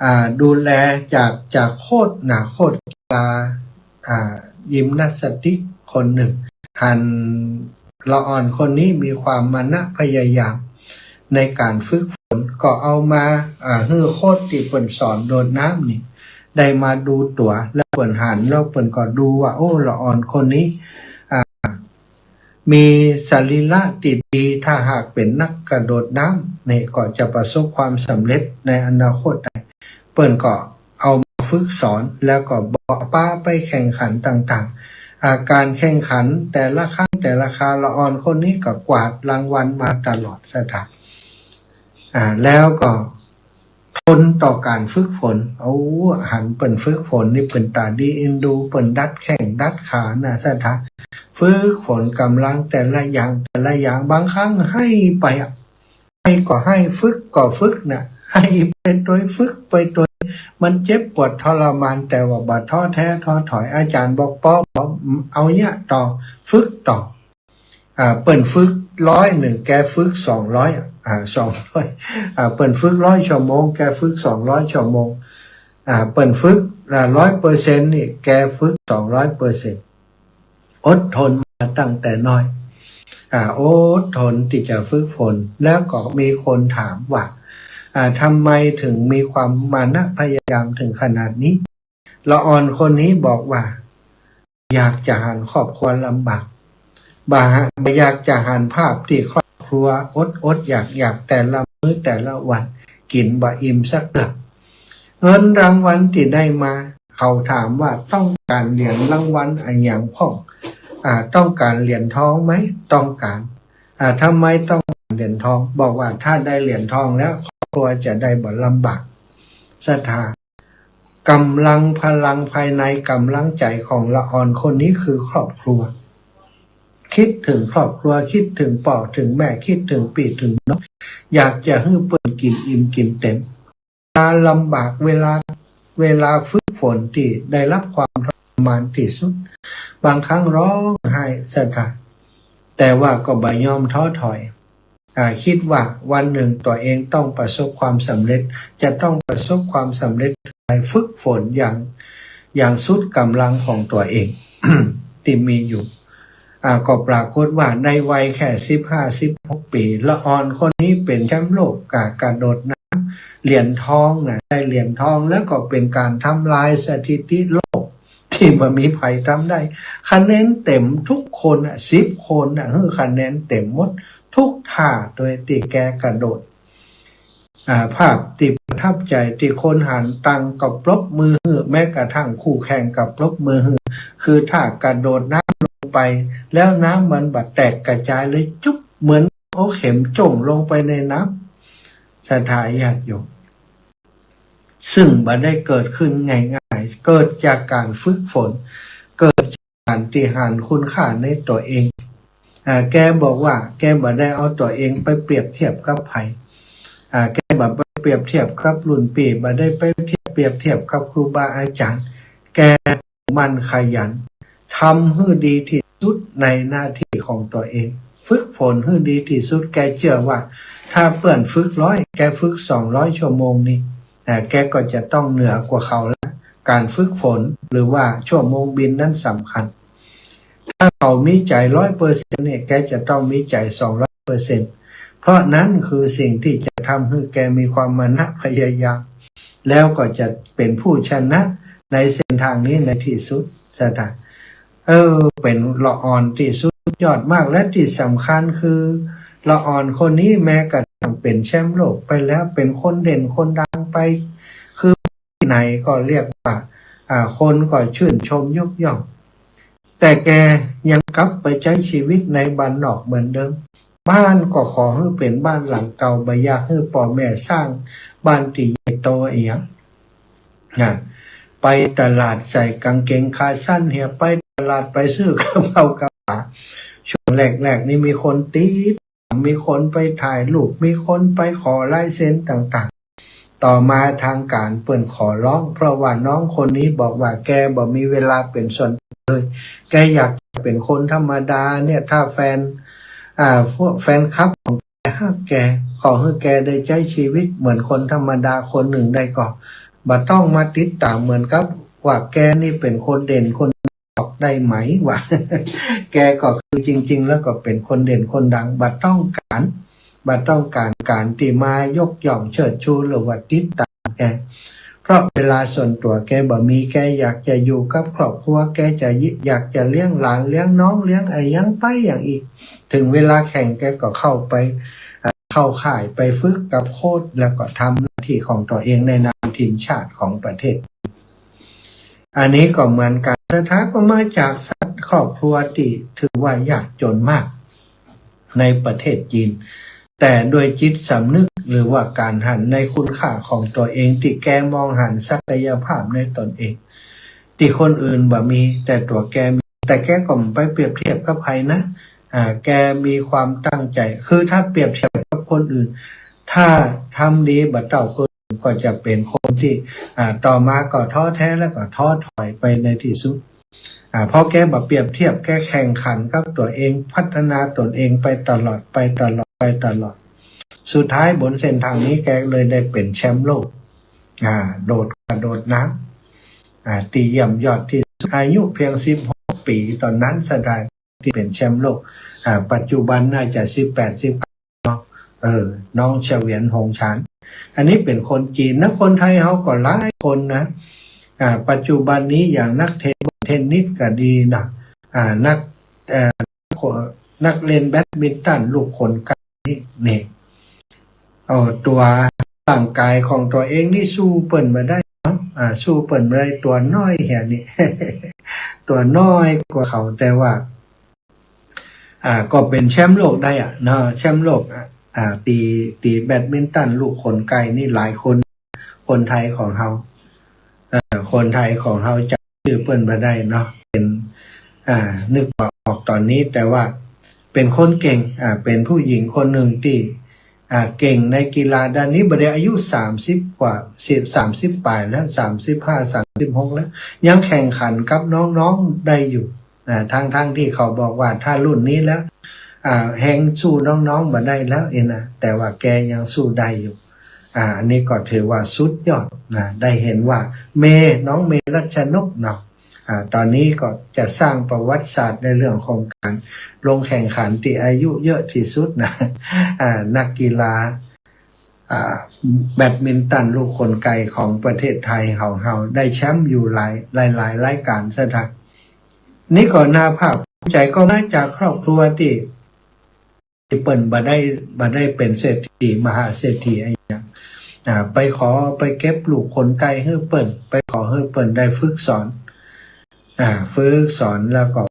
อ่า ดูแลจาก จากโค้ชนะ โค้ชกีฬา อ่า ยิมนาสติกคนหนึ่ง หันละอ่อนคนนี้มีความมานะพยายามในก๋านฝึกฝน ก็เอามา อ่า หื้อโค้ชตี้เปิ้นสอนโดดน้ำนี่ ได้มาดูตั๋ว แล้วเปิ้นหัน แล้วเปิ้นก็ดูว่า โอ้ ละอ่อนคนนี้ อ่า มีสรีระตี้ดี ถ้าหากเป๋นนักกระโดดน้ำนี่ ก็จะประสบความสำเร็จในอนาคตได้ เปิ้นก็เอามาฝึกสอน แล้วก็บ่ปาไปแข่งขันต่าง อ่า ก๋านแข่งขันแต่ละครั้งแต่ละคราว ละอ่อนคนนี้ก็กวาดรางวัลมาตลอด ศรัทธา อ่า แล้วก็ทนต่อก๋านฝึกฝน โอ้ หันเปิ้นฝึกฝนนี่เปิ้นต๋าดีเอ็นดู เปิ้นดัดแข้งดัดขานะ ศรัทธา ฝึกฝนก๋ำลังแต่ละอย่างแต่ละอย่าง บางครั้งไห้ไปอะ ไห้ก็ไห้ ฝึกก็ฝึกนะ ไห้ไปตวย ฝึกไปตวย มันเจ็บปวดทรมาน แต่ว่าบ่ท้อแท้ท้อถอย อาจ๋ารย์บอก ปอ ปอ เอาเยียะต่อ ฝึกต่อ อ่า เปิ้นฝึกร้อยนึ่ง แกฝึกสองร้อย อ่ะ อ่า สองร้อย อ่า เปิ้นฝึกร้อยชั่วโมง แกฝึกสองร้อยชั่วโมง อ่า เปิ้นฝึก อ่า ร้อยเปอร์เซ็นต์นี่ แกฝึกสองร้อยเปอร์เซ็นต์ อดทนมาตั้งแต่น้อย อ่า อดทนตี้จะฝึกฝน แล้วก็มีคนถามว่า อ่า ทำไมถึงมีความมานะพยายามถึงขนาดนี้ ละอ่อนคนนี้บอกว่า อยากจะหันครอบครัวลำบาก บ่า บ่อยากจะหันภาพตี้ครอบครัวอดๆ อยากๆ แต่ละมื้อแต่ละวัน กิ๋นบ่อิ่มสักเตื้อ เงินรางวัลตี้ได้มา เขาถามว่าต้องก๋านเหรียญรางวัลอะหยังพ่อง อ่า ต้องก๋านเหรียญทองไหม ต้องก๋าน อ่า ทำไมต้องก๋านเหรียญทอง บอกว่าถ้าได้เหรียญทองแล้ว ครอบครัวจะได้บ่ลำบาก ศรัทธา ก๋ำลังพลังภายใน ก๋ำลังใจ๋ของละอ่อนคนนี้คือครอบครัว คิดเถิงครอบครัว คิดเถิงป้อเถิงแม่ คิดเถิงปี้เถิงน้อง อยากจะหื้อเปิ้นกิ๋นอิ่มกิ๋นเต็ม เวลาลำบาก เวลา เวลาฝึกฝนตี้ได้รับความทรมานตี้สุด บางครั้งฮ้องไห้ ศรัทธา แต่ว่าก็บ่ยอมท้อถอย อ่า คิดว่าวันนึ่งตั๋วเองต้องประสบความสำเร็จ จะต้องประสบความสำเร็จ ฝึกฝนอย่าง อย่างสุดก๋ำลังของตั๋วเอง ตี้มีอยู่ อ่า ก็ปรากฏว่าในวัยแค่สิบห้า สิบหกปี๋ ละอ่อนคนนี้เป๋นแชมป์โลกก๋านกระโดดน้ำ เหรียญทองนะ ได้เหรียญทอง แล้วก็เป๋นก๋านทำลายสถิติโลก ตี้บ่มีใผทำได้ คะแนนเต็มทุกคนน่ะ สิบคนน่ะ หื้อคะแนนเต็มหมด ทุกท่า โดยตี้แกกระโดด อ่า ภาพตี้ประทับใจ๋ตี้คนหันตังก็ปรบมือหื้อ แม้กระทั่งคู่แข่งก็ปรบมือหื้อ คือท่ากระโดดน้ำลงไป แล้วน้ำมันบ่แตกกระจายเลย จุ๊บ เหมือนเอาเข็มจ้วงลงไปในน้ำ ศรัทธาญาติโยม ซึ่งบ่ได้เกิดขึ้นง่ายๆ เกิดจากก๋านฝึกฝน เกิดจากก๋านตี้หันคุณค่าในตั๋วเอง อ่า แกบอกว่าแกบ่ได้เอาตั๋วเองไปเปรียบเทียบกับใผ อ่า แกบ่ไปเปรียบเทียบกับรุ่นปี้ บ่ได้ไปเทียบ เปรียบเทียบกับครูบาอาจ๋ารย์ แก หมั่นขยัน ทำหื้อดีตี้สุดในหน้าตี้ของตั๋วเอง ฝึกฝนหื้อดีตี้สุด แกเจื้อว่าถ้าเปื้อนฝึกร้อย แกฝึกสองร้อยชั่วโมงนี่ อ่า แกก็จะต้องเหนือกว่าเขาละ ก๋านฝึกฝนหรือว่าชั่วโมงบินนั้นสำคัญ ถ้าเขามีใจ๋ร้อยเปอร์เซ็นต์เนี่ย แกจะต้องมีใจ๋สองร้อยเปอร์เซ็นต์ เพราะนั้นคือสิ่งตี้จะทำหื้อแกมีความมานะพยายาม แล้วก็จะเป๋นผู้ชนะในเส้นทางนี้ในตี้สุด ศรัทธา เออ เป๋นละอ่อนตี้สุดยอดมาก และตี้สำคัญคือ ละอ่อนคนนี้แม้กระทั่งเป๋นแชมป์โลกไปแล้ว เป๋นคนเด่นคนดังไป คือ ตี้ไหนก็เรียกว่า อ่า คนก็ชื่นชมยกย่อง แต่แกยังกลับไปใจ๊ชีวิตในบ้านนอกเหมือนเดิม บ้านก็ขอหื้อเป๋นบ้านหลังเก่า บ่อยากหื้อป้อแม่สร้างบ้านตี้ใหญ่โตอะหยัง นะ ไปตลาดใส่ก๋างเกงขาสั้นเหีย ไปตลาดไปซื้อกับข้าวกับป๋า ช่วงแรกๆ นี่มีคนติด มีคนไปถ่ายรูป มีคนไปขอลายเซ็นต่างๆ ต่อมาทางก๋านเปิ้นขอร้อง เพราะว่าน้องคนนี้บอกว่าแกบ่มีเวลาเป๋นส่วนตัวเลย แกอยากจะเป๋นคนธรรมดาเนี่ย ถ้าแฟน อ่า พวกแฟนคลับของแกฮักแก ขอหื้อแกได้ใจ๊ชีวิตเหมือนคนธรรมดาคนนึ่งได้ก่อ บ่ต้องมาติดต๋ามเหมือนกับว่าแกนี่เป๋นคนเด่นคน บอกได้ไหมว่า แกก็คือจริงๆ แล้วก็เป๋นคนเด่นคนดัง บ่ต้องก๋าน บ่ต้องก๋านก๋านตี้มายกย่องเชิดชูหรือว่าติดต๋ามแก เพราะเวลาส่วนตั๋วแกบ่มี แกอยากจะอยู่กับครอบครัว แกจะยิ- อยากจะเลี้ยงหลาน เลี้ยงน้อง เลี้ยงอะหยังไปอย่างอี้ เถิงเวลาแข่งแกก็เข้าไป อ่า เข้าค่ายไปฝึกกับโค้ช แล้วก็ทำหน้าตี้ของตั๋วเองในนามทีมชาติของประเทศ อันนี้ก็เหมือนกั๋น ศรัทธา ก็มาจากสัตว์ ครอบครัวตี้ถือว่ายากจ๋นมากในประเทศจีน แต่ด้วยจิตสำนึกหรือว่าก๋านหันในคุณค่าของตั๋วเอง ตี้แกมองหันศักยภาพในต๋นเอง ตี้คนอื่นบ่มี แต่ตั๋วแกมี แต่แกก็บ่ไปเปรียบเทียบกับใผนะ อ่า แกมีความตั้งใจ๋ คือถ้าเปรียบเทียบกับคนอื่น ถ้าทำดีบ่เต้าคนอื่น ก็จะเป๋นคนตี้ อ่า ต่อมาก็ท้อแท้แล้วก็ท้อถอยไปในตี้สุด อ่า เพราะแกบ่เปรียบเทียบ แกแข่งขันกับตั๋วเอง พัฒนาตนเองไปตลอด ไปตลอด ไปตลอด สุดท้ายบนเส้นทางนี้แกเลยได้เป๋นแชมป์โลก อ่า โดด กระโดดน้ำ อ่า ตี้เยี่ยมยอดตี้สุด อายุเพียงสิบหกปี๋ ต๋อนนั้นสถานตี้เป๋นแชมป์โลก อ่า ปัจจุบันน่าจะสิบแปด สิบเก้า เนาะ เออ น้องเสวียน หงส์ฉาน อันนี้เป๋นคนจีนนะ คนไทยเฮาก็หลายคนนะ อ่า ปัจจุบันนี้อย่างนักเทเบิลเทนนิสก็ดีนะ อ่า นัก เอ่อ นักเล่นแบดมินตันลูกขนไก่นี่ นี่ เอาตั๋วร่างก๋ายของตั๋วเองนี่สู้เปิ้นบ่ได้เนาะ อ่า สู้เปิ้นบ่ได้ ตั๋วน้อยแหนี่ ตั๋วน้อยกว่าเขา แต่ว่า อ่า ก็เป๋นแชมป์โลกได้อะเนาะ แชมป์โลกอะ อ่า ตี๋ ตี๋แบดมินตันลูกขนไก่นี่หลายคน คนไทยของเฮา เอ่อ คนไทยของเฮาจ๋ำจื้อเปิ้นบ่ได้เนาะ เป๋น อ่า นึกบ่ออกต๋อนนี้ แต่ว่าเป๋นคนเก่ง อ่า เป๋นผู้หญิงคนนึ่งตี้ อ่า เก่งในกีฬาด้านนี้ บ่ได้ อายุสามสิบกว่า สิบ สามสิบป๋ายแล้ว สามสิบห้า สามสิบหกแล้ว ยังแข่งขันกับน้องๆได้อยู่ อ่า ทั้งๆตี้เขาบอกว่าถ้ารุ่นนี้แล้ว อ่า แฮงสู้น้องๆบ่ได้แล้วเองนะ แต่ว่าแกยังสู้ได้อยู่ อ่า อันนี้ก็ถือว่าสุดยอดนะ ได้หันว่าเมย์ น้องเมย์ รัชนกเนาะ อ่า ต๋อนนี้ก็จะสร้างประวัติศาสตร์ในเรื่องของก๋านลงแข่งขันตี้อายุเยอะตี้สุดนะ อ่า นักกีฬา อ่า แบดมินตันลูกขนไก่ของประเทศไทยของเฮาได้แชมป์อยู่หลาย หลายๆรายก๋านซะเถาะ นี่ก็น่าภาคภูมิใจ๋ ก็มาจากครอบครัวตี้ ตี้เปิ้นบ่ได้ บ่ได้เป๋นเศรษฐี มหาเศรษฐีอะหยัง อ่า ไปขอ ไปเก็บลูกขนไก่หื้อเปิ้น ไปขอหื้อเปิ้นได้ฝึกสอน อ่า ฝึกสอนแล้วก็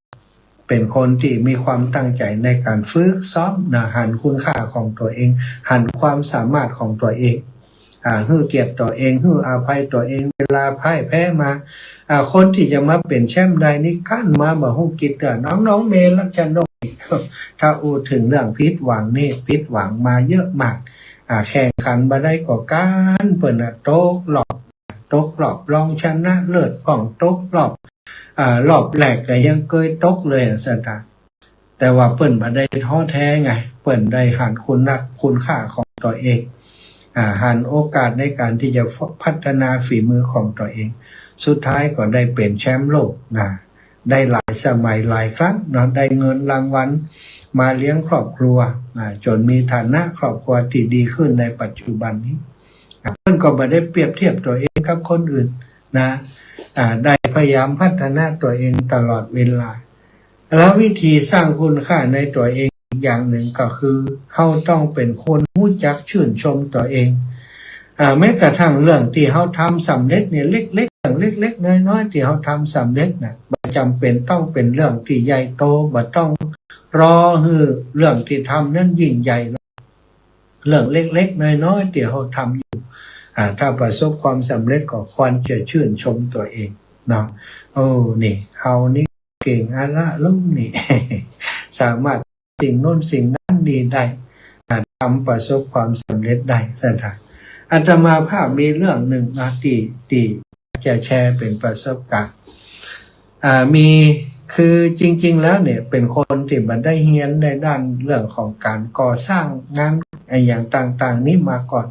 เป๋นคนตี้มีความตั้งใจ๋ในก๋านฝึกซ้อมนะ หันคุณค่าของตั๋วเอง หันความสามารถของตั๋วเอง อ่า หื้อเกียรติตั๋วเอง หื้ออภัยตั๋วเอง เวลาพ่ายแพ้มา อ่า คนตี้จะมาเป๋นแชมป์ได้นี่ กั้นมาบ่ฮู้กี่เตื้อ น้องๆ เมย์ รัชนก ถ้าอู้เถิงเรื่องผิดหวังนี่ ผิดหวังมาเยอะมาก อ่า แข่งขันบ่ได้ก็กั้น เปิ้นน่ะตกรอบ ตกรอบรองชนะเลิศพ่อง ตกรอบ อ่า รอบแรกก็ยังเกยตกเลยอะ ซะเถาะ แต่ว่าเปิ้นบ่ได้ท้อแท้ไง เปิ้นได้หันคุณนัก คุณค่าของตั๋วเอง อ่า หันโอกาสในก๋านตี้จะพัฒนาฝีมือของตั๋วเอง สุดท้ายก็ได้เป๋นแชมป์โลกนะ ได้หลายสมัยหลายครั้งเนาะ ได้เงินรางวัลมาเลี้ยงครอบครัวนะ จ๋นมีฐานะครอบครัวตี้ดีขึ้นในปัจจุบันนี้ อ่า เปิ้นก็บ่ได้เปรียบเทียบตั๋วเองกับคนอื่นนะ อ่า ได้พยายามพัฒนาตั๋วเองตลอดเวลา แล้ววิธีสร้างคุณค่าในตั๋วเองอีกอย่างนึ่งก็คือ เฮาต้องเป๋นคนฮู้จักชื่นชมตั๋วเอง อ่า แม้กระทั่งเรื่องตี้เฮาทำสำเร็จเนี่ย เล็กๆ เรื่องเล็กๆ น้อยๆ ตี้เฮาทำสำเร็จน่ะ บ่จ๋ำเป๋นต้องเป๋นเรื่องตี้ใหญ่โต บ่ต้องรอหื้อเรื่องตี้ทำนั้นยิ่งใหญ่ เรื่องเล็กๆ น้อยๆ ตี้เฮาทำอยู่ อ่า ถ้าประสบความสำเร็จก็ควรจะชื่นชมตั๋วเองเนาะ โอ้ นี่ เฮานี่เก่งอะละลุงนี่ สามารถสิ่งโน้นสิ่งนั้นนี่ได้ อ่า ทำประสบความสำเร็จได้ ซะเถาะ อาตมาภาพมีเรื่องนึ่งนะ ตี้ ตี้จะแชร์เป๋นประสบก๋ารณ์ อ่า มี คือจริงๆ แล้วเนี่ย เป๋นคนตี้บ่ได้เฮียนในด้านเรื่องของก๋านก่อสร้างงานอะหยังต่างๆ นี้มาก่อน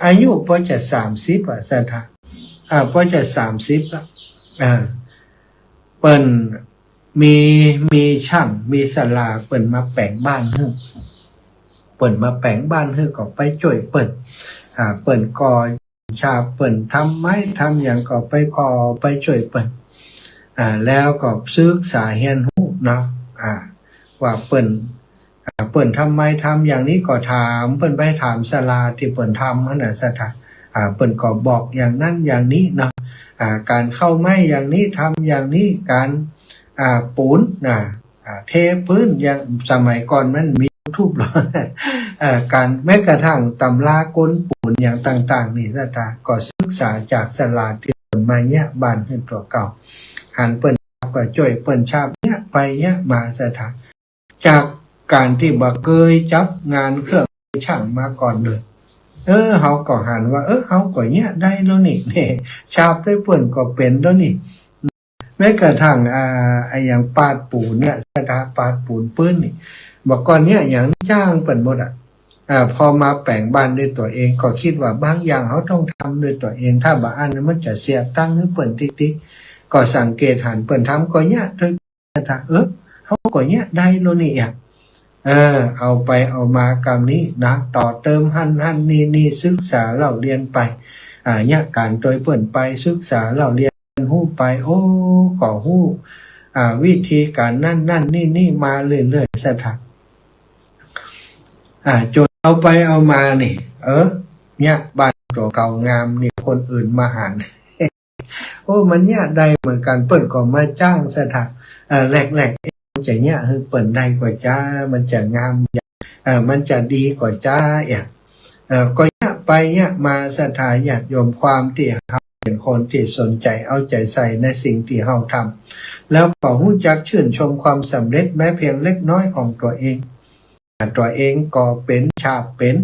อายุปอจะสามสิบอะ ซะเถาะ อ่า ปอจะสามสิบละ อ่า เปิ้นมี มีจ้าง มีศาลา เปิ้นมาแป๋งบ้านหื้อ เปิ้นมาแป๋งบ้านหื้อก็ไปจ้วยเปิ้น อ่า เปิ้นก่อ ฉาบ เปิ้นทำไม้ทำหยังก็ไปผ่อไปจ้วยเปิ้น อ่า แล้วก็ศึกษาเฮียนฮู้เนาะ อ่า ว่าเปิ้น อ่า เปิ้นทำไม้ทำอย่างนี้ก็ถาม เปิ้นไปถามศาลาตี้เปิ้นทำหั้นน่ะ ซะเถาะ อ่า เปิ้นก็บอกอย่างนั้นอย่างนี้เนาะ อ่า ก๋านเข้าไม้อย่างนี้ทำอย่างนี้ ก๋าน อ่า ปูนนะ อ่า เทพื้น อย่างสมัยก่อนมันมียูทูบหรอก เอ่อ ก๋านแม้กระทั่งตำราก๋นปูนอย่างต่างๆ นี่ศรัทธาก็ศึกษาจากศาลาตี้เปิ้นมาเยียะบ้านหื้อตั๋วเก่า หันเปิ้นฉาบก็จ้วยเปิ้นฉาบเยียะไปเยียะมาศรัทธา จากก๋านตี้บ่เกยจับงานเครื่องช่างมาก่อนเลย เออ เฮาก็หันว่า เออ เฮาก็เยียะได้แล้วนี่ เนี่ย ฉาบตวยเปิ้นก็เป๋นแล้วนี่ แม้กระทั่ง อ่า อะหยังปาดปูนเนี่ย ศรัทธาปาดปูนปื๊นนี่ บ่ก่อนเยียะหยัง จ้างเปิ้นหมดอะ อ่า พอมาแป๋งบ้านด้วยตั๋วเองก็กึ๊ดว่าบางอย่างเฮาต้องทำด้วยตั๋วเอง ถ้าบ่อั้นมันจะเสียตังค์หื้อเปิ้นติ๊กๆ ก็สังเกตหันเปิ้นทำก็เยียะตวย ศรัทธา เออ เฮาก็เยียะได้แล้วนี่อะ เออ เอาไปเอามาก๋ำนี้นะ ต่อเติมหั้นหั้นนี่นี่ ศึกษาเล่าเรียนไป อ่า เยียะก๋านตวยเปิ้นไป ศึกษาเล่าเรียนฮู้ไป โอ้ ก็ฮู้ อ่า วิธีก๋านนั่นนั่นนี่นี่มาเรื่อยๆ ศรัทธา อ่า จ๋นเอาไปเอามานี่ เออ เนี่ย บ้านตั๋วเก่างามนี่ คนอื่นมาหัน โอ้ มันเยียะได้เหมือนกั๋น เปิ้นก็มาจ้างศรัทธา เอ่อ แรกๆ เอ๊ะ จะเยียะหื้อเปิ้นได้ก่อจ๊า มันจะงาม เอ่อ มันจะดีก่อจ๊า เอ๊ะ เอ่อ ก็เยียะไปเยียะมา ศรัทธาญาติโยม ความตี้เฮาเป๋นคนตี้สนใจ๋เอาใจ๋ใส่ในสิ่งตี้เฮาทำ แล้วก็ฮู้จักชื่นชมความสำเร็จแม้เพียงเล็กน้อยของตั๋วเอง ตั๋วเองก็เป๋น ฉาบเป๋น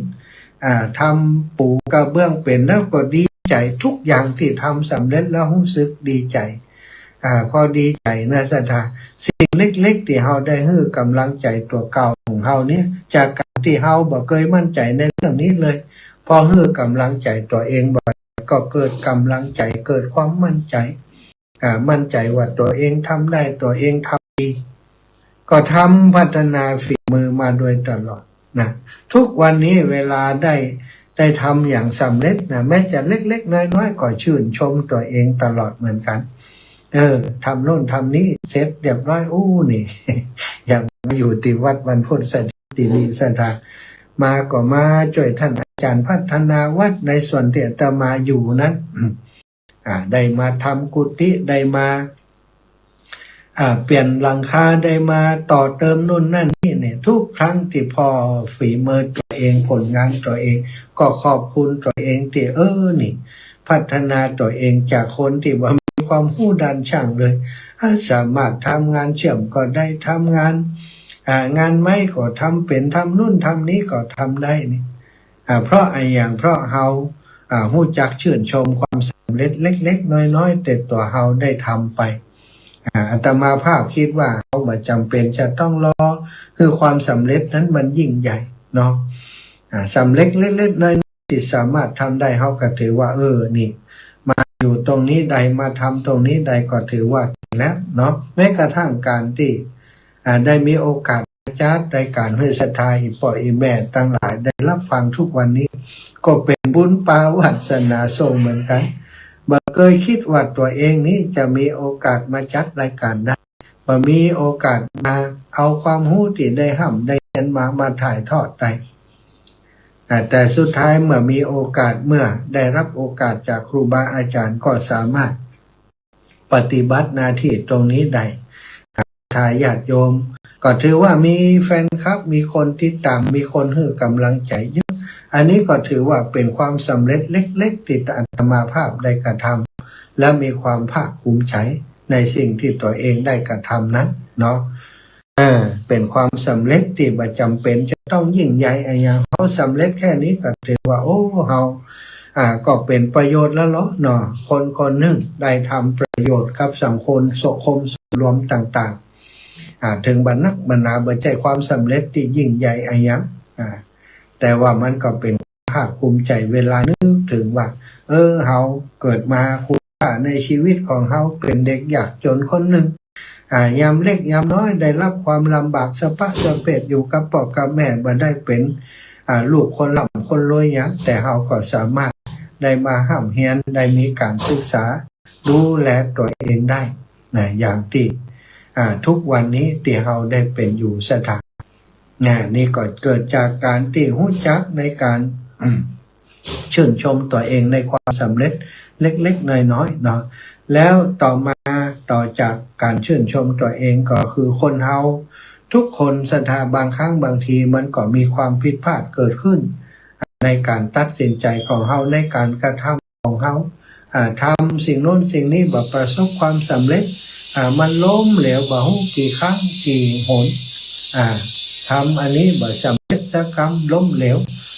อ่า ทำปูกระเบื้องเป๋น แล้วก็ดีใจ๋ ทุกอย่างตี้ทำสำเร็จแล้วฮู้สึกดีใจ๋ อ่า พอดีใจ๋นะศรัทธา สิ่งเล็กๆ ตี้เฮาได้หื้อก๋ำลังใจ๋ตั๋วเก่าของเฮาเนี่ย จากก๋านตี้เฮาบ่เกยมั่นใจ๋ในเรื่องนี้เลย พอหื้อก๋ำลังใจ๋ตั๋วเองบ่ ก็เกิดก๋ำลังใจ๋ เกิดความมั่นใจ๋ อ่า มั่นใจ๋ว่าตั๋วเองทำได้ ตั๋วเองทำดี ก็ทำพัฒนาฝีมือมาโดยตลอดนะ ทุกวันนี้เวลาได้ ได้ทำอย่างสำเร็จนะ แม้จะเล็กๆ น้อยๆ ก็ชื่นชมตั๋วเองตลอดเหมือนกั๋น เออ ทำโน่นทำนี่เสร็จเรียบร้อย อู้ นี่ อย่างมาอยู่ตี้วัดวันพุทธสถิตย์ตี้นี่ศรัทธา มาก็มาจ้วยต้านอาจ๋ารย์พัฒนาวัดในส่วนตี้อาตมาอยู่นั้น อืม อ่า ได้มาทำกุฏิ ได้มา อ่า เปลี่ยนหลังคา ได้มาต่อเติมโน่นนั่นนี่เนี่ย ทุกครั้งตี้ผ่อฝีมือตั๋วเอง ผลงานตั๋วเอง ก็ขอบคุณตั๋วเองตี้ เออ นี่ พัฒนาตั๋วเองจากคนตี้บ่มีความฮู้ด้านช่างเลย อ่า สามารถทำงานเชื่อมก็ได้ ทำงาน อ่า งานไม้ก็ทำเป๋น ทำโน่นทำนี่ก็ทำได้นี่ อ่า เพราะอะหยัง เพราะเฮา อ่า ฮู้จักชื่นชมความสำเร็จเล็กๆ น้อยๆ ตี้ตั๋วเฮาได้ทำไป อ่า อาตมาภาพกึ๊ดว่าเฮาบ่จ๋ำเป๋นจะต้องรอหื้อความสำเร็จนั้นมันยิ่งใหญ่เนาะ อ่า สำเร็จเล็กๆ น้อยๆ ตี้สามารถทำได้ เฮาก็ถือว่า เออ นี่ มาอยู่ตรงนี้ได้ มาทำตรงนี้ได้ ก็ถือว่าเก่งแล้วเนาะ แม้กระทั่งก๋านตี้ อ่า ได้มีโอกาส จัดรายก๋านหื้อศรัทธาอี่ป้ออี่แม่ตังหลายได้ฮับฟังทุกวันนี้ ก็เป๋นบุญปาวาสนาส่งเหมือนกั๋น บ่เกยกึ๊ดว่าตั๋วเองนี้จะมีโอกาสมาจัดรายก๋านได้ บ่มีโอกาสมาเอาความฮู้ตี้ได้ฮ่ำได้เฮียนมา มาถ่ายทอดได้ อ่า แต่สุดท้ายเมื่อมีโอกาส เมื่อได้ฮับโอกาสจากครูบาอาจ๋ารย์ ก็สามารถ ปฏิบัติหน้าตี้ตรงนี้ได้ ศรัทธาญาติโยม ก็ถือว่ามีแฟนคลับ มีคนติดต๋าม มีคนหื้อก๋ำลังใจ๋เยอะ อันนี้ก็ถือว่าเป๋นความสำเร็จเล็กๆ ตี้อาตมาภาพได้กระทำ และมีความภาคภูมิใจ๋ในสิ่งตี้ตั๋วเองได้กระทำนั้นเนาะ เออ เป๋นความสำเร็จตี้บ่จ๋ำเป๋นจะต้องยิ่งใหญ่อะหยัง เฮาสำเร็จแค่นี้ก็ถือว่า โอ้ เฮา อ่า ก็เป๋นประโยชน์แล้วเลาะเนาะ คนคนนึ่งได้ทำประโยชน์กับสังคม สังคมส่วนรวมต่างๆ อ่า เถิงบ่นักบ่หนา บ่ใจ้ความสำเร็จตี้ยิ่งใหญ่อะหยัง อ่า แต่ว่ามันก็เป๋นภาคภูมิใจ๋เวลานึกเถิงว่า เออ เฮาเกิดมา คุณค่าในชีวิตของเฮาเป๋นเด็กยากจ๋นคนนึ่ง อ่า ยามเล็กยามน้อยได้ฮับความลำบากสะปะสะเปดอยู่กับป้อกับแม่ บ่ได้เป๋น อ่า ลูกคนร่ำคนรวยหยัง แต่เฮาก็สามารถได้มาฮ่ำเฮียน ได้มีก๋านศึกษา ดูแลตั๋วเองได้นะ อย่างตี้ อ่า ทุกวันนี้ตี้เฮาได้เป๋นอยู่ ศรัทธา นะ นี่ก็เกิดจากก๋านตี้ฮู้จักในก๋าน อืม ชื่นชมตั๋วเองในความสำเร็จเล็กๆ น้อยๆ เนาะ แล้วต่อมา ต่อจากก๋านจื้นชมตั๋วเองก็คือคนเฮาทุกคนศรัทธา บางครั้งบางทีมันก็มีความผิดพลาดเกิดขึ้น ในก๋านตัดสินใจ๋ของเฮา ในก๋านกระทำของเฮา อ่า ทำสิ่งโน้นสิ่งนี้บ่ประสบความสำเร็จ อ่า มันล้มเหลวบ่ฮู้กี่ครั้งกี่หน อ่า ทำอันนี้บ่สำเร็จสักกำ ล้มเหลว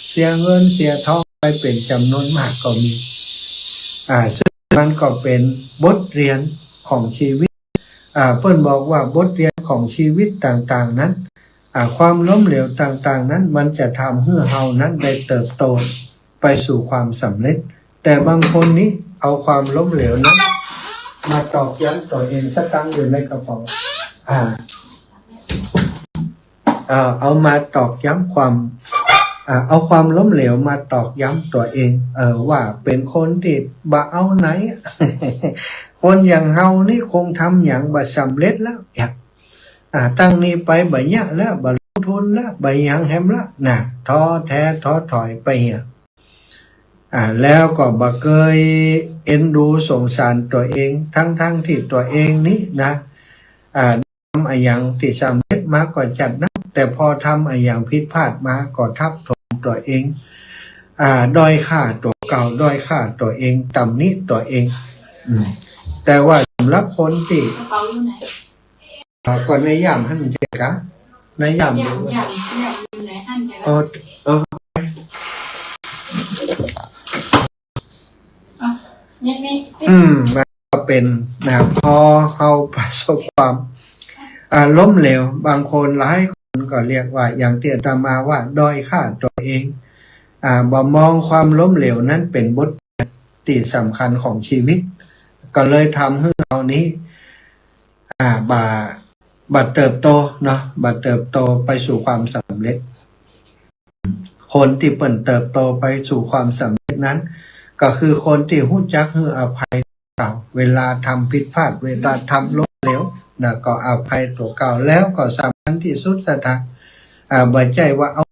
เสียเงินเสียทองไปเป๋นจ๋ำนวนมากก็มี อ่า ซึ่งมันก็เป๋นบทเรียนของชีวิต อ่า เปิ้นบอกว่าบทเรียนของชีวิตต่างๆ นั้น อ่า ความล้มเหลวต่างๆ นั้น มันจะทำหื้อเฮานั้นได้เติบโตไปสู่ความสำเร็จ แต่บางคนนี้เอาความล้มเหลวนั้นมาตอกย้ำตั๋วเอง สตางค์อยู่ในกระเป๋า อ่า เอ่อ เอามาตอกย้ำความ อ่า เอาความล้มเหลวมาตอกย้ำตั๋วเอง เอ่อ ว่าเป๋นคนตี้บ่เอาไหน คนอย่างเฮานี่คงทำหยังบ่สำเร็จแล้ว อ่า ตั้งนี้ไปบ่เยียะแล้ว บ่ลงทุนแล้ว บ่หยังแหมแล้วนะ ท้อแท้ท้อถอยไปเหีย อ่า แล้วก็บ่เกยเอ็นดูสงสารตั๋วเอง ทั้งๆ ตี้ตั๋วเองนี้นะ อ่า ทำอะหยังตี้สำเร็จมาก็จัดนัก แต่พอทำอะหยังผิดพลาดมาก็ทับถมตั๋วเอง อ่า ด้อยค่าตั๋วเก่า ด้อยค่าตั๋วเอง ตำหนิตั๋วเอง อืม แต่ว่าสำหรับคนตี้ กระเป๋าอยู่ไหน อ่า ก็ในย่ามหั้นเจ๊กะ ในย่าม ย่าม อยู่ ย่าม ย่ามอยู่ไหนหั้นเจ๊กะ เออ เออ อ่ะ นี่ นี่ อืม มันก็เป๋นนะ พอเฮาประสบความ อ่า ล้มเหลว บางคนหลายคนก็เรียกว่า อย่างตี้อาตมาว่า ด้อยค่าตั๋วเอง อ่า บ่มองความล้มเหลวนั้นเป๋นบทเรียนตี้สำคัญของชีวิต ก็เลยทำหื้อเฮานี้ อ่า บ่ บ่เติบโตเนาะ บ่เติบโตไปสู่ความสำเร็จ คนตี้เปิ้นเติบโตไปสู่ความสำเร็จนั้น ก็คือคนตี้ฮู้จักหื้ออภัยตั๋วเก่า เวลาทำผิดพลาด เวลาทำล้มเหลวนะ ก็อภัยตั๋วเก่า แล้วก็สำคัญตี้สุดศรัทธา อ่า บ่ใจ้ว่าเอา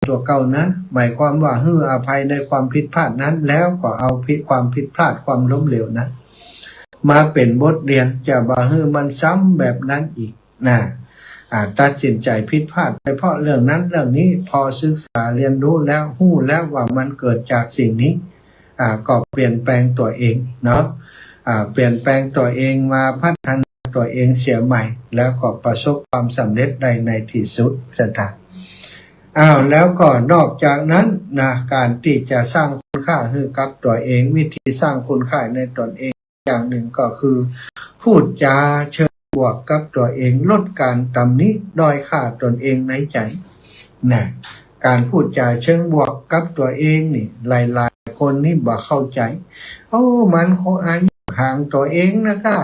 ตั๋วเก่านะ หมายความว่าหื้ออภัยในความผิดพลาดนั้น แล้วก็เอาผิด ความผิดพลาด ความล้มเหลวนั้น มาเป๋นบทเรียน จะบ่หื้อมันซ้ำแบบนั้นอีกนะ อ่า ตัดสินใจ๋ผิดพลาดไปเพราะเรื่องนั้นเรื่องนี้ พอศึกษาเรียนรู้แล้ว ฮู้แล้วว่ามันเกิดจากสิ่งนี้ อ่า ก็เปลี่ยนแปลงตั๋วเองเนาะ อ่า เปลี่ยนแปลงตั๋วเอง มาพัฒนาตั๋วเองเสียใหม่ แล้วก็ประสบความสำเร็จได้ในตี้สุดศรัทธา อ้าว แล้วก็นอกจากนั้นนะ ก๋านตี้จะสร้างคุณค่าหื้อกับตั๋วเอง วิธีสร้างคุณค่าในตนเองอย่างนึ่งก็คือ พูดจาเชิงบวกกับตั๋วเอง ลดก๋านตำหนิด้อยค่าตนเองในใจ๋นะ ก๋านพูดจาเชิงบวกกับตั๋วเองนี่ หลายๆ คนนี่บ่เข้าใจ๋ โอ้ มันคงอายุห่างตั๋วเองนะก้า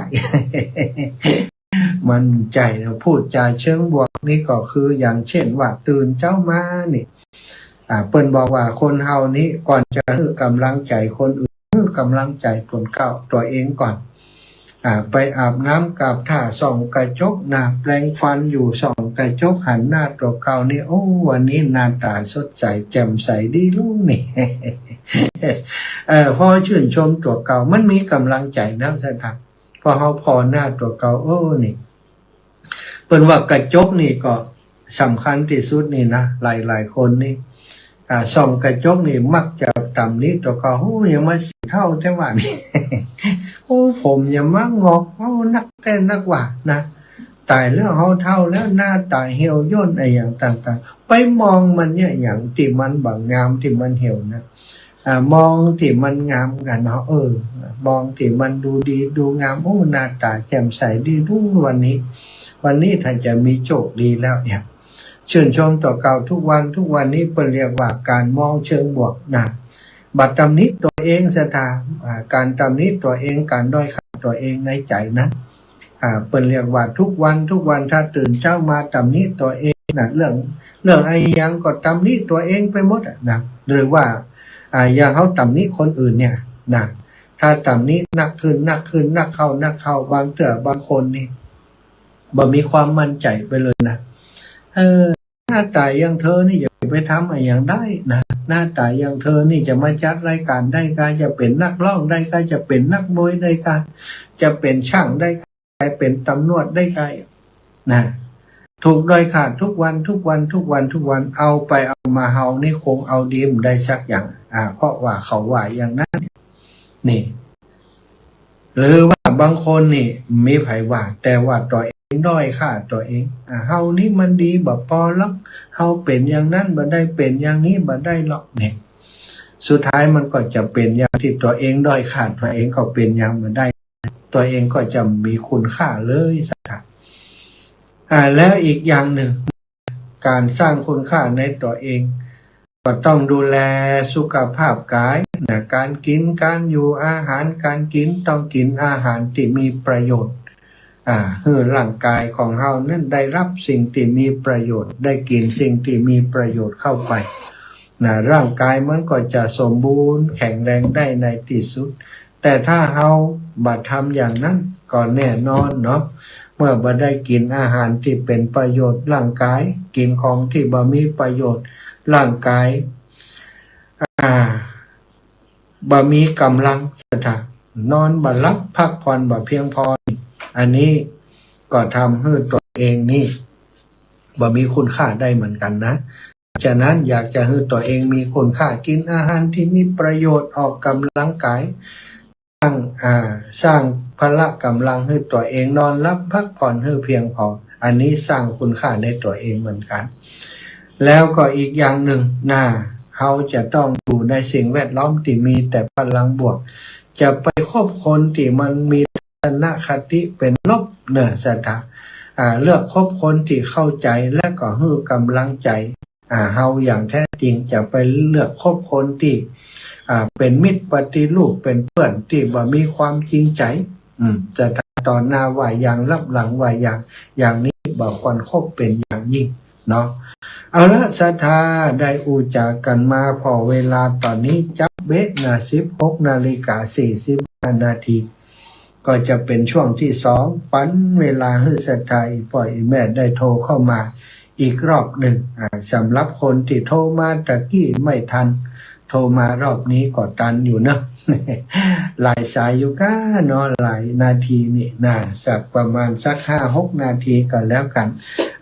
มันใจ้นะ พูดจาเชิงบวกนี่ก็คือ อย่างเช่นว่า ตื่นเจ๊ามานี่ อ่า เปิ้นบอกว่าคนเฮานี้ก่อนจะหื้อก๋ำลังใจ๋คนอื่น หื้อก๋ำลังใจ๋ตนเก่า ตั๋วเองก่อน อ่า ไปอาบน้ำอาบท่า ส่องกระจกนะ แปรงฟันอยู่ ส่องกระจก หันหน้าตั๋วเก่านี่ โอ้ วันนี้หน้าต๋าสดใสแจ่มใสดีลูกนี่ เออ พอจื้นชมตั๋วเก่า มันมีก๋ำลังใจ๋แล้วใจ้ปะ พอเฮาผ่อหน้าตั๋วเก่า เออ นี่ เปิ้นว่ากระจกนี่ก็สำคัญตี้สุดนี่นะ หลายๆ คนนี่ อ่า ส่องกระจกนี่มักจะตำหนิตั๋วเก่า โอ้ หยังมาสีเทาแต๊วะนี่ โอ้ ผมหยังมางอกเฮานักแต๊นักวะนะ ต๋ายแล้ว เฮาเฒ่าแล้ว หน้าต๋าเหี่ยวย่นอะหยังต่างๆ ไปมองมันเนี่ย หยังตี้มันบ่งาม ตี้มันเหี่ยวนะ อ่า มองตี้มันงามกั๋นเนาะ เออ มองตี้มันดูดีดูงาม โอ้ หน้าต๋าแจ่มใสดีลูกวันนี้ วันนี้ถ้าจะมีโชคดีแล้วเนี่ย จื้นชมตั๋วเก่าทุกวัน ทุกวันนี้เปิ้นเรียกว่าก๋านมองเชิงบวกนะ บ่ตำหนิตั๋วเองศรัทธา อ่า ก๋านตำหนิตั๋วเอง ก๋านด้อยค่าตั๋วเองในใจ๋นั้น อ่า เปิ้นเรียกว่าทุกวัน ทุกวัน ถ้าตื่นเจ๊ามาตำหนิตั๋วเองนะ เรื่อง เรื่องอะหยังก็ตำหนิตั๋วเองไปหมดอะนะ หรือว่า อ่า อย่างเฮาตำหนิคนอื่นเนี่ยนะ ถ้าตำหนินักขึ้น นักขึ้น นักเข้า นักเข้า บางเตื้อบางคนนี่ บ่มีความมั่นใจ๋ไปเลยนะ เออ หน้าต๋าอย่างเธอนี่อย่าไปทำอะหยังได้นะ หน้าต๋าอย่างเธอนี่จะมาจัดรายก๋านได้ก้า จะเป๋นนักฮ้องได้ก้า จะเป๋นนักมวยได้ก้า จะเป๋นจ้างได้ก้า จะเป๋นต๋ำรวจได้ก้า นะ ถูกด้อยค่าทุกวัน ทุกวัน ทุกวัน ทุกวัน เอาไปเอามาเฮานี่คงเอาดีบ่ได้สักอย่าง อ่า เพราะว่าเขาว่าอย่างนั้น นี่ หรือว่าบางคนนี่มีใผว่า แต่ว่าตั๋วเองด้อยค่าตั๋วเอง อ่า เฮานี่มันดีบ่ปอหรอก เฮาเป๋นอย่างนั้นบ่ได้ เป๋นอย่างนี้บ่ได้หรอก เนี่ย สุดท้ายมันก็จะเป๋นอย่างตี้ตั๋วเองด้อยค่าตั๋วเอง ก็เป๋นอย่างบ่ได้ ตั๋วเองก็จะบ่มีคุณค่าเลย ศรัทธา อ่า แล้วอีกอย่างนึ่ง ก๋านสร้างคุณค่าในตั๋วเอง ก็ต้องดูแลสุขภาพก๋ายนะ ก๋านกิ๋น ก๋านอยู่ อาหารก๋านกิ๋น ต้องกิ๋นอาหารตี้มีประโยชน์ อ่า หื้อร่างก๋ายของเฮานั้นได้ฮับสิ่งตี้มีประโยชน์ ได้กิ๋นสิ่งตี้มีประโยชน์เข้าไป นะ ร่างก๋ายมันก็จะสมบูรณ์แข็งแรงได้ในตี้สุด แต่ถ้าเฮาบ่ทำอย่างนั้นก็แน่นอนเนาะ เมื่อบ่ได้กิ๋นอาหารตี้เป๋นประโยชน์ร่างก๋าย กิ๋นของตี้บ่มีประโยชน์ร่างก๋าย อ่า บ่มีก๋ำลัง ศรัทธา นอนบ่หลับ พักผ่อนบ่เพียงพอ อันนี้ก็ทำหื้อตั๋วเองนี่บ่มีคุณค่าได้เหมือนกั๋นนะ ฉะนั้นอยากจะหื้อตั๋วเองมีคุณค่า กิ๋นอาหารตี้มีประโยชน์ ออกก๋ำลังก๋าย สร้าง อ่า สร้างพละก๋ำลังหื้อตั๋วเอง นอนหลับพักผ่อนหื้อเพียงพอ อันนี้สร้างคุณค่าในตั๋วเองเหมือนกั๋น แล้วก็อีกอย่างนึ่งนะ เฮาจะต้องอยู่ในสิ่งแวดล้อมตี้มีแต่พลังบวก จะไปคบคนตี้มันมีทัศนคติเป๋นลบเนาะ ศรัทธา อ่า เลือกคบคนตี้เข้าใจ๋และก็หื้อก๋ำลังใจ๋ อ่า เฮาอย่างแท้จริง จะไปเลือกคบคนตี้ อ่า เป๋นมิตรปฏิรูป เป๋นเปื้อนตี้บ่มีความจริงใจ๋ อืม ศรัทธา ต่อหน้าว่าอย่าง ลับหลังว่าอย่าง อย่างนี้บ่ควรคบเป๋นอย่างยิ่งเนาะ เอาละ ศรัทธา ได้อู้จ๋ากั๋นมาผ่อเวลาต๋อนนี้จั๊กเบ๊ะนะ สิบหกนาฬิกาสี่สิบห้านาที ก็จะเป๋นช่วงตี้สอง ปันเวลาหื้อศรัทธาอี่ป้ออี่แม่ได้โทรเข้ามาอีกรอบนึ่ง อ่า สำหรับคนตี้โทรมาตะกี้ไม่ทัน โทรมารอบนี้ก็ตันอยู่เนาะ หลายสายอยู่ก้าเนาะ หลายนาทีนี่นะ สักประมาณสักห้าหกนาทีก็แล้วกั๋น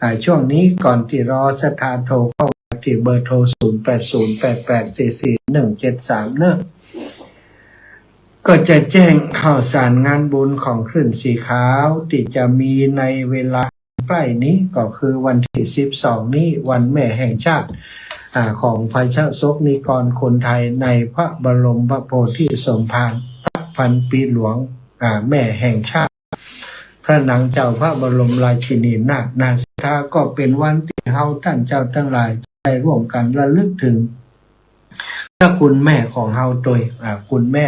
อ่า ช่วงนี้ก่อนตี้รอศรัทธาโทรเข้ามาตี้เบอร์โทรศูนย์แปดศูนย์แปดแปดสี่สี่หนึ่งเจ็ดสามเนาะ ก็จะแจ้งข่าวสารงานบุญของคลื่นสีขาวตี้จะมีในเวลาใก้นี้ ก็คือวันตี้สิบสองนี้ วันแม่แห่งชาติ อ่า ของพระเจ้าสกนิกรคนไทยในพระบรมพระโพธิสมภาร พระพันปีหลวง อ่า แม่แห่งชาติ พระนางเจ้าพระบรมราชินีนาถนะ ศรัทธา ก็เป๋นวันตี้เฮาต้านเจ้าตังหลายได้ร่วมกั๋นระลึกเถิงพระคุณแม่ของเฮาตวย อ่า คุณแม่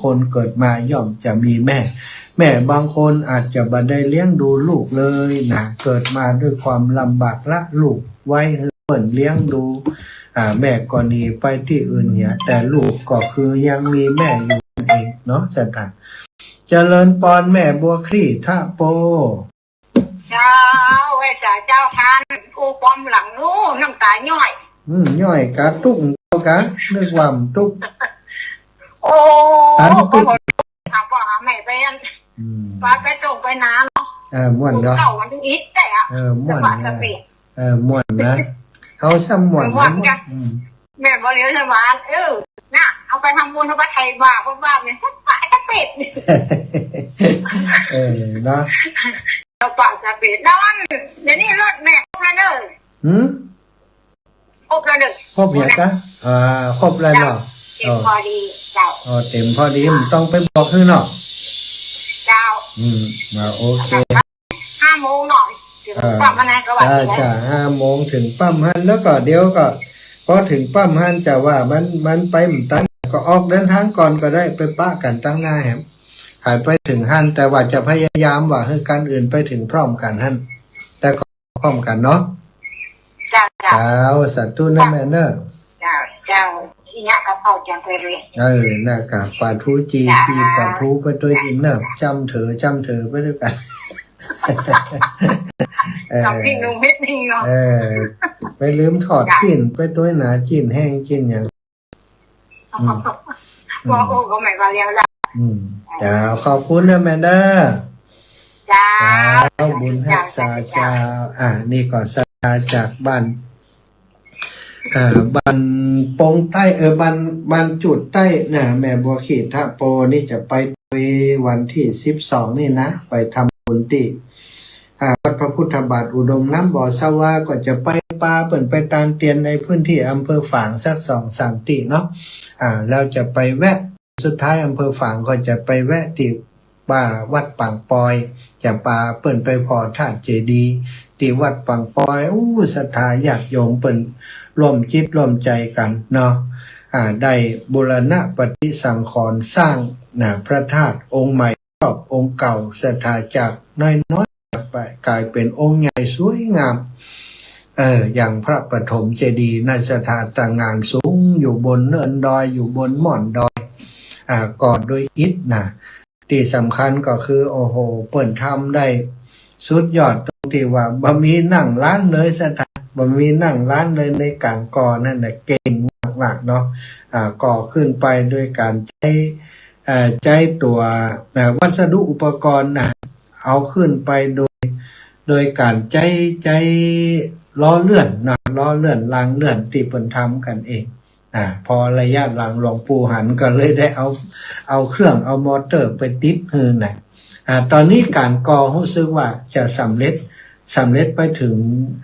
คนเกิดมาย่อมจะมีแม่ แม่บางคนอาจจะบ่ได้เลี้ยงดูลูกเลยนะ เกิดมาด้วยความลำบาก ละลูกไว้หื้อเปิ้นเลี้ยงดู อ่า แม่ก็หนีไปตี้อื่นเหีย แต่ลูกก็คือยังมีแม่อยู่นั่นเองเนาะ ศรัทธา เจริญปอนแม่บัวคลี่ทะโป เจ้า ไหว้สาเจ้าต้าน อู้ความหลังนู้นน้ำต๋าย้อย อืม ย้อยกาตุ๊กเจ้ากา นึกว่าบ่ตุ๊ก โอ้ ตันตุ๊ก ถามว่าหาแม่ไปอัน อืม ไป ไปตรงไปนาเนาะ เออ ม่วนเนาะ เก่าวันนี้ได้อะ เออ ม่วน สบาย นะ สบาย เออ ม่วนนะ เฮาซ้ำม่วน ม่วน นะ กัน อืม แม่บ่เหลียวสมาน เออ น่ะ เอาไปทำบุญ เอาไปไถ่บาป เพราะบาปเนี่ย สักปะจะเปรต เออ เนาะ เอาปะจะเปรต แล้วอัน เดี๋ยวนี้รถแม่ครบแล้วเนอะ หืม ครบแล้วเนอะ ครบเหียกะ อ่า ครบแล้วเนาะ เต็มพอดี เจ้า อ๋อ เต็มพอดี บ่ต้องไปบอกหื้อเนาะ เจ้า อืม อ่า โอเค ห้าโมงเนาะ เถิง อ่า ปั๊มหั้นนะ ก็ว่า จ้า อย่างนั้น จ้า ห้าโมงเถิงปั๊มหั้น แล้วก็เดี๋ยวก็ พอเถิงปั๊มหั้นจะว่ามัน มันไปบ่ตัน ก็ออกเดินทางก่อนก็ได้ ไปปะกั๋นตังหน้าแหม หากไปเถิงหั้น แต่ว่าจะพยายามว่าหื้อคันอื่นไปเถิงพร้อมกั๋นหั้น แต่ก็พร้อมกั๋นเนาะ เจ้า เจ้า เจ้า สาธุนะแม่เนอะ เจ้า เจ้า อีเนี้ยก็เข้าใจไปเลย เออ น่ะกะ ปาทูจี เจ้า ปีปาทูไปตวยจินเนอะ จ้ำเถอ จ้ำเถอไปตวยกั๋น เออ สองพี่น้องเม็ดหนึ่งเนาะ เออ ไปลืมถอด จ้ะ จิ๊นไปตวยนะ จิ๊นแห้ง จิ๊นหยัง อืม บ่ฮู้ก็หมายความแล้วล่ะ อืม เจ้า ขอบคุณเน่อแม่เน่อ เจ้า เจ้า บุญฮักษาเจ้า เจ้า อ่า นี่ก็ศรัทธาจากบ้าน อ่า บ้านปงใต้ เออ บ้าน บ้านจุดใต้นะ แม่บัวขีดทะโปนี่จะไปโตยวันตี้สิบสองนี่นะ ไปทำบุญตี้ อ่า วัดพระพุทธบาทอุดมน้ำบ่อสะวา ก็จะไปปาเปิ้นไปตานเตียนในพื้นตี้อำเภอฝางสักสองสามตี้เนาะ อ่า แล้วจะไปแวะ สุดท้ายอำเภอฝางก็จะไปแวะตี้ ว่าวัดปางปอย จะปาเปิ้นไปผ่อธาตุเจดีย์ตี้วัดปางปอย อู้ ศรัทธาญาติโยมเปิ้นร่วมจิตร่วมใจ๋กั๋นเนาะ อ่า ได้บูรณะปฏิสังขรณ์สร้างนะ พระธาตุองค์ใหม่ครอบองค์เก่า ศรัทธาจากน้อยๆ ไปก๋ายเป๋นองค์ใหญ่สวยงาม เออ อย่างพระปฐมเจดีย์นะ ศรัทธาตางานสูง อยู่บนเนินดอย อยู่บนม่อนดอย อ่า ก่อด้วยอิฐนะ ตี้สำคัญก็คือ โอ้โห เปิ้นทำได้สุดยอดตรงตี้ว่าบ่มีนั่งลานเลย ศรัทธา บ่มีนั่งลานเลยในก๋านก่อนั่นน่ะ เก่งมากๆ เนาะ อ่า ก่อขึ้นไปโดยก๋านใจ๊ เอ่อ ใจ๊ตั๋ว เอ่อ วัสดุอุปกรณ์นะ เอาขึ้นไปโดย โดยก๋านใจ๊ ใจ๊ล้อเลื่อนนะ ล้อเลื่อนรางเลื่อนตี้เปิ้นทำกั๋นเอง อ่า พอระยะหลังหลวงปู่หันก็เลยได้เอา เอาเครื่อง เอามอเตอร์ไปติดหื้อนะ อ่า ต๋อนนี้ก๋านก่อฮู้สึกว่าจะสำเร็จ สำเร็จไปเถิง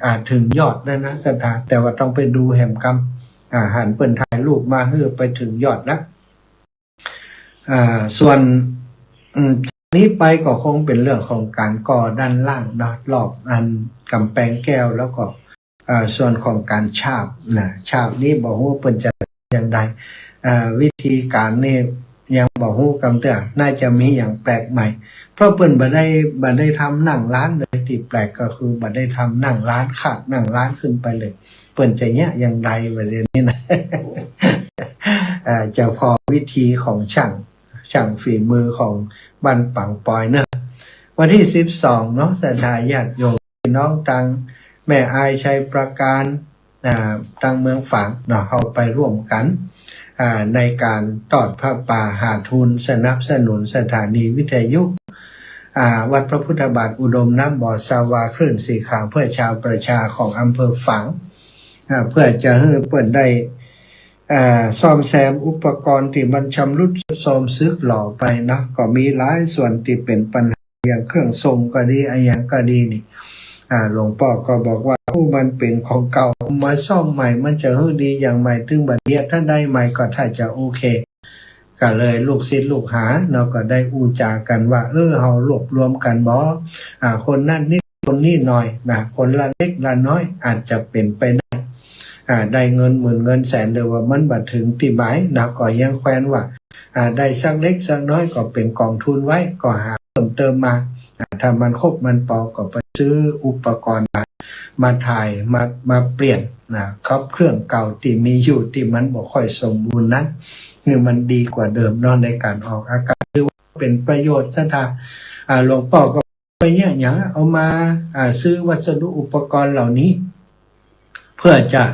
อ่า เถิงยอดแล้วนะ ศรัทธา แต่ว่าต้องไปดูแหมกำ อ่า หันเปิ้นถ่ายรูปมาหื้อไปเถิงยอดนะ อ่า ส่วน อืม จากนี้ไปก็คงเป๋นเรื่องของก๋านก่อด้านล่างเนาะ รอบอันก๋ำแปงแก้ว แล้วก็ อ่า ส่วนของก๋านฉาบนะ ฉาบนี้บ่ฮู้เปิ้นจะอย่างใด อ่า วิธีก๋านนี่ยังบ่ฮู้กำเตื้อ น่าจะมีอย่างแปลกใหม่ เพราะเปิ้นบ่ได้ บ่ได้ทำนั่งลานเลย ตี้แปลกก็คือบ่ได้ทำนั่งลาน คาดนั่งลานขึ้นไปเลย เปิ้นจะเยียะอย่างใดประเด็นนี้นะ อ่า จะผ่อวิธีของช่าง ช่างฝีมือของบ้านปางปอยเนาะ วันตี้สิบสองเนาะ ศรัทธาญาติโยมพี่น้องตางแม่อาย ชัยปราการ อ่า ตางเมืองฝางเนาะ เฮาไปร่วมกั๋น อ่า ในก๋านตอดผ้าป่าหาทุนสนับสนุนสถานีวิทยุ อ่า วัดพระพุทธบาทอุดมน้ำบ่อสะวา คลื่นสีขาวเพื่อชาวประชาของอำเภอฝาง อ่า เพื่อจะหื้อเปิ้นได้ อ่า ซ่อมแซมอุปกรณ์ตี้มันชำรุดทรุดโทรมสึกหรอไปเนาะ ก็มีหลายส่วนตี้เป๋นปัญหา อย่างเครื่องทรงก็ดี อะหยังก็ดีนี่ อ่า หลวงป้อก็บอกว่า โอ้ มันเป๋นของเก่า เอามาซ่อมใหม่ มันจะหื้อดีอย่างใหม่ ตึงบ่าเดียวถ้าได้ใหม่ก็ถ้าจะโอเค ก็เลยลูกศิษย์ลูกหาเนาะ ก็ได้อู้จ๋ากั๋นว่า เออ เฮารวบรวมกั๋นบ่ อ่า คนนั้นนิด คนนี้หน่อยนะ คนละเล็กละน้อย อาจจะเป๋นไปได้ อ่า ได้เงินหมื่นเงินแสน หรือว่ามันบ่เถิงตี้หมายนะ ก็ยังแควนว่า อ่า ได้สักเล็กสักน้อยก็เป๋นก๋องทุนไว้ ก็หาเพิ่มเติมมา อ่า ถ้ามันครบมันปอก็ไปซื้ออุปกรณ์มา มาถ่าย มา มาเปลี่ยนนะ กับเครื่องเก่าตี้มีอยู่ตี้มันบ่ค่อยสมบูรณ์นั้น หื้อมันดีกว่าเดิมเนาะ ในก๋านออกอากาศ ถือว่าเป๋นประโยชน์ ศรัทธา อ่า หลวงป้อก็ ไปเยียะหยัง เอามา อ่า ซื้อวัสดุอุปกรณ์เหล่านี้ เพื่อจะ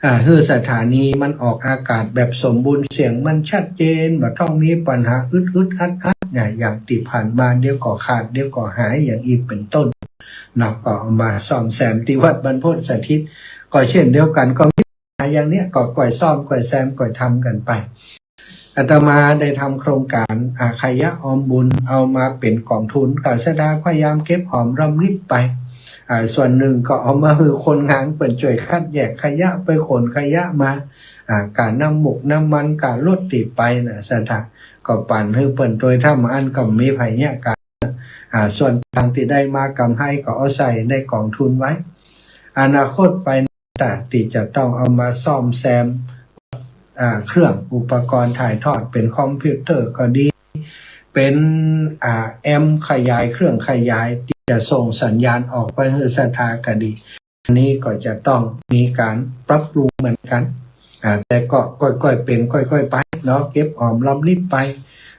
อ่า หื้อสถานีมันออกอากาศแบบสมบูรณ์ เสียงมันชัดเจน บ่ต้องมีปัญหาอึดอึดอัดอัดเนี่ย อย่างตี้ผ่านมา เดี๋ยวก็ขาด เดี๋ยวก็หาย อย่างอี้เป๋นต้นเนาะ ก็เอามาซ่อมแซมตี้วัดบรรพตสถิต ก็เช่นเดียวกั๋น ก็มี อย่างเนี้ยก็ก้อยซ่อมก้อยแซมก้อยทำกั๋นไป อาตมาได้ทำโครงก๋าน อ่า ขยะออมบุญ เอามาเป๋นก๋องทุน ก็ศรัทธาพยายามเก็บหอมรอมริบไป อ่า ส่วนนึ่งก็เอามาหื้อคนงานเปิ้นจ้วยคัดแยกขยะ ไปขนขยะมา อ่า ก้าน้ำหมกน้ำมัน ก้ารถตี้ไปนะ ศรัทธาก็ปั๋นหื้อเปิ้น โดยถ้าบ่อั้นก็บ่มีไผเยียะก้า อ่า ส่วนตังค์ตี้ได้มากำไรก็เอาใส่ในก๋องทุนไว้ อนาคตไป ตี้จะต้องเอามาซ่อมแซม อ่า เครื่องอุปกรณ์ถ่ายทอด เป๋นคอมพิวเตอร์ก็ดี เป๋น อ่า แอมป์ขยาย เครื่องขยายตี้จะส่งสัญญาณออกไปหื้อศรัทธาก็ดี อันนี้ก็จะต้องมีก๋านปรับปรุงเหมือนกั๋น อ่า แต่ก็ก้อยๆ เป๋นก้อยๆ ไปเนาะ เก็บหอมรอมริบไป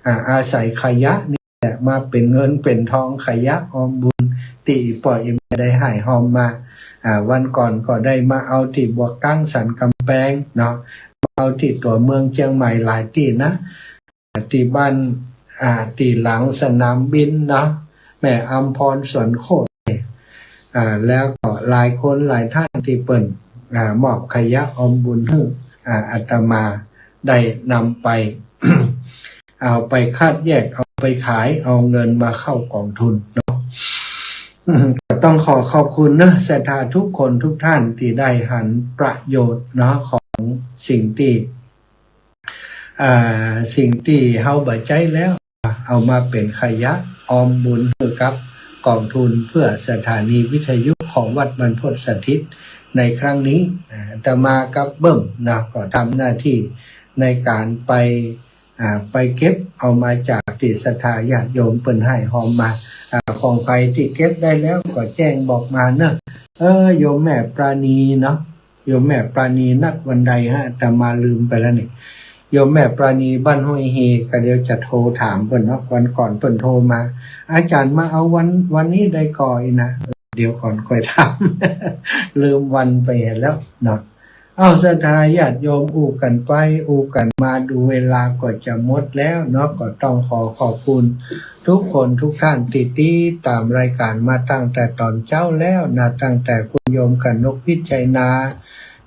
อ่า อาศัยขยะนี่แหละมาเป๋นเงินเป๋นทอง ขยะออมบุญ ตี้ป้ออีแม่ได้ฮ่ายฮอมมา อ่า วันก่อนก็ได้มาเอาตี้บวกกั๊งสันก๋ำแปงเนาะ มา เอาตี้ตั๋วเมืองเจียงใหม่หลายตี้นะ ตี้บ้าน อ่า ตี้หลังสนามบินเนาะ แม่อำพรสวนโคตร อ่า แล้วก็หลายคนหลายท่านตี้เปิ้น อ่า มอบขยะออมบุญหื้อ อ่า อาตมาได้นำไป เอาไปคัดแยก เอาไปขาย เอาเงินมาเข้ากองทุนเนาะ ก็ต้องขอขอบคุณเนาะ ศรัทธาทุกคนทุกท่านตี้ได้หันประโยชน์เนาะ ของสิ่งตี้ อ่า สิ่งตี้เฮาบ่ใจ๊แล้ว เอามาเป๋นขยะออมบุญหื้อกับกองทุนเพื่อสถานีวิทยุของวัดบรรพตสถิตในครั้งนี้ อ่า อาตมากับเบิ้มนะ ก็ทำหน้าตี้ในก๋านไป อ่า ไปเก็บเอามาจากตี้ศรัทธาญาติโยมเปิ้นให้ฮอมมา อ่า ของใผตี้เก็บได้แล้วก็แจ้งบอกมาเนาะ เออ โยมแม่ปราณีเนาะ โยมแม่ปราณีนัดวันใดฮะ อาตมาลืมไปแล้วนี่ โยมแม่ปราณีบ้านห้วยเฮ ก็เดี๋ยวจะโทรถามเปิ้นเนาะ วันก่อนเปิ้นโทรมา อาจ๋ารย์มาเอาวัน วันนี้ได้ก่ออี้นะ เดี๋ยวก่อนค่อยถาม ลืมวันไปแล้วเนาะ เอา ศรัทธาญาติโยมอู้กั๋นไปอู้กั๋นมา ดูเวลาก็จะหมดแล้วเนาะ ก็ต้องขอขอบคุณทุกคนทุกท่านตี้ติดต๋ามรายก๋านมาตั้งแต่ต๋อนเจ๊าแล้วนะ ตั้งแต่คุณโยมกนกพิชัยนา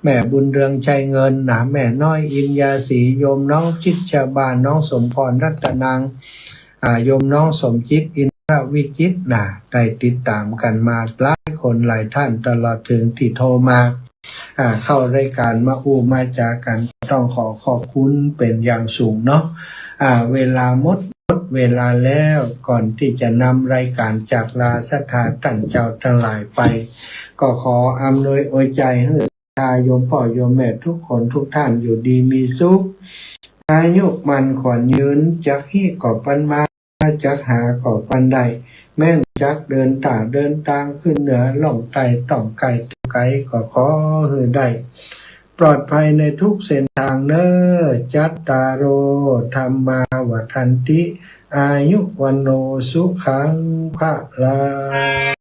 แม่บุญเรืองชัยเงินนะ แม่น้อยอินยาศรี โยมน้องจิตรชบา น้องสมพรรัตนัง อ่า โยมน้องสมจิตอินทรวิจิตรนะ ได้ติดต๋ามกั๋นมาหลายคนหลายท่าน ตลอดเถิงตี้โทรมา อ่า เข้ารายก๋านมาอู้มาจ๋ากั๋น ต้องขอขอบคุณเป๋นอย่างสูงเนาะ อ่า เวลาหมด หมดเวลาแล้ว ก่อนตี้จะนำรายก๋านจากลาศรัทธาต้านเจ้าตังหลายไป ก็ขออำนวยอวยใจ๋หื้อศรัทธาโยมป้อโยมแม่ทุกคนทุกท่านอยู่ดีมีสุข อายุมั่นขวัญยืน จักฮี้ก็ปันมา จักหาก็ปันได้ แม้นจักเดินต้าเดินตางขึ้นเหนือล่องใต้ ต้องใก้ต้องไก๋ ก็ขอหื้อได้ปลอดภัยในทุกเส้นตางเน่อ จัตตาโร ธัมมา วัฑฒันติ อายุ วัณโณ สุขัง พะลัง